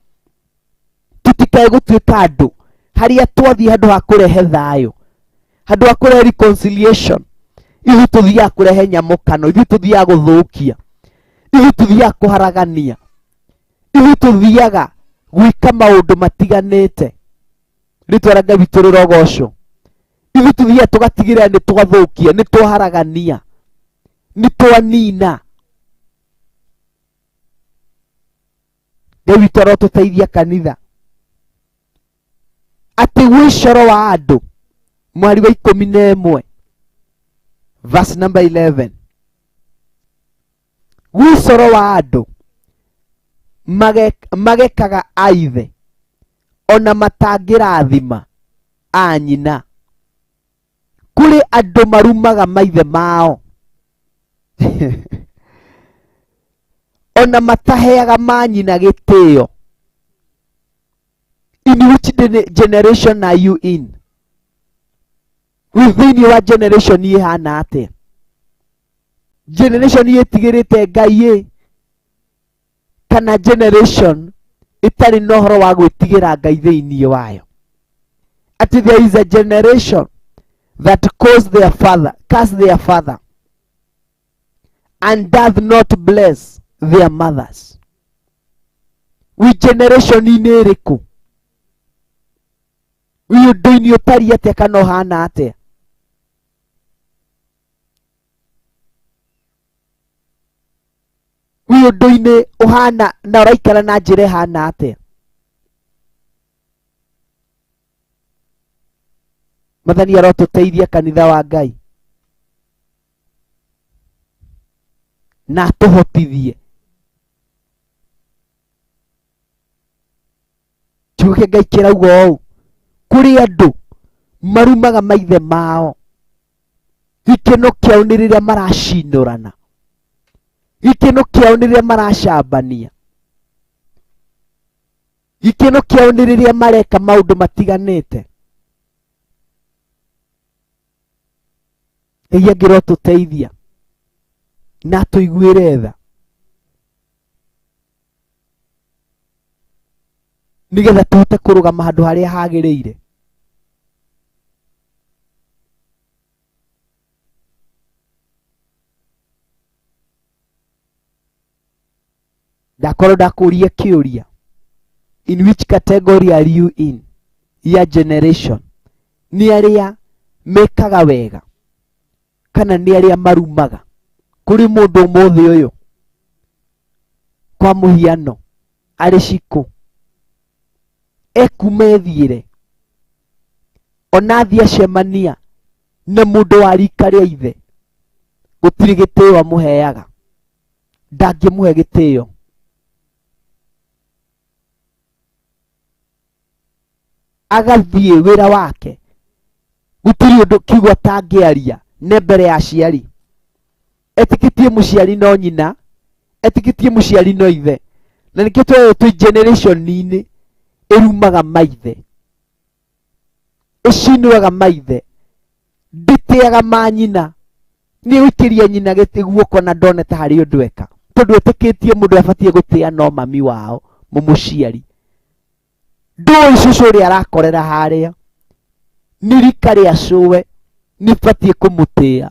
tutikae gũtuĩka andũ harĩa twathiĩ handũ ha kũrehe thayũ, handũ ha kũrehe reconciliation, ithuĩ tũthiaga kũrehe nyamũkano, ithuĩ tũthiaga gũthũkia, ithuĩ tũthiaga kũharagania, ithuĩ tũthiaga gwĩka maũndũ matiganĩte. Rĩtwa rĩa Ngai witũ rĩrogocwo. Ithuĩ tũthiaga tũgatigĩrĩra nĩ twathũkia, nĩ twaharagania, nĩ twanina. Ngai witũ arotũteithia, kanitha, atĩ gwĩcoro wa andũ mwari wa 11 verse number 11, gwĩcoro wa andũ magekaga aithe. Ona matangĩrathima a nyina. Kũrĩ andũ marumaga maithe mao. Ona mataheaga manyina gĩtĩo. In which generation are you in? Wĩ thĩinĩ wa generation ĩhana atĩa? Generation ĩtigĩrĩte Ngai ĩ, kana generation ĩtarĩ na ũhoro wa gwĩtigĩra Ngai thĩinĩ wayo? Atĩ there is a generation that calls their father, curse their father, and doth not bless their mothers. Wĩ generation-inĩ ĩrĩkũ? Wĩ ũndũ-inĩ ũtariĩ atĩa kana ũhana atĩa? Wĩ ũndũ-inĩ ũhana na ũraikara na njĩra ĩhana atĩa? Mwathani arotũteithia kanitha wa Ngai na atũhotithie. Kiugo kĩa Ngai kĩrauga ũũ, kũrĩ andũ marumaga maithe mao, gĩkeno kĩao nĩ rĩrĩa maracinũrana, gĩkeno kĩao nĩ rĩrĩa maracambania, gĩkeno kĩao nĩ rĩrĩa mareka maũndũ matiganĩte. Ngai angĩrotũteithia na atũiguĩre tha nĩgetha tũhote kũrũgama handũ harĩa hagĩrĩire. Ndakorwo ndakũria kĩũria, in which category are you in? Ya generation, nĩ arĩa mekaga wega kana nĩ arĩa marumaga? Kũrĩ mũndũ ũmũthĩ ũyũ kwa mũhiano arĩ cikũ ekuma ethiĩre, ona athiĩ acemania na mũndũ wa rika rĩa ithe, gũtirĩ gĩtĩo amũheaga, ndangĩmũhe gĩtĩo. Agathiĩ wĩra wake, gũtirĩ ũndũ kiugo atangĩaria nĩ mbere ya aciari. Etĩkĩtie mũciari no nyina, etĩkĩtie mũciari no ithe. Na nĩkĩo twerwo twĩ generation-inĩ ĩrumaga maithe, ĩcinũraga maithe, ndĩtĩaga manyina, nĩ gũikĩria nyina gĩtĩ guoko na ndone ta harĩ ũndũ eka, tondũ etĩkĩtie mũndũ abatiĩ gũtĩa no mami wao mũmũciari. Ndũĩ cũcũ ũrĩa arakorera harĩa nĩ rika rĩa cũwe, nĩ batiĩ kũmũtĩa.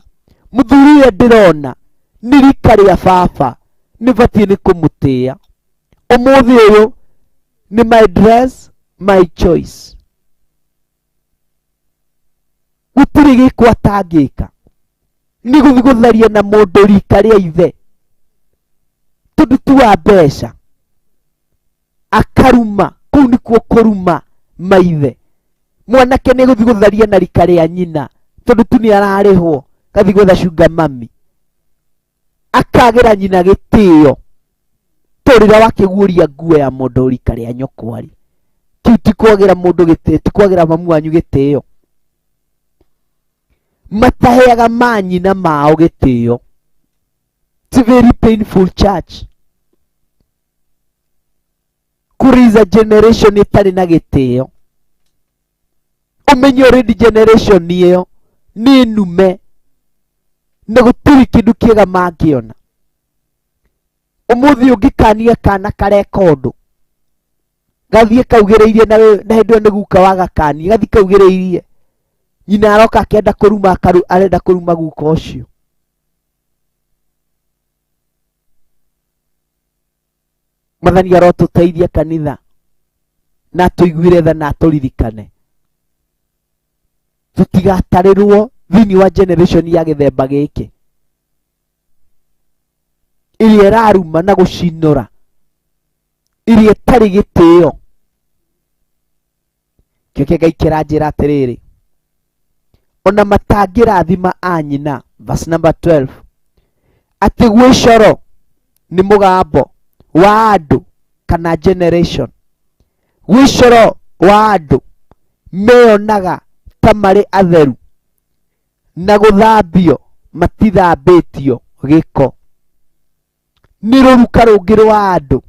Mũthuri ũrĩa ndĩrona nĩ rika rĩa baba, nĩ batiĩ nĩ kũmũtĩa. Ũmũthĩ ũyũ nĩ my dress, my choice. Gũtirĩ gĩko atangĩka, nĩ gũthiĩ gũtharia na mũndũ rika rĩa ithe tondũ tu wa mbeca, akaruma. Kũu nĩkuo kũruma maithe. Mwanake nĩ gũthiĩ gũtharia na rika rĩa nyina tondũ tu nĩ ararĩhwo, gathiĩ gwetha sugar mummy, akagĩra nyina gĩtĩo tondũ rĩrĩa wakĩguũria nguo ya mũndũ rika rĩa nyũkwa-rĩ, kĩu ti kwagĩra mũndũ gĩtĩo, ti kwagĩra mamu wanyu gĩtĩo. Mataheaga manyina mao gĩtĩo. It's a very painful church. Kũrĩ a generation ĩtarĩ na gĩtĩo. Ũmenye already generation ĩyo nĩ nume na gũtirĩ kĩndũ kĩega mangĩona. Ũmũthĩ ũngĩkania kana kareka ũndũ, gathiĩ kaugĩrĩirie na hĩndĩ ĩyo nĩ guka wagakania, gathiĩ kaugĩrĩirie, nyina aroka akĩenda kũruma, arenda kũruma guka ũcio. Mwathani arotũteithia kanitha na atũiguĩre tha na atũririkane, tũtigatarĩrwo thĩinĩ wa generation ya gĩthemba gĩkĩ ĩrĩa ĩraruma na gũcinũra, ĩrĩa ĩtarĩ gĩtĩo. Kĩo kĩa Ngai kĩranjĩra atĩrĩrĩ, ona matangĩrathima a nyina, verse number 12, atĩ gwĩcoro nĩ mũgambo wa andũ kana generation. Gwĩcoro wa andũ meyonaga ta marĩ atheru na gũthambio matithambĩtio gĩko. Nĩ rũruka rũngĩ rwa andũ,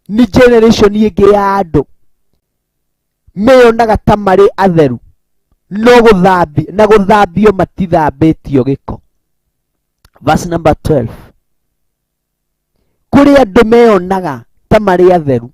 nĩ generation ĩngĩ ya andũ meyonaga ta marĩ atheru no gũthambio na gũthambio matithambĩtio gĩko. Verse number 12. Kũrĩ andũ meyonaga ta marĩ atheru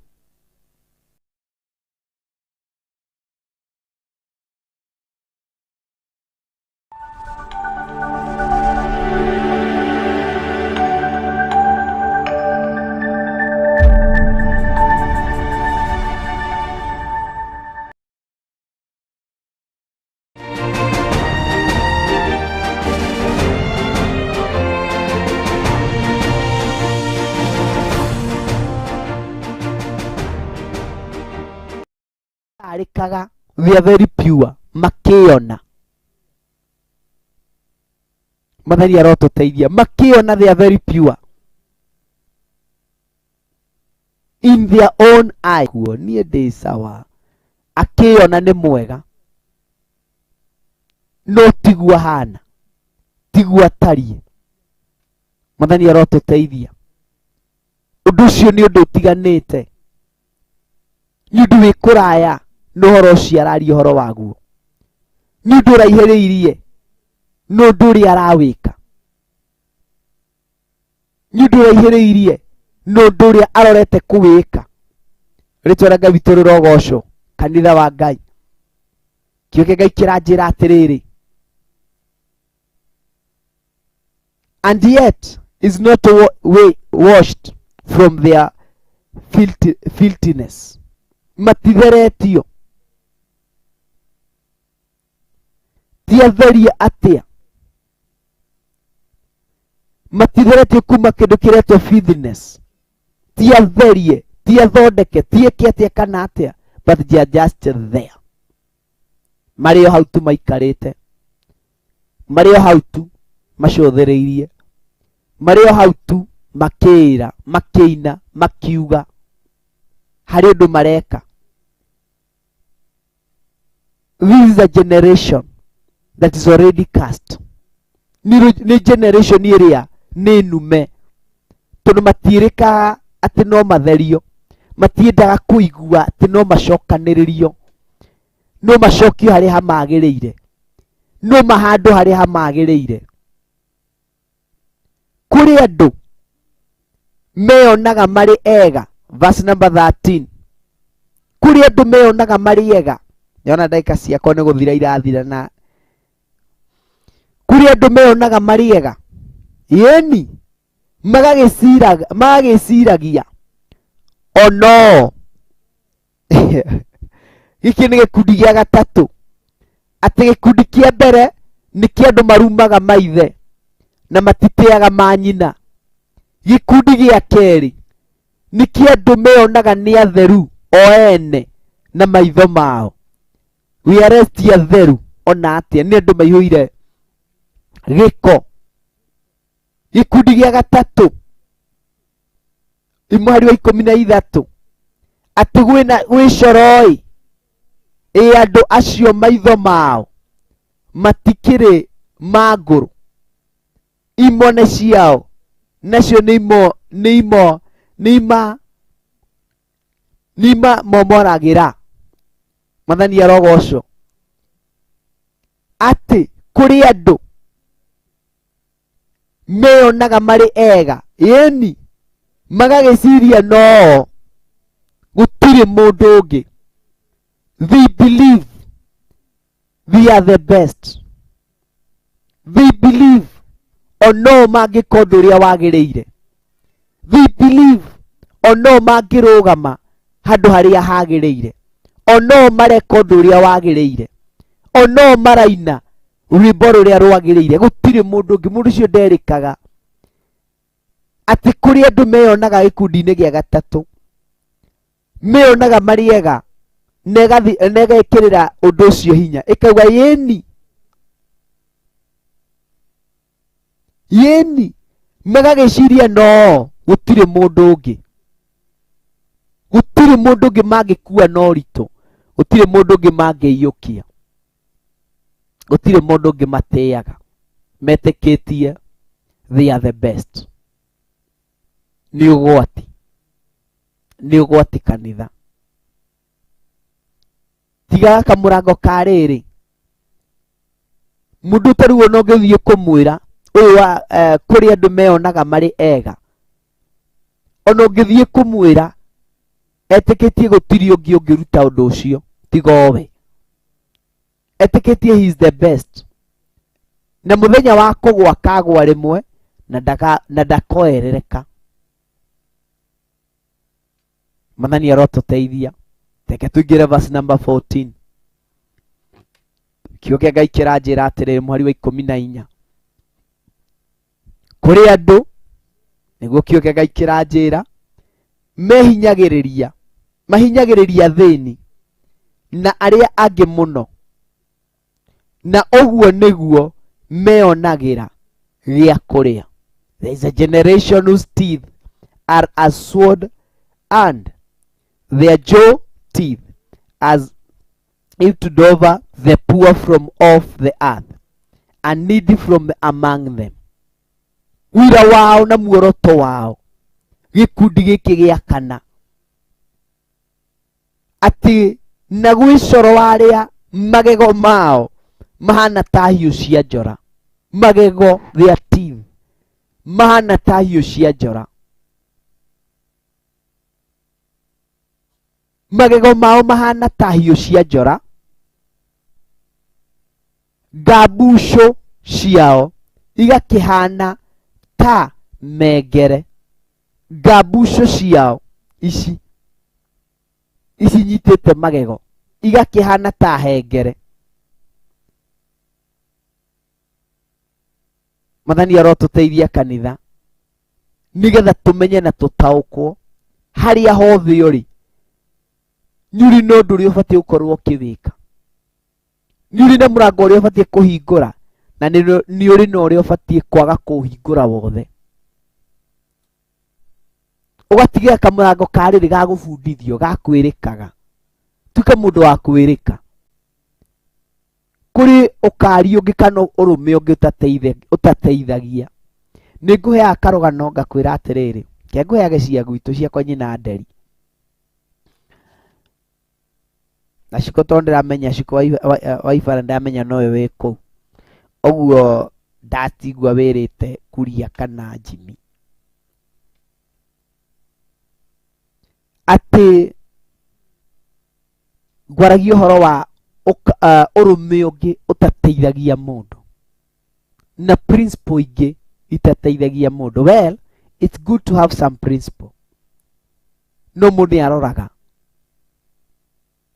arĩkaga, they are very pure makĩona. Mathani arotũteithia makĩona, they are very pure in their own eye. Kuo niĩ ndĩ sawa, akĩona nĩ mwega no tiguo ahana, tiguo atariĩ. Mathani arotũteithia. Ũndũ ũcio nĩ ũndũ ũtiganĩte, nĩ ũndũ wĩ kũraya na ũhoro ũcio araria ũhoro waguo, nĩ ũndũ ũraihĩrĩirie na ũndũ ũrĩa arawĩka, nĩ ũndũ ũraihĩrĩirie na ũndũ ũrĩa arorete kũwĩka. Rĩtwa rĩa Ngai witũ rĩrogocwo. Kanitha wa Ngai, kĩo kĩa Ngai kĩranjĩra atĩrĩrĩ, and yet is not washed from their filthiness. Matitheretio, ti atherie atĩa? Matitheretio kuma kĩndũ kĩretwo filthiness. Ti atherie, ti athondeke, ti ĩke atĩa kana atĩa, but they are just there. Marĩ o hau tu maikarĩte, marĩ o hau tu macũthĩrĩirie, marĩ o hau tu makĩĩra, makĩina, makiuga harĩ ũndũ mareka. This is a generation that is already cast. Nĩ generation ĩrĩa nĩ nume, tondũ matiĩrĩkaga atĩ no matherio, matiendaga kũigua atĩ no macokanĩrĩrio, no macokio harĩa hamagĩrĩire, no mahandwo harĩa hamagĩrĩire. Kũrĩ andũ meyonaga marĩ ega. Verse number 13. Kũrĩ andũ meyonaga marĩ ega. Ndĩrona ndagĩka ciakwa nĩ gũthira irathira na kũrĩ andũ meyonaga marĩ ega, yeni magagĩciragia ono gĩkĩ nĩ gĩkundi gĩa gatatũ. Atĩ gĩkundi kĩa mbere nĩ kĩa andũ marumaga maithe na matitĩaga manyina. Gĩkundi gĩa kerĩ nĩ kĩa andũ meyonaga nĩ atheru o ene na maitho mao. We are ti atheru ona atĩa, nĩ andũ maihũire gĩko. Gĩkundi gĩa gatatũ mũhari wa 13, atĩ gwĩ coro-ĩ, ĩ andũ acio maitho mao matikĩrĩ ma ngũrũ, imone ciao nacio nĩ imamomoragĩra. Mwathani arogocwo. Atĩ kũrĩ andũ meyonaga marĩ ega, ĩni magagĩciria no gũtirĩ mũndũ ũngĩ. They believe they are the best. They believe ono mangĩka ũndũ ũrĩa wagĩrĩire. They believe ono mangĩrũgama handũ harĩa hagĩrĩire, ono mareka ũndũ ũrĩa wagĩrĩire, ono maraina rwĩmbo rũrĩa rwagĩrĩire, gũtirĩ mũndũ ũngĩ. Mũndũ ũcio nderĩkaga. Atĩ kũrĩ andũ meyonaga gĩkundi-inĩ gĩa gatatũ, meyonaga marĩ ega, na ĩgekĩrĩra ũndũ ũcio hinya, ĩkauga yĩni yĩni, magagĩciria no gũtirĩ mũndũ ũngĩ, gũtirĩ mũndũ ũngĩ mangĩkua na ũritũ, Gũtirĩ mũndũ ũngĩ mangĩiyũkia, gũtirĩ mũndũ ũngĩ matĩaga, metĩkĩtie they are the best. Nĩ ũgwati, nĩ ũgwati kanitha. Tigaga kamũrango ka rĩrĩ, mũndũ ta rĩu ona ũngĩthiĩ kũmwĩra ũyũ wa kũrĩ andũ meonaga marĩ ega, ona ũngĩthiĩ kũmwĩra etĩkĩtie gũtirĩ ũngĩ ũngĩruta ũndũ ũcio tiga owe, etĩkĩtie he is the best, na mũthenya wa kũgwa kagwa rĩmwe na ndakoerereka. Mwathani arotũteithia. Reke tũingĩre verse number 14. Kiugo kĩa Ngai kĩranjĩra atĩrĩrĩ, mũhari wa 14, kũrĩ andũ, nĩguo kiugo kĩa Ngai kĩranjĩra, mehinyagĩrĩria, mahinyagĩrĩria athĩni na arĩa angĩ mũno, na ũguo nĩguo meonagĩra gĩa kũrĩa. There is a generation whose teeth are as sword and their jaw teeth as if to devour the poor from off the earth and needy from among them. Wĩra wao na muoroto wao gĩkundi gĩkĩ gĩa kana, atĩ na gwĩcoro arĩa magego mao mahana ta hiũ cia njora, magego, their teeth mahana ta hiũ cia njora, magego mao mahana ta hiũ cia njora, ngambucũ ciao igakĩhana ta mengere, ngambucũ ciao ici ici nyitĩte magego igakĩhana ta hengere. Mwathani arotũteithia kanitha, nĩgetha tũmenye na tũtaũkwo harĩa hothe ũrĩ. Nĩ ũrĩ na ũndũ ũrĩa ũbatiĩ gũkorwo ũkĩwĩka, nĩ ũrĩ na mũrango ũrĩa ũbatiĩ kũhingũra, na nĩ ũrĩ na ũrĩa ũbatiĩ kwaga kũũhingũra wothe. Ũgatigĩra kamũrango ka rĩrĩ ga gũbundithio, ga kwĩrĩkaga. Tuĩka mũndũ wa kwĩrĩka. Kũrĩ ũkari ũngĩ kana ũrũme ũngĩ ũtateithagia. Nĩ ngũheaga karũgano ngakwĩra atĩrĩrĩ, ke ngũheage cia gwitũ cia kwa nyina Nderi. Na ciko tondũ ndĩramenya ciko wa ibara ndĩramenya nowe wĩ kũu. Ũguo ndatigua wĩrĩte Kuria kana Jimmy. Atĩ ngwaragia ũhoro wa ũrũme ũngĩ ũtateithagia mũndũ na principle ingĩ itateithagia mũndũ. Well, it's good to have some principle, no mũndũ nĩaroraga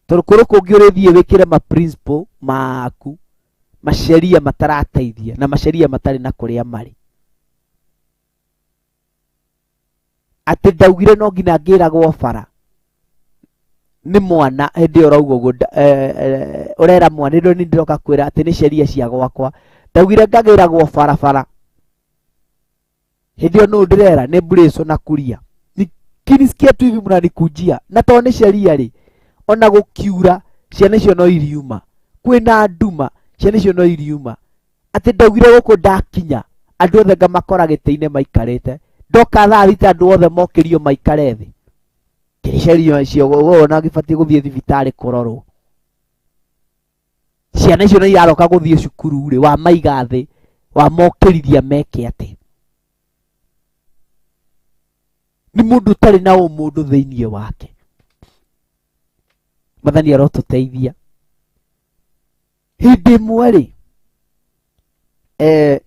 tondũ kũrĩ kũngĩ ũrĩthiĩ wĩkĩre ma principle maku, maceria matarateithia na maceria matarĩ na kũrĩa marĩ. Atĩ ndaugire no nginya ngĩragwo bara nĩ mwana hĩndĩ ĩyo ũrauga ũguo, ũrera mwana hĩndĩ ĩyo nĩ ndĩroka kwĩra atĩ nĩ sheria cia gwakwa. Ndaugire ngagĩragwo barabara hĩndĩ ĩyo nũ ndĩrera nĩ Mbũrĩco na Kuria. Nikinisikia tu hivi mnanikujia, na tondũ nĩ sheria rĩ, ona gũkiura ciana icio no iriuma, kwĩna nduma ciana icio no iriuma. Atĩ ndaugire gũkũ ndakinya andũ othe ngamakora gĩtĩ-inĩ maikarĩte, ndoka thaa thita andũ othe mokĩrio maikare thĩ. Kĩrĩ sheria icio wona gĩbatiĩ gũthiĩ thibitarĩ kũrorwo. Ciana icio nĩ iraroka gũthiĩ cukuru rĩ, wamaiga thĩ, wamokĩrithia meke atĩ. Nĩ mũndũ ũtarĩ na ũmũndũ thĩinĩ wake. Mwathani arotũteithia. Hĩndĩ ĩmwe rĩ,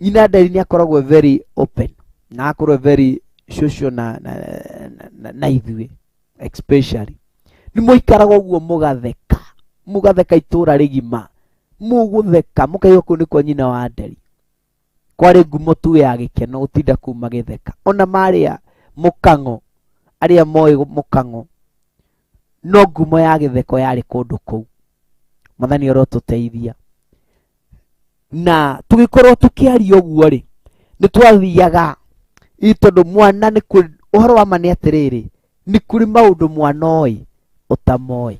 nyina Nderi nĩ akoragwo very open na akorwo very social na ithuĩ especially. Nĩ mũikaraga ũguo mũgatheka, mũgatheka itũra rĩgima, mũgũtheka mũkaigua kũu nĩ kwa nyina wa Nderi. Kwarĩ ngumo tu ya gĩkeno gũtinda kũu magĩtheka. Ona marĩa mũkang'o, arĩa moĩ mũkang'o, no ngumo ya gĩtheko yarĩ kũndũ kũu. Mwathani arotũteithia. Na tũgĩkorwo tũkĩaria ũguo rĩ, nĩ twathiaga ĩ tondũ mwana nĩ kũrĩ, ũhoro wa ma nĩ atĩrĩrĩ, nĩ kũrĩ maũndũ mwana oĩ ũtamoĩ.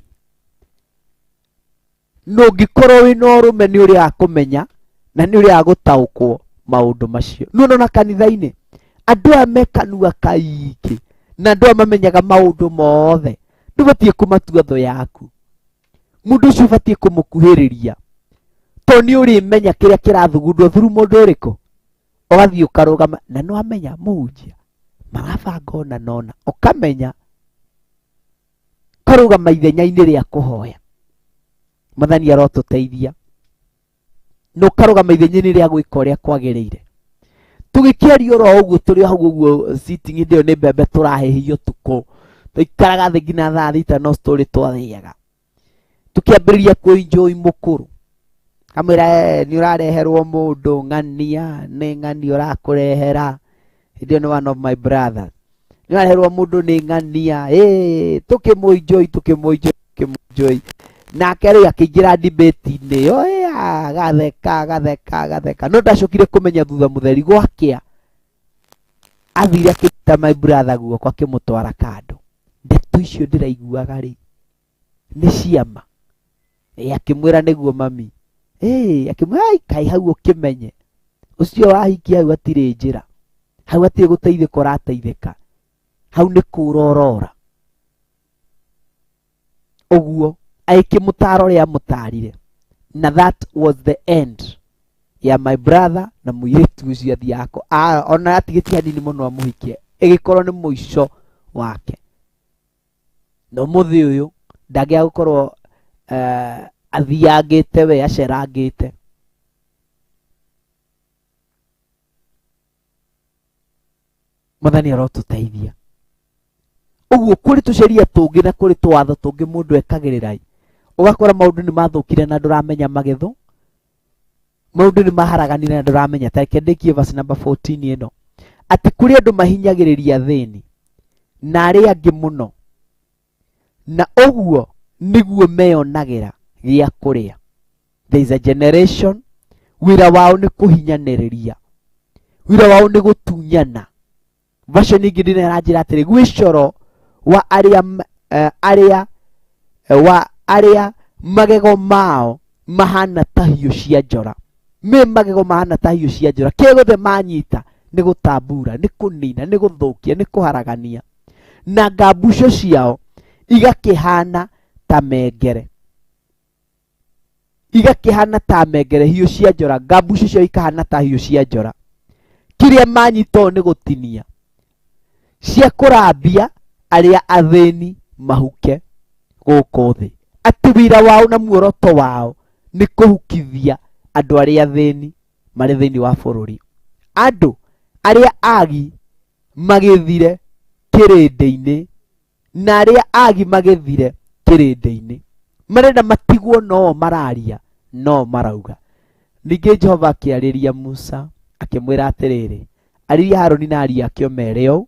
Na ũngĩkorwo wĩna ũrũme nĩ ũrĩaga kũmenya na nĩ ũrĩaga gũtaũkwo maũndũ macio. Nĩ ũrona kanitha-inĩ andũ aya me kanua kaingĩ na andũ aya mamenyaga maũndũ mothe, ndũbatiĩ kũmatua thũ yaku. Mũndũ ũcio ũbatiĩ kũmũkuhĩrĩria tondũ nĩ ũrĩmenya kĩrĩa kĩrathugundwo through mũndũ ũrĩkũ. Ũgathiĩ ũkarũgama na nĩ wamenya mũhunjia marabanga ona na ona, ũkamenya ũkarũgama ithenya-inĩ rĩa kũhoya. Mwathani arotũteithia. Na ũkarũgama ithenya-inĩ rĩa gwĩka ũrĩa kwagĩrĩire. Tũgĩkĩaria oro ũguo tũrĩ hau ũguo sitting ĩyo nĩ mbembe tũrahĩhia ũtukũ, tũikaraga thĩ nginya thaa thita no story twathiaga. Tũkĩambĩrĩria kũ-enjoy mũkũrũ. Kamwĩra nĩ ũrareherwo mũndũ ng'ania, nĩ ng'ania ũrakũrehera. Hĩndĩ ĩyo nĩ one of my brothers. Nĩ ũrareherwo mũndũ nĩ ng'ania, tũkĩmũ-enjoy, tũkĩmũ-enjoy, tũkĩmũ-enjoy. Nake rĩu akĩingĩra debate-inĩ ĩyo, agatheka, agatheka, agatheka. No ndacokire kũmenya thutha mũtheri gwakĩa, athire akĩnyita my brother guoko akĩmũtwara kando. Ndeto icio ndĩraiguaga rĩ, nĩ ciama. Akĩmwĩra nĩguo mami. Akĩmwĩra, ai, kaĩ hau ũkĩmenye. Ũcio wahikia hau hatirĩ njĩra. Hau hatirĩ gũteithĩka ũrateithĩka. Hau nĩ kũra ũrora. Ũguo, agĩkĩmũtara ũrĩa amũtarire. Na that was the end ya my brother na mũirĩtu ũcio athiaga ona atigĩtie hanini mũno amũhikie. Ĩgĩkorwo nĩ mũico wake. Na ũmũthĩ ũyũ ndangĩaga gũkorwo athiangĩte we acerangĩte. Mwathani arotũteithia. Ũguo kũrĩ tũceria tũngĩ na kũrĩ tũwatho tũngĩ mũndũ ekagĩrĩra, ũgakora maũndũ nĩ mathũkire na ndũramenya magetho, maũndũ nĩ maharaganire na ndũramenya. Ta reke ndĩkie verse number 14 ĩno, atĩ kũrĩ andũ mahinyagĩrĩria athĩni na arĩa angĩ mũno, na ũguo nĩguo meyonagĩra gĩa kũrĩa. There is a generation wĩra wao nĩ kũhinyanĩrĩria, wĩra wao nĩ gũtunyana. Version ĩngĩ ndĩna ĩranjĩra atĩrĩ, gwĩ coro wa arĩa wa arĩa magego mao mahana ta hiũ cia njora. Me magego mahana ta hiũ cia njora, kĩrĩa gĩothe manyita nĩ gũtambura, nĩ kũnina, nĩ gũthũkia, nĩ kũharagania. Na ngambuco ciao igakĩhana ta mengere, igakĩhana ta mengere, hiũ cia njora, ngambuco ciao ikahana ta hiũ cia njora. Kĩrĩa manyita ũũ nĩ gũtinia, cia kũrambia arĩa athĩni mahuke gũkũ thĩ. Atĩ wĩra wao na muoroto wao nĩ kũhukithia andũ arĩa athĩni marĩ thĩinĩ wa bũrũri. Andũ arĩa agi magĩthire kĩrĩndĩ-inĩ, na arĩa agi magĩthire kĩrĩndĩ-inĩ. Marenda matigwo no mararia, no marauga. Ningĩ Jehova akĩarĩria Musa akĩmwĩra atĩrĩrĩ, arĩria Harũni na ariũ ake ũmere ũũ,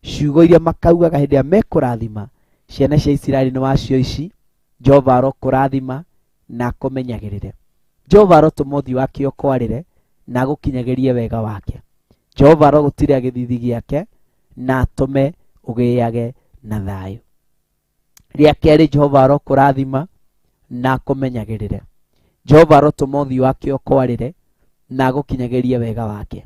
ciugo iria makaugaga hĩndĩ ĩrĩa mekũrathima ciana cia Isiraeli nĩ wacio ici, Jehova arokũrathima na akũmenyagĩrĩre. Jehova arotũma ũthiũ wake ũkwarĩre na agũkinyagĩrie wega wake. Jehova arogũtiirĩra gĩthiithi gĩake na atũme ũgĩage na thayũ. Rĩa kerĩ, Jehova arokũrathima na akũmenyagĩrĩre. Jehova arotũma ũthiũ wake ũkwarĩre na agũkinyagĩrie wega wake.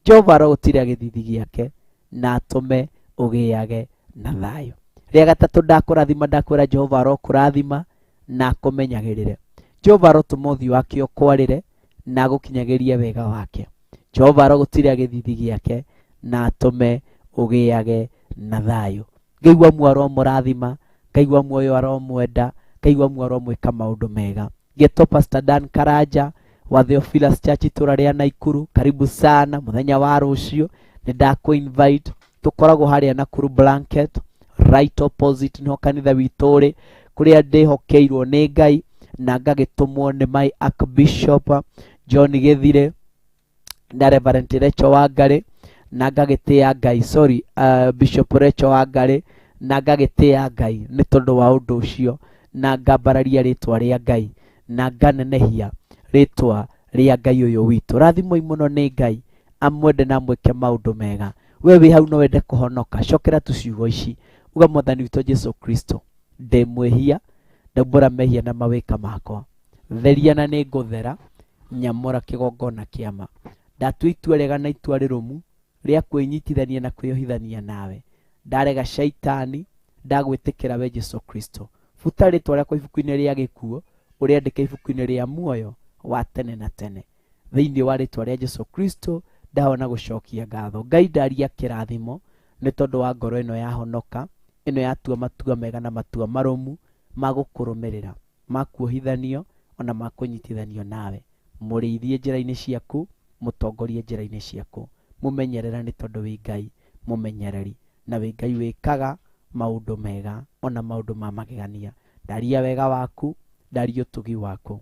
Jehova arogũtiirĩra gĩthiithi gĩake na atũme ũgĩage na thayũ. Rĩa gatatũ, ndakũrathima, ndakwĩra Jehova arokũrathima na akũmenyagĩrĩre. Jehova arotũma ũthiũ wake ũkwarĩre na agũkinyagĩrie wega wake. Jehova arogũtiirĩra gĩthiithi gĩake na atũme ũgĩage na thayũ. Ngai wa muoyo aromũrathima, Ngai wa muoyo aromwenda, Ngai wa muoyo aromwĩka maũndũ mega. Ngetwo Pastor Dan Karanja wa Theophilus Church itũra rĩa Naikuru. Karibu sana mũthenya wa rũciũ, nĩ ndakũ invite. Tũkoragwo harĩa Nakuru Blanket, right opposite nĩho kanitha witũ ũrĩ, kũrĩa ndĩhokeirwo nĩ Ngai na ngagĩtũmwo nĩ my Archbishop John Gĩthire na Reverend Rachel Wangari, na ngagĩtĩĩa Ngai, sorry, Bishop Rachel Wangari, na ngagĩtĩĩa Ngai nĩ tondũ wa ũndũ ũcio, na ngambararia rĩtwa rĩa Ngai na nganenehia rĩtwa rĩa Ngai ũyũ witũ. Rathimwoi mũno nĩ Ngai, amwende na amwĩke maũndũ mega. We wĩ hau no wende kũhonoka, cokera tu ciugo ici, uga Mwathani witũ Jesu Kristo, ndĩ mwĩhia, ndaumbũra mehia na mawĩka makwa, Theria na nĩ ngũthera, nyamũra kĩgongona kĩa ma. Ndatua itua rĩega na itua rĩrũmu rĩa kwĩnyitithania na kwĩyohithania nawe. Ndarega shaitani, ndagwĩtĩkĩra we Jesu Kristo. Buta rĩtwa rĩakwa ibuku-inĩ rĩa gĩkuũ, ũrĩandĩke ibuku-inĩ rĩa muoyo wa tene na tene. Thĩinĩ wa rĩtwa rĩa Jesu Kristo ndahona gũcokia ngatho. Ngai ndaria kĩrathimo nĩ tondũ wa ngoro ĩno yahonoka, ĩno yatua matua mega na matua marũmu ma gũkũrũmĩrĩra, ma kuohithanio ona ma kũnyitithanio nawe. Mũrĩithie njĩra-inĩ ciaku, mũtongorie njĩra-inĩ ciaku, mũmenyerera nĩ tondũ wĩ Ngai mũmenyereri, na wĩ Ngai wĩkaga maũndũ mega ona maũndũ ma magegania. Ndaria wega waku, ndaria ũtugi waku,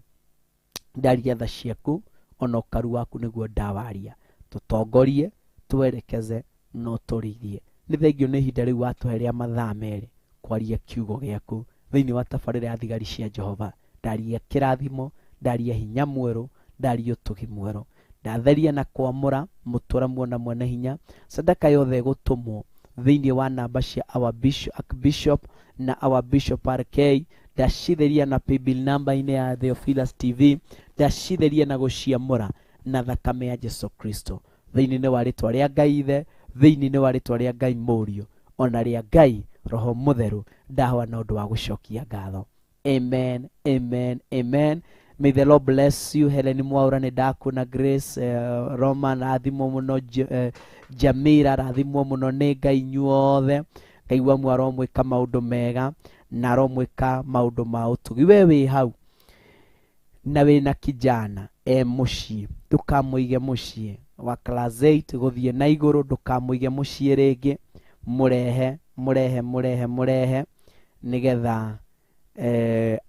ndaria tha ciaku ona ũkaru waku nĩguo ndawaria. Tũtongorie, twerekeze na ũtũrĩithie. Nĩ thengio nĩ ihinda rĩu watũhe rĩa mathaa merĩ kwaria kiugo gĩaku thĩinĩ wa tabarĩra ya thigari cia Jehova. Ndaria kĩrathimo, ndaria hinya mwerũ, ndaria ũtugi mwerũ. Ndatheria na kwamũra mũtũra muona mwene hinya. Sadaka yothe ĩgũtũmwo thĩinĩ wa namba cia our bishop, Archbishop na our Bishop RK. Ndacitheria na paybill number-inĩ ya Theophilus TV. Ndacitheria na gũciamũra na thakame ya Jesu Kristo. Thĩinĩ wa rĩtwa rĩa Ngai Ithe, thĩinĩ wa rĩtwa rĩa Ngai Mũriũ, ona rĩa Ngai Roho Mũtheru, ndahoa na ũndũ wa gũcokia ngatho. Amen, amen, amen. May the Lord bless you. Helen Mwaura nĩ ndakuona, Grace Roman rathimwo mũno, Jamira rathimwo mũno nĩ Ngai inyuothe. Ngai wa mu aromwĩka maũndũ mega na aromwĩka maũndũ ma ũtugi. We wĩ hau na wĩna kijana e mũciĩ, ndũkamũige mũciĩ wa class 8 gũthiĩ na igũrũ, ndũkamũige mũciĩ rĩngĩ, mũrehe mũrehe mũrehe mũrehe nĩgetha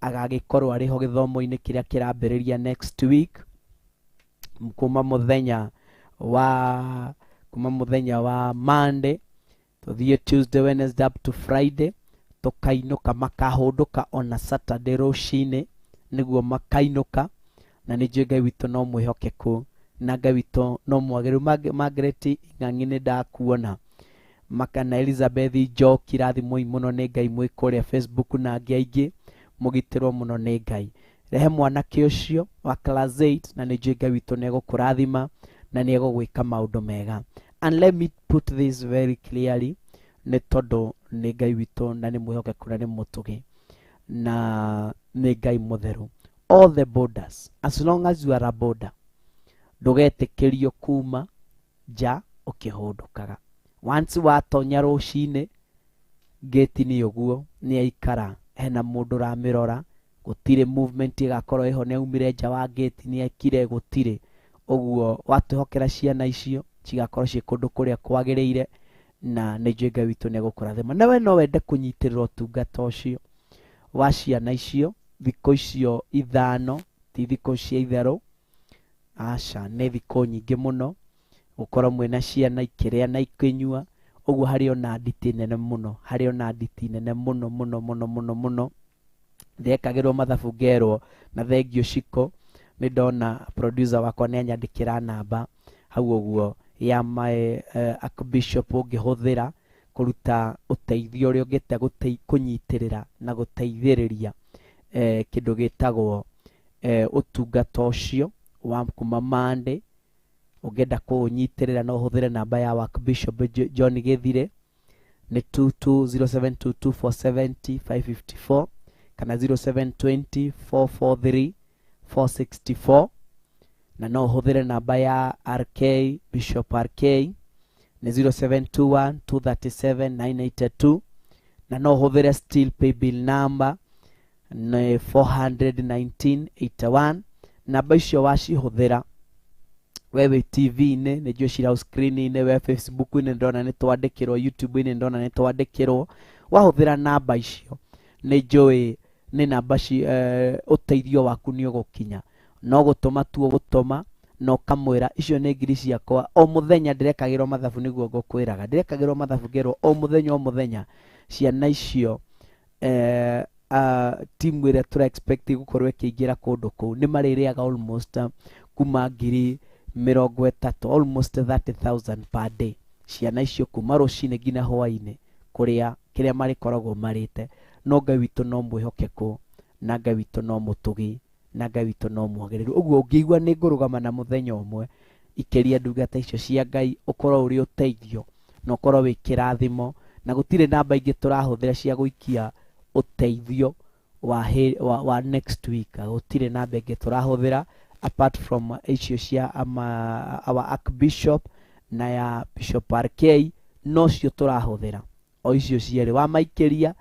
agagĩkorwo arĩ ho gĩthomo-inĩ kĩrĩa kĩrambĩrĩria next week, kuma mũthenya wa Monday tũthiĩ Tuesday, Wednesday up to Friday, tũkainũka makahũndũka ona Saturday rũcinĩ nĩguo makainũka. Na nĩ njũĩ Ngai witũ no mwĩhokeku na Ngai witũ no mwagĩrĩru. Margaret Ng'ang'i nĩ ndakuona, Makana Elizabeth Njoki rathimwo mũno nĩ Ngai mwĩ kũrĩa Facebook na angĩ aingĩ, mũgitĩrwo mũno nĩ Ngai. Rehe mwanake ũcio wa class 8 na nĩ njũĩ Ngai witũ nĩ egũkũrathima na nĩ egũgwĩka maũndũ mega. And let me put this very clearly, nĩ tondũ nĩ Ngai witũ na nĩ mwĩhokeku na nĩ mũtugi na nĩ Ngai mũtheru. All the borders, as long as you are a border, ndũgetĩkĩrio kuma nja ũkĩhũndũkaga. Once watonya rũcinĩ gate-inĩ ũguo nĩ aikara, hena mũndũ ũramĩrora, gũtirĩ movement ĩgakorwo ĩho, nĩ aumire nja wa gate nĩ ekire, gũtirĩ. Ũguo watwĩhokera ciana icio cigakorwo ciĩ kũndũ kũrĩa kwagĩrĩire, na nĩ njũĩ Ngai witũ nĩ egũkũrathima. Na we no wende kũnyitĩrĩra ũtungata ũcio wa ciana icio thikũ icio ithano, ti thikũ cia itherũ, aca, nĩ thikũ nyingĩ mũno gũkorwo mwĩna ciana ikĩrĩa na ikĩnyua. Ũguo harĩ ona nditi nene mũno, harĩ ona nditi nene mũno mũno mũno mũno mũno. Ndekagĩrwo mathabu ngerwo na thengio ciko. Nĩ ndona producer wakwa nĩ anyandĩkĩra namba hau ũguo ya my Archbishop ũngĩhũthĩra kũruta ũteithio ũrĩa ũngĩte kũnyitĩrĩra na gũteithĩrĩria kĩndũ gĩtagwo ũtungata ũcio wa kuma Monday. Ũngĩenda kũũnyitĩrĩra no ũhũthĩre namba ya Archbishop John Gĩthire nĩ 220722470554 kana 0720 443 464, na no ũhũthĩre namba ya RK Bishop RK nĩ 0721 237 982, na no ũhũthĩre still paybill number nĩ 41981. Namba icio wacihũthĩra we wĩ TV-inĩ nĩ njũĩ cirĩ hau screen-inĩ, we Facebook-inĩ ndona nĩ twandĩkĩrwo, YouTube-inĩ ndona nĩ twandĩkĩrwo. Wahũthĩra namba icio nĩ njũĩ nĩ namba ũteithio waku nĩ ũgũkinya. No gũtũma tu ũgũtũma na ũkamwĩra icio nĩ ngiri ciakwa. O mũthenya ndĩrekagĩrwo mathabu, nĩguo ngũkwĩraga ndĩrekagĩrwo mathabu ngerwo o mũthenya o mũthenya ciana icio timu ĩrĩa tũra expect gũkorwo ĩkĩingĩra kũndũ kũu nĩ marĩrĩaga almost kuma ngiri mĩrongo ĩtatũ, almost 30,000 per day. Ciana icio kuma rũcinĩ nginya hwaĩ-inĩ kũrĩa kĩrĩa marĩkoragwo marĩte. No Ngai witũ no mwĩhokeku na Ngai witũ no mũtugi Na Ngai witũ no mwagĩrĩru. Ũguo ũngĩigua nĩ ngũrũgama na mũthenya ũmwe ikĩria ndungata icio cia Ngai, ũkorwo ũrĩ ũteithio na ũkorwo wĩ kĩrathimo. Na gũtirĩ namba ingĩ tũrahũthĩra cia gũikia ũteithio wa next week. Gũtirĩ namba ĩngĩ tũrahũthĩra apart from icio cia our Archbishop na ya Bishop RK, nocio tũrahũthĩra o icio cierĩ. Wamaikĩria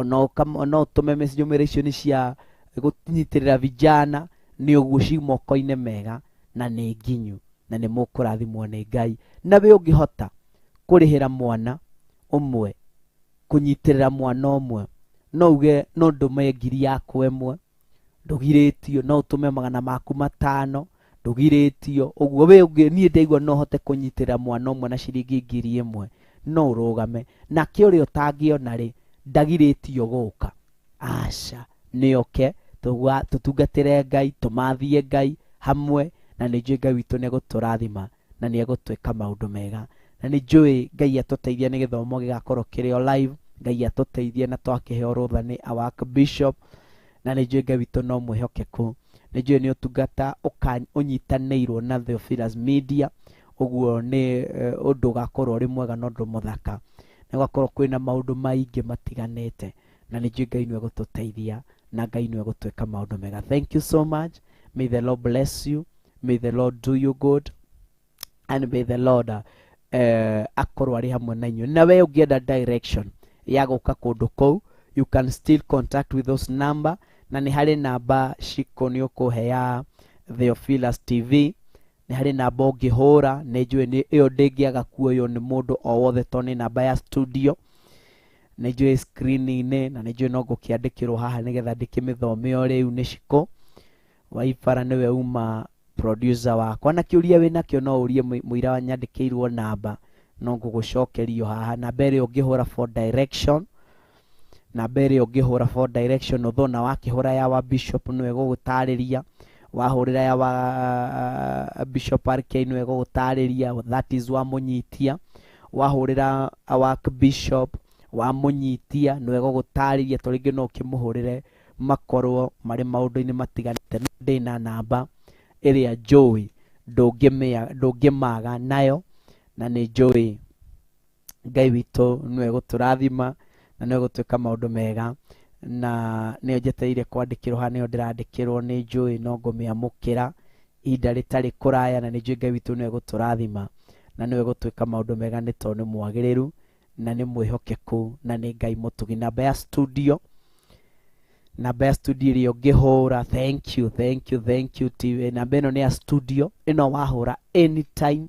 no ũtũme message ũmwĩre icio nĩ cia gũnyitĩrĩra vijana, nĩ ũguo ci moko-inĩ mega na nĩ nginyu na nĩ mũkũrathimwo nĩ Ngai. Na we ũngĩhota kũrĩhĩra mwana ũmwe, kũnyitĩrĩra mwana ũmwe, no uge no ndũme ngiri yaku ĩmwe, ndũgirĩtio, no ũtũme 500, ndũgirĩtio. Ũguo we ũngĩ niĩ ndaigua no hote kũnyitĩrĩra mwana ũmwe na ciringi 1000, no ũrũgame. Nake ũrĩa ũtangĩona rĩ, ndagirĩtio gũka, aca, nĩoke tũtungatĩre Ngai, tũmathie Ngai hamwe, na nĩ njũĩ Ngai witũ nĩegũtũrathima na nĩegũtwĩka maũndũ mega. Na nĩ njũĩ Ngai atũteithia nĩ gĩthomo gĩgakorwo kĩrĩ o live, Ngai atũteithie na twakĩheo rũtha nĩ our Archbishop, na nĩ njũĩ Ngai witũ no mwĩhokeku. Nĩ njũĩ nĩ ũtungata ũnyitanĩirwo na Theophilus Media, ũguo nĩ ũndũ ũgakorwo ũrĩ mwega na ũndũ mũthaka. Nĩ gũgakorwo kwĩna maũndũ maingĩ matiganĩte, na nĩ njũĩ Ngai nĩwe gũtũteithia na Ngai nĩwe gũtwĩka maũndũ mega. Thank you so much. May the Lord bless you. May the Lord do you good. And may the Lord akorwo arĩ hamwe na inyuĩ. Na we ũngĩenda direction ya gũka kũndũ kũu, you can still contact with those number. Na nĩ harĩ namba ciko nĩ ũkũhe ya Theophilus TV, nĩ harĩ namba ũngĩhũra, nĩ njũĩ nĩ ĩyo ndĩngĩaga kuoywo nĩ mũndũ o wothe tondũ nĩ namba ya studio. Nĩ njũĩ screen-inĩ, na nĩ njũĩ no ngũkĩandĩkĩrwo haha nĩgetha ndĩkĩmĩthome o rĩu nĩ Shiko Waibara, nĩwe uma producer wakwa. Na kĩũria wĩnakĩo no ũrie mũira nyandĩkĩirwo namba, no ngũgũcokerio haha. Namba ĩrĩa ũngĩhũra for direction, namba ĩrĩa ũngĩhũra for direction, ũthona wakĩhũra ya wa Bishop nĩwe gũgũtarĩria, wahũrĩra ya wa Bishop RK nĩwe gũgũtarĩria, that is wamũnyitia. Wahũrĩra our Bishop wamũnyitia nĩwe gũgũtarĩria, to rĩngĩ no ũkĩmũhũrĩre makorwo marĩ maũndũ-inĩ matiganĩte. No ndĩna namba ĩrĩa njũĩ ndũngĩmaga nayo, na nĩ njũĩ Ngai witũ nĩwe gũtũrathima na nĩwe gũtwĩka maũndũ mega. Na nĩyo njetereire kwandĩkĩrwo haha, nĩyo ndĩrandĩkĩrwo, nĩ njũĩ no ngũmĩamũkĩra ihinda rĩtarĩ kũraya, na nĩ njũĩ Ngai witũ nĩwe gũtũrathima na nĩwe gũtwĩka maũndũ mega, nĩ tondũ nĩ mwagĩrĩru na nĩ mwĩhokeku na nĩ Ngai mũtugi. Namba ya studio, namba ya studio ĩrĩa ũngĩhũra, thank you, thank you, thank you TV. Namba ĩno nĩ ya studio, ĩno wahũra anytime,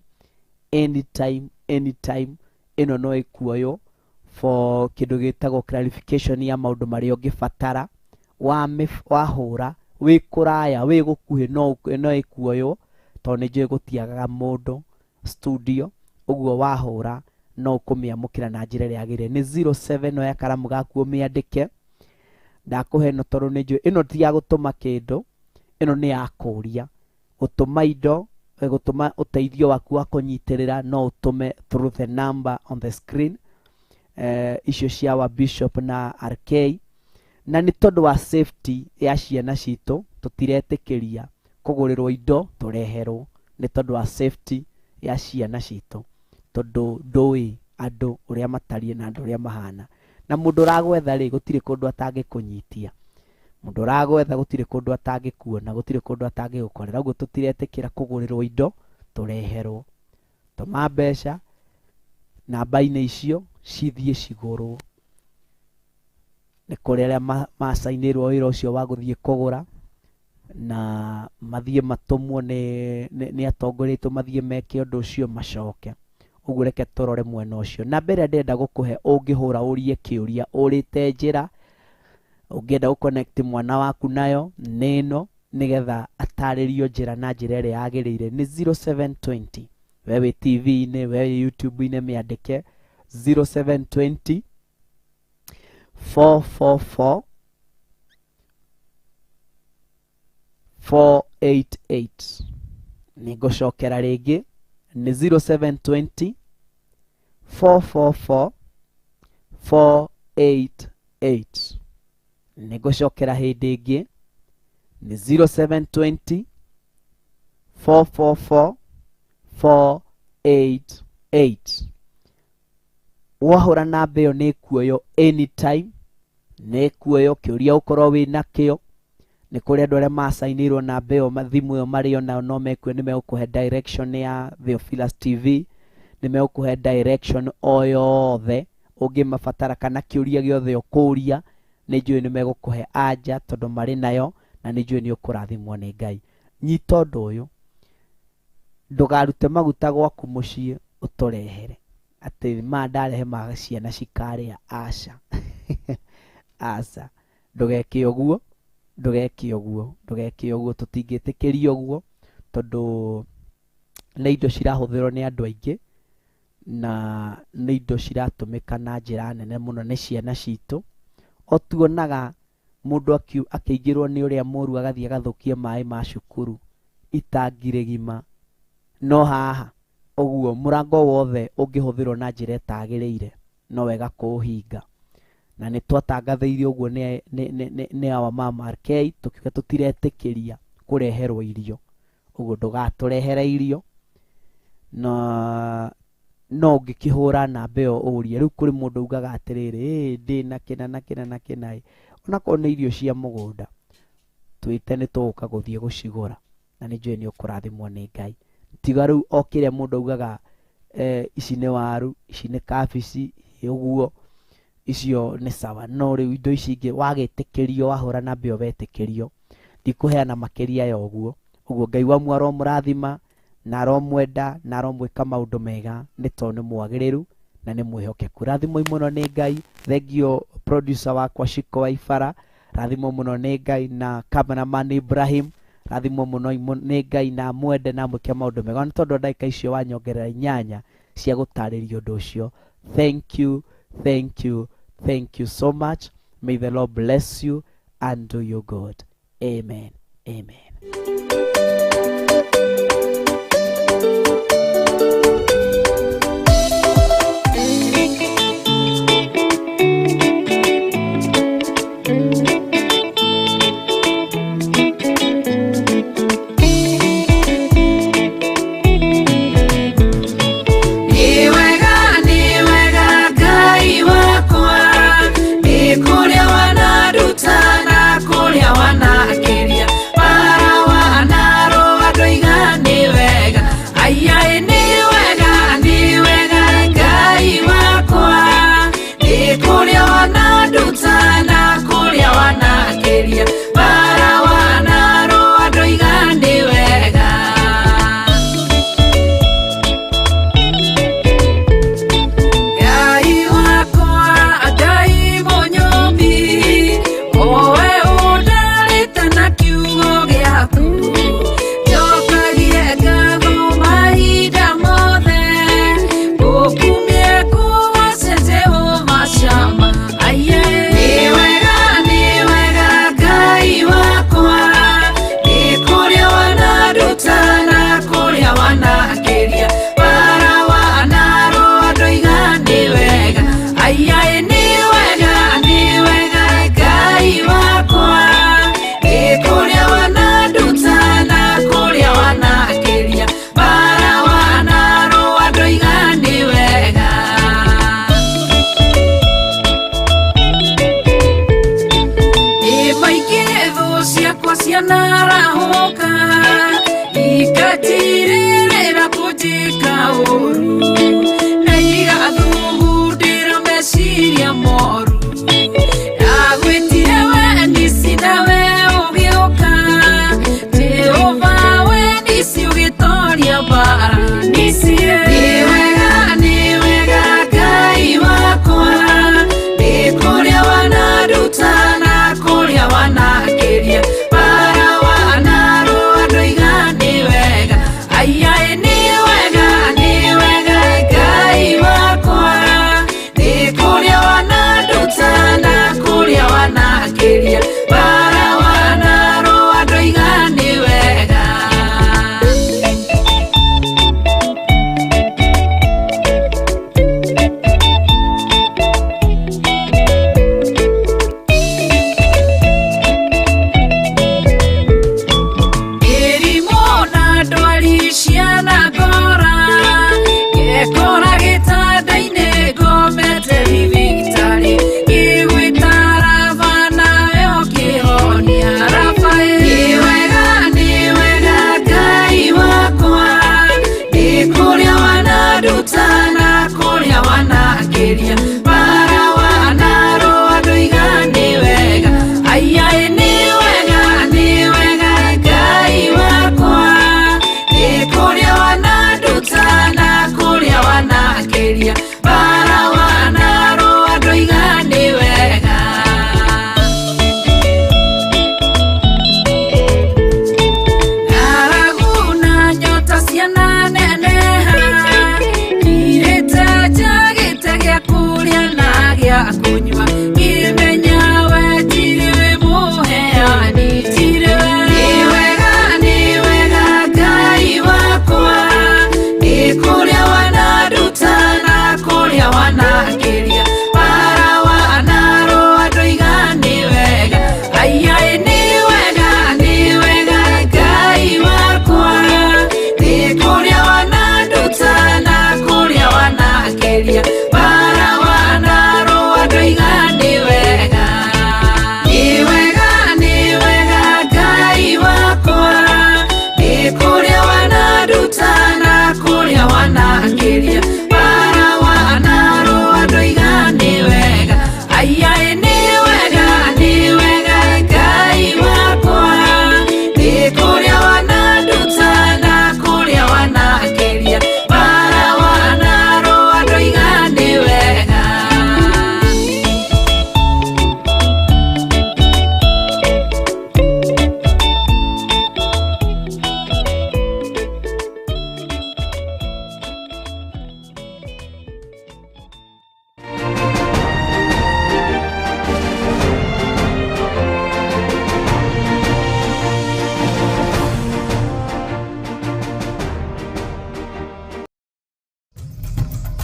anytime, anytime, ĩno no ĩkuoywo for kĩndũ gĩtagwo clarification ya maũndũ marĩa ũngĩbatara. Wahũra wĩ kũraya wĩ gũkuhĩ no ĩkuoywo, tondũ nĩ njũĩ gũtiagaga mũndũ studio. Ũguo wahũra no ũkũmĩamũkĩra na njĩra ĩrĩa yagĩrĩire. Nĩ 07, oya karamu gaku ũmĩandĩke, ndakũhe ĩno tondũ nĩ njũĩ ĩno ti ya gũtũma kĩndũ, ĩno nĩ ya kũria gũtũma indo, gũtũma ũteithio waku wa kũnyitĩrĩra, no ũtũme through the number on the screen, icio cia wa Bishop na RK. Na nĩ tondũ wa safety ya ciana citũ, tũtiretĩkĩria kũgũrĩrwo indo tũreherwo, nĩ tondũ wa safety ya ciana citũ, tondũ ndũĩ andũ ũrĩa matariĩ na andũ ũrĩa mahana. Na mũndũ ũragwetha rĩ, gũtirĩ kũndũ atangĩkũnyitia, mũndũ ũragwetha gũtirĩ kũndũ atangĩkuona, gũtirĩ kũndũ atangĩgũkorera. Ũguo tũtiretĩkĩra kũgũrĩrwo indo tũreherwo. Tũma mbeca namba-inĩ icio cithiĩ cigũrwo. Nĩ kũrĩ arĩa macainĩrwo wĩra ũcio wa gũthiĩ kũgũra, na mathiĩ matũmwo nĩ atongoria aitũ mathiĩ meke ũndũ ũcio macoke. Ũguo reke tũrore mwena ũcio. Namba ĩrĩa ndĩrenda gũkũhe ũngĩhũra ũrie kĩũria ũrĩte njĩra, ũngĩenda gũconnect mwana waku nayo nĩ ĩno, nĩgetha atarĩrio njĩra na njĩra ĩrĩa yagĩrĩire, nĩ 0720. We wĩ TV-inĩ, we wĩ YouTube-inĩ, mĩandĩke 0720 444 488. Nĩ ngũcokera rĩngĩ, nĩ 0720 444 488. Nĩ ngũcokera hĩndĩ ĩngĩ, Nĩ 0720 444 488. Wahũra namba ĩyo nĩ ĩkuoywo anytime, nĩ ĩkuoywo kĩũria ũkorwo wĩ nakĩo. Nĩ kũrĩ andũ arĩa macainĩirwo namba ĩyo thimũ ĩyo marĩ onayo no mekuo, nĩ megũkũhe direction ya Theophilus TV, nĩ megũkũhe direction o yothe ũngĩmabatara kana kĩũria gĩothe ũkũria, nĩ njũĩ nĩ megũkũhe anja tondũ marĩ nayo, na nĩ njũĩ nĩ ũkũrathimwo nĩ Ngai. Nyita ũndũ ũyũ, ndũkarute maguta gwaku mũciĩ ũtũrehere atĩ ma ndarehe ma ciana cikarĩa, aca. Aca, ndũgeke ũguo, ndũgeke ũguo, ndũgeke ũguo, tũtingĩtĩkĩria ũguo tondũ nĩ indo cirahũthĩrwo nĩ andũ aingĩ na nĩ indo ciratũmĩka na njĩra nene mũno nĩ ciana citũ. O tuonaga mũndũ akĩingĩrwo nĩ ũrĩa mũru agathiĩ agathũkia maĩ ma cukuru itangi rĩgima, no haha ũguo mũrango wothe ũngĩhũthĩrwo na njĩra ĩtagĩrĩire no wega kũũhinga. Na nĩ twatangathĩirio ũguo nĩ awa mama RK, tũkiuga tũtiretĩkĩria kũreherwo irio, ũguo ndũgatũrehere irio. Na no ũngĩkĩhũra namba ĩyo ũrie. Rĩu kũrĩ mũndũ ugaga atĩrĩrĩ, ndĩ na kĩna na kĩna na kĩna ĩ, onakorwo nĩ irio cia mũgũnda twĩte nĩ tũgũka gũthiĩ gũcigũra, na nĩ njũĩ nĩ ũkũrathimwo nĩ Ngai. Tiga rĩu o kĩrĩa mũndũ augaga, ici nĩ waru, ici nĩ kabici, ũguo icio nĩ sawa, no rĩu indo ici ingĩ wagĩtĩkĩrio, wahũra namba ĩyo wetĩkĩrio, ndikũheana makĩria ya ũguo. Ũguo Ngai wa muoyo aromũrathima na aromwenda na aromwĩka maũndũ mega, nĩ tondũ nĩ mwagĩrĩru na nĩ mwĩhokeku. Rathimwo mũno nĩ Ngai. Thengio producer wakwa Shiko wa Ibara, rathimwo mũno nĩ Ngai, na cameraman Ibrahim, rathimwo mũno nĩ Ngai na mwende na mwĩke maũndũ mega. Nĩ tondũ ndagĩka icio wanyongerera 8 cia gũtarĩria ũndũ ũcio. Thank you, thank you, thank you so much. May the Lord bless you and do you good. Amen. Amen. Nĩ wega, nĩ wega, Ngai.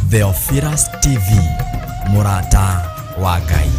Theophilus TV, mũrata wa Ngai.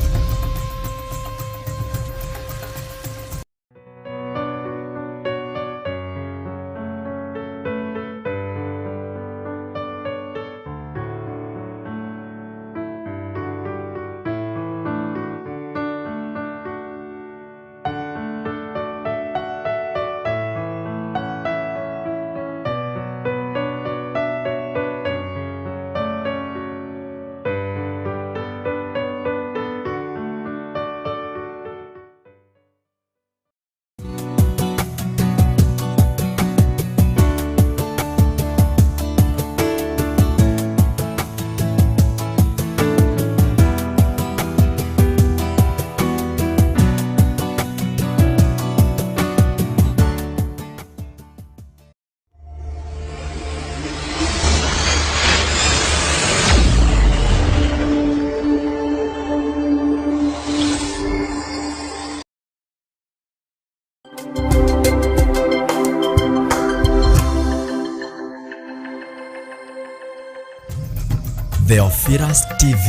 Theophilus TV,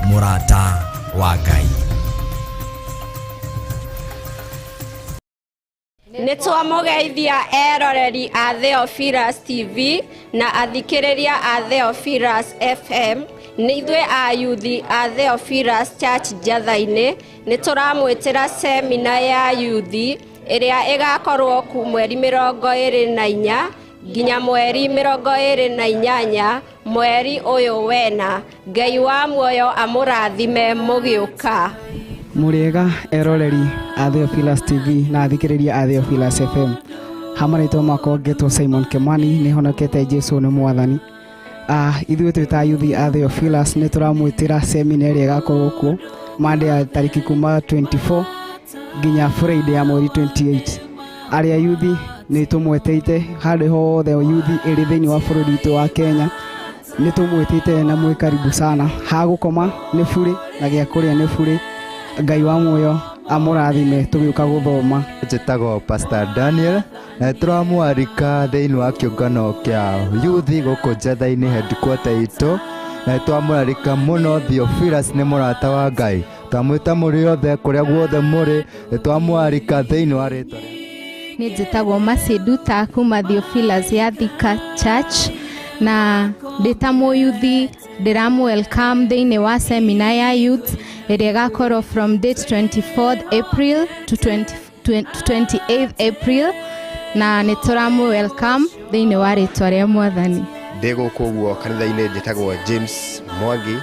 mũrata wa Ngai. Nĩ twamũgeithia eroreri a Theophilus TV na athikĩrĩria a Theophilus FM. Nĩ ithuĩ a yuthi a Theophilus Church Njatha-inĩ. Nĩ tũramwĩtĩra semina ya yuthi ĩrĩa ĩgakorwo ku mweri 24 nginya mweri 28 mweri ũyũ wena. Ngai wa muoyo amũrathime mũgĩũka. Mũrĩega eroreri a Theophilus TV na athikĩrĩria a Theophilus FM. Hamarĩtwa makwa ngetwo Simon Kimani, nĩ honokete Jesu nĩ mwathani. Ithuĩ twĩ ta yuthi a Theophilus nĩ tũramwĩtĩra semina ĩrĩa ĩgakorwo kuo Monday ya tarĩki kuma 24 nginya Friday ya mweri 28. Arĩa yuthi nĩ tũmwetĩte handũ hothe yuthi ĩrĩ thĩinĩ wa bũrũri witũ wa Kenya, nĩ tũmwĩtĩte na mwĩ karibu sana. Ha gũkoma nĩ bure na gĩa kũrĩa nĩ bure. Ngai wa muoyo amũrathime tũgĩũka gũthoma. Njĩtagwo Pastor Daniel na tũramwarika thĩinĩ wa kĩũngano kĩa yuthi gũkũ Njatha-inĩ headquarter itũ, na twamũrarika mũno. Theophilus nĩ mũrata wa Ngai, twamwĩta mũrĩ othe kũrĩa guothe mũrĩ, twamwarika thĩinĩ wa rĩtwa. Nĩ njĩtagwo Masinduta kuma Theophilus ya Thika Church, na ndĩ ta mũyuthi ndĩramũ welcome thĩinĩ wa semina ya youth ĩrĩa ĩgakorwo from date 24th April to 28th April, na nĩ tũramũ welcome thĩinĩ wa rĩtwa rĩa mwathani. Ndĩ gũkũ ũguo kanitha-inĩ njĩtagwo James Mwangi,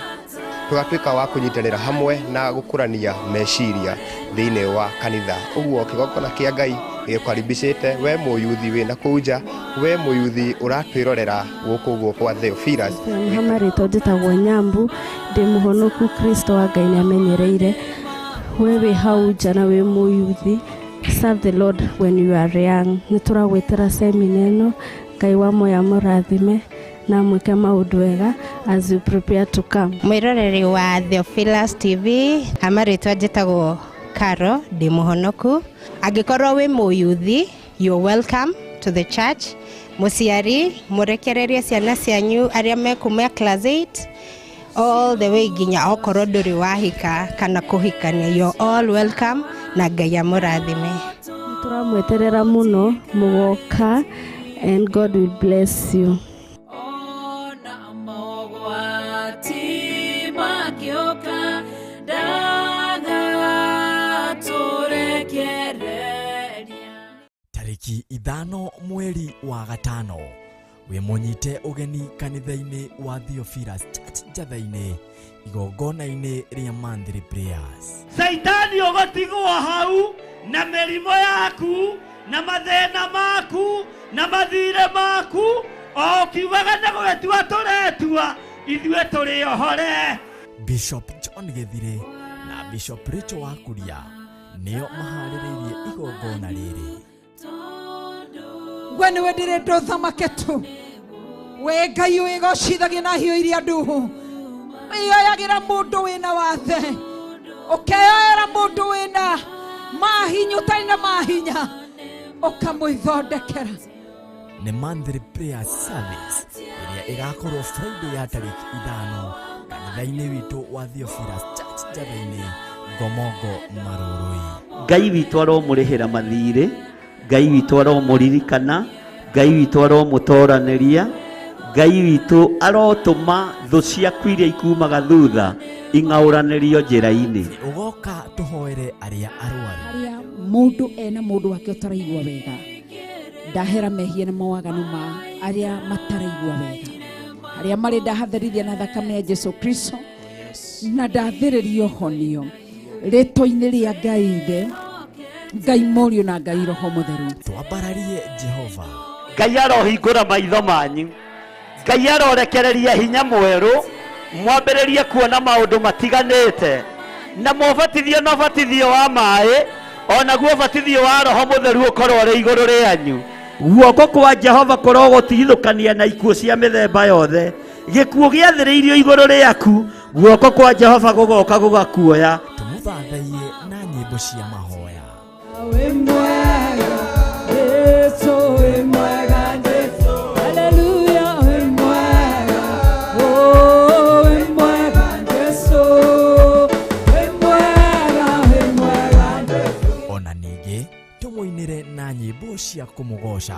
tũgatuĩka wa kũnyitanĩra hamwe na gũkũrania meciria thĩinĩ wa kanitha. Ũguo kĩgongona kĩa Ngai gĩgũkaribicĩte we mũyuthi wĩna kũu nja, we mũyuthi ũratwĩrorera gũkũ ũguo kwa Theophilus. Hamarĩtwa njĩtagwo Nyambu, ndĩ mũhonoku Kristo wa Ngai nĩ amenyereire. We wĩ hau nja na wĩ mũyuthi, serve the Lord when you are young. Nĩ tũragwĩtĩra semina ĩno, Ngai wa muoyo amũrathime na mwĩke maũndũ wega as you prepare to come. Mwĩroreri wa Theophilus TV, hamarĩtwa njĩtagwo Caro, ndĩ mũhonoku. Angĩkorwo wĩ mũyuthi, you're welcome to the church. Mũciari, mũrekererie ciana cianyu arĩa mekuma class 8 all the way nginya okorwo ndũrĩ wahika kana kũhikania, you're all welcome na Ngai amũrathime. Tũramweterera mũno mũgoka, and God will bless you. Ona mogwati makĩũka ndagatũrekereria. Tarĩki 5 mweri wa 5 wĩ mũnyite ũgeni kanitha-inĩ wa Theophilus Church Njatha-inĩ igongona-inĩ rĩa monthly prayers. Caitani ũgũtigwo hau na mĩrimũ yaku na mathĩna maku na mathirĩ maku, o ũkiugaga nĩ gũgĩtua tũretua, ithuĩ tũrĩ ohore. Bishop John Gĩthirĩ na Bishop Rachel Wakuria nĩo maharĩrĩirie igongona rĩrĩ. We nĩwe ndĩrenda ũthamake tu, we Ngai wĩgocithagia na hiũ iria nduhu, wĩyoyagĩra mũndũ wĩna wathe, ũkeyoera mũndũ wĩna mahinya ũtarĩ na mahinya, ũkamũithondekera. Nĩ monthly prayer service ĩrĩa ĩgakorwo Friday ya tarĩki 5 kanitha-inĩ witũ wa Theophilus Church Njatha-inĩ, Ngomongo, Marũrũi. Ngai witũ aromũrĩhĩra mathirĩ, Ngai witũ aromũririkana, Ngai witũ aromũtoranĩria, Ngai witũ arotũma thũ ciaku iria ikumaga thutha ing'aũranĩrio njĩra-inĩ. Ũgoka tũhoere arĩa arwaru. Arĩa mũndũ ena mũndũ wake ũtaraigua wega, ndahera mehia na mawaganu ma arĩa mataraigua wega, arĩa marĩ ndahatherithia na thakame ya Jesu Kristo, na ndathĩrĩrio honio rĩtwa-inĩ rĩa Ngai Ithe, Ngai Mũriũ na Ngai Roho Mũtheru. Twambararie Jehova. Ngai arohingũra maitho manyu, Ngai arorekereria hinya mwerũ, mwambĩrĩrie kuona maũndũ matiganĩte, na mũbatithio na ũbatithio wa maĩ, onaguo ũbatithio wa Roho Mũtheru ũkorwo ũrĩ igũrũ rĩanyu. Guoko kwa Jehova kũrogũtigithũkania na ikuũ cia mĩthemba yothe. Gĩkuũ gĩathĩrĩirio igũrũ rĩaku, guoko kwa Jehova gũgoka gũgakuoya. Tũmũthathaiye na nyĩmbo cia mahoya. Wĩ mwega, Jesu wĩ mwega, Jesu. Hallelujah, wĩ mwega, oh, wĩ mwega, Jesu. Wĩ mwega, wĩ mwega, Jesu. Ona ningĩ tũmũinĩre na nyĩmbo cia kũmũgoca.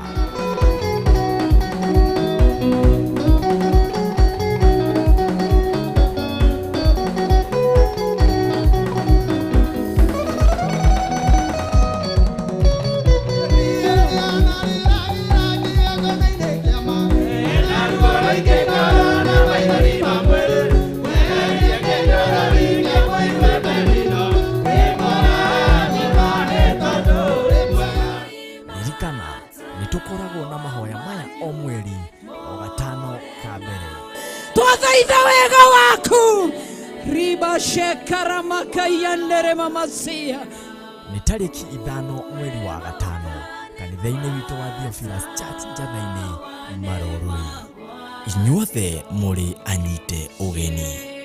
Ririkana nĩ tũkoragwo na mahoya maya o mweri o gatano ka mbere. Twathaitha wega waku riba shekaramakaiyanere mamasia. Nĩ tarĩki 5 mweri wa 5 kanitha-inĩ witũ wa Theophilus Church Njatha-inĩ, Marũrũi. Inyuothe mũrĩ anyite ũgeni.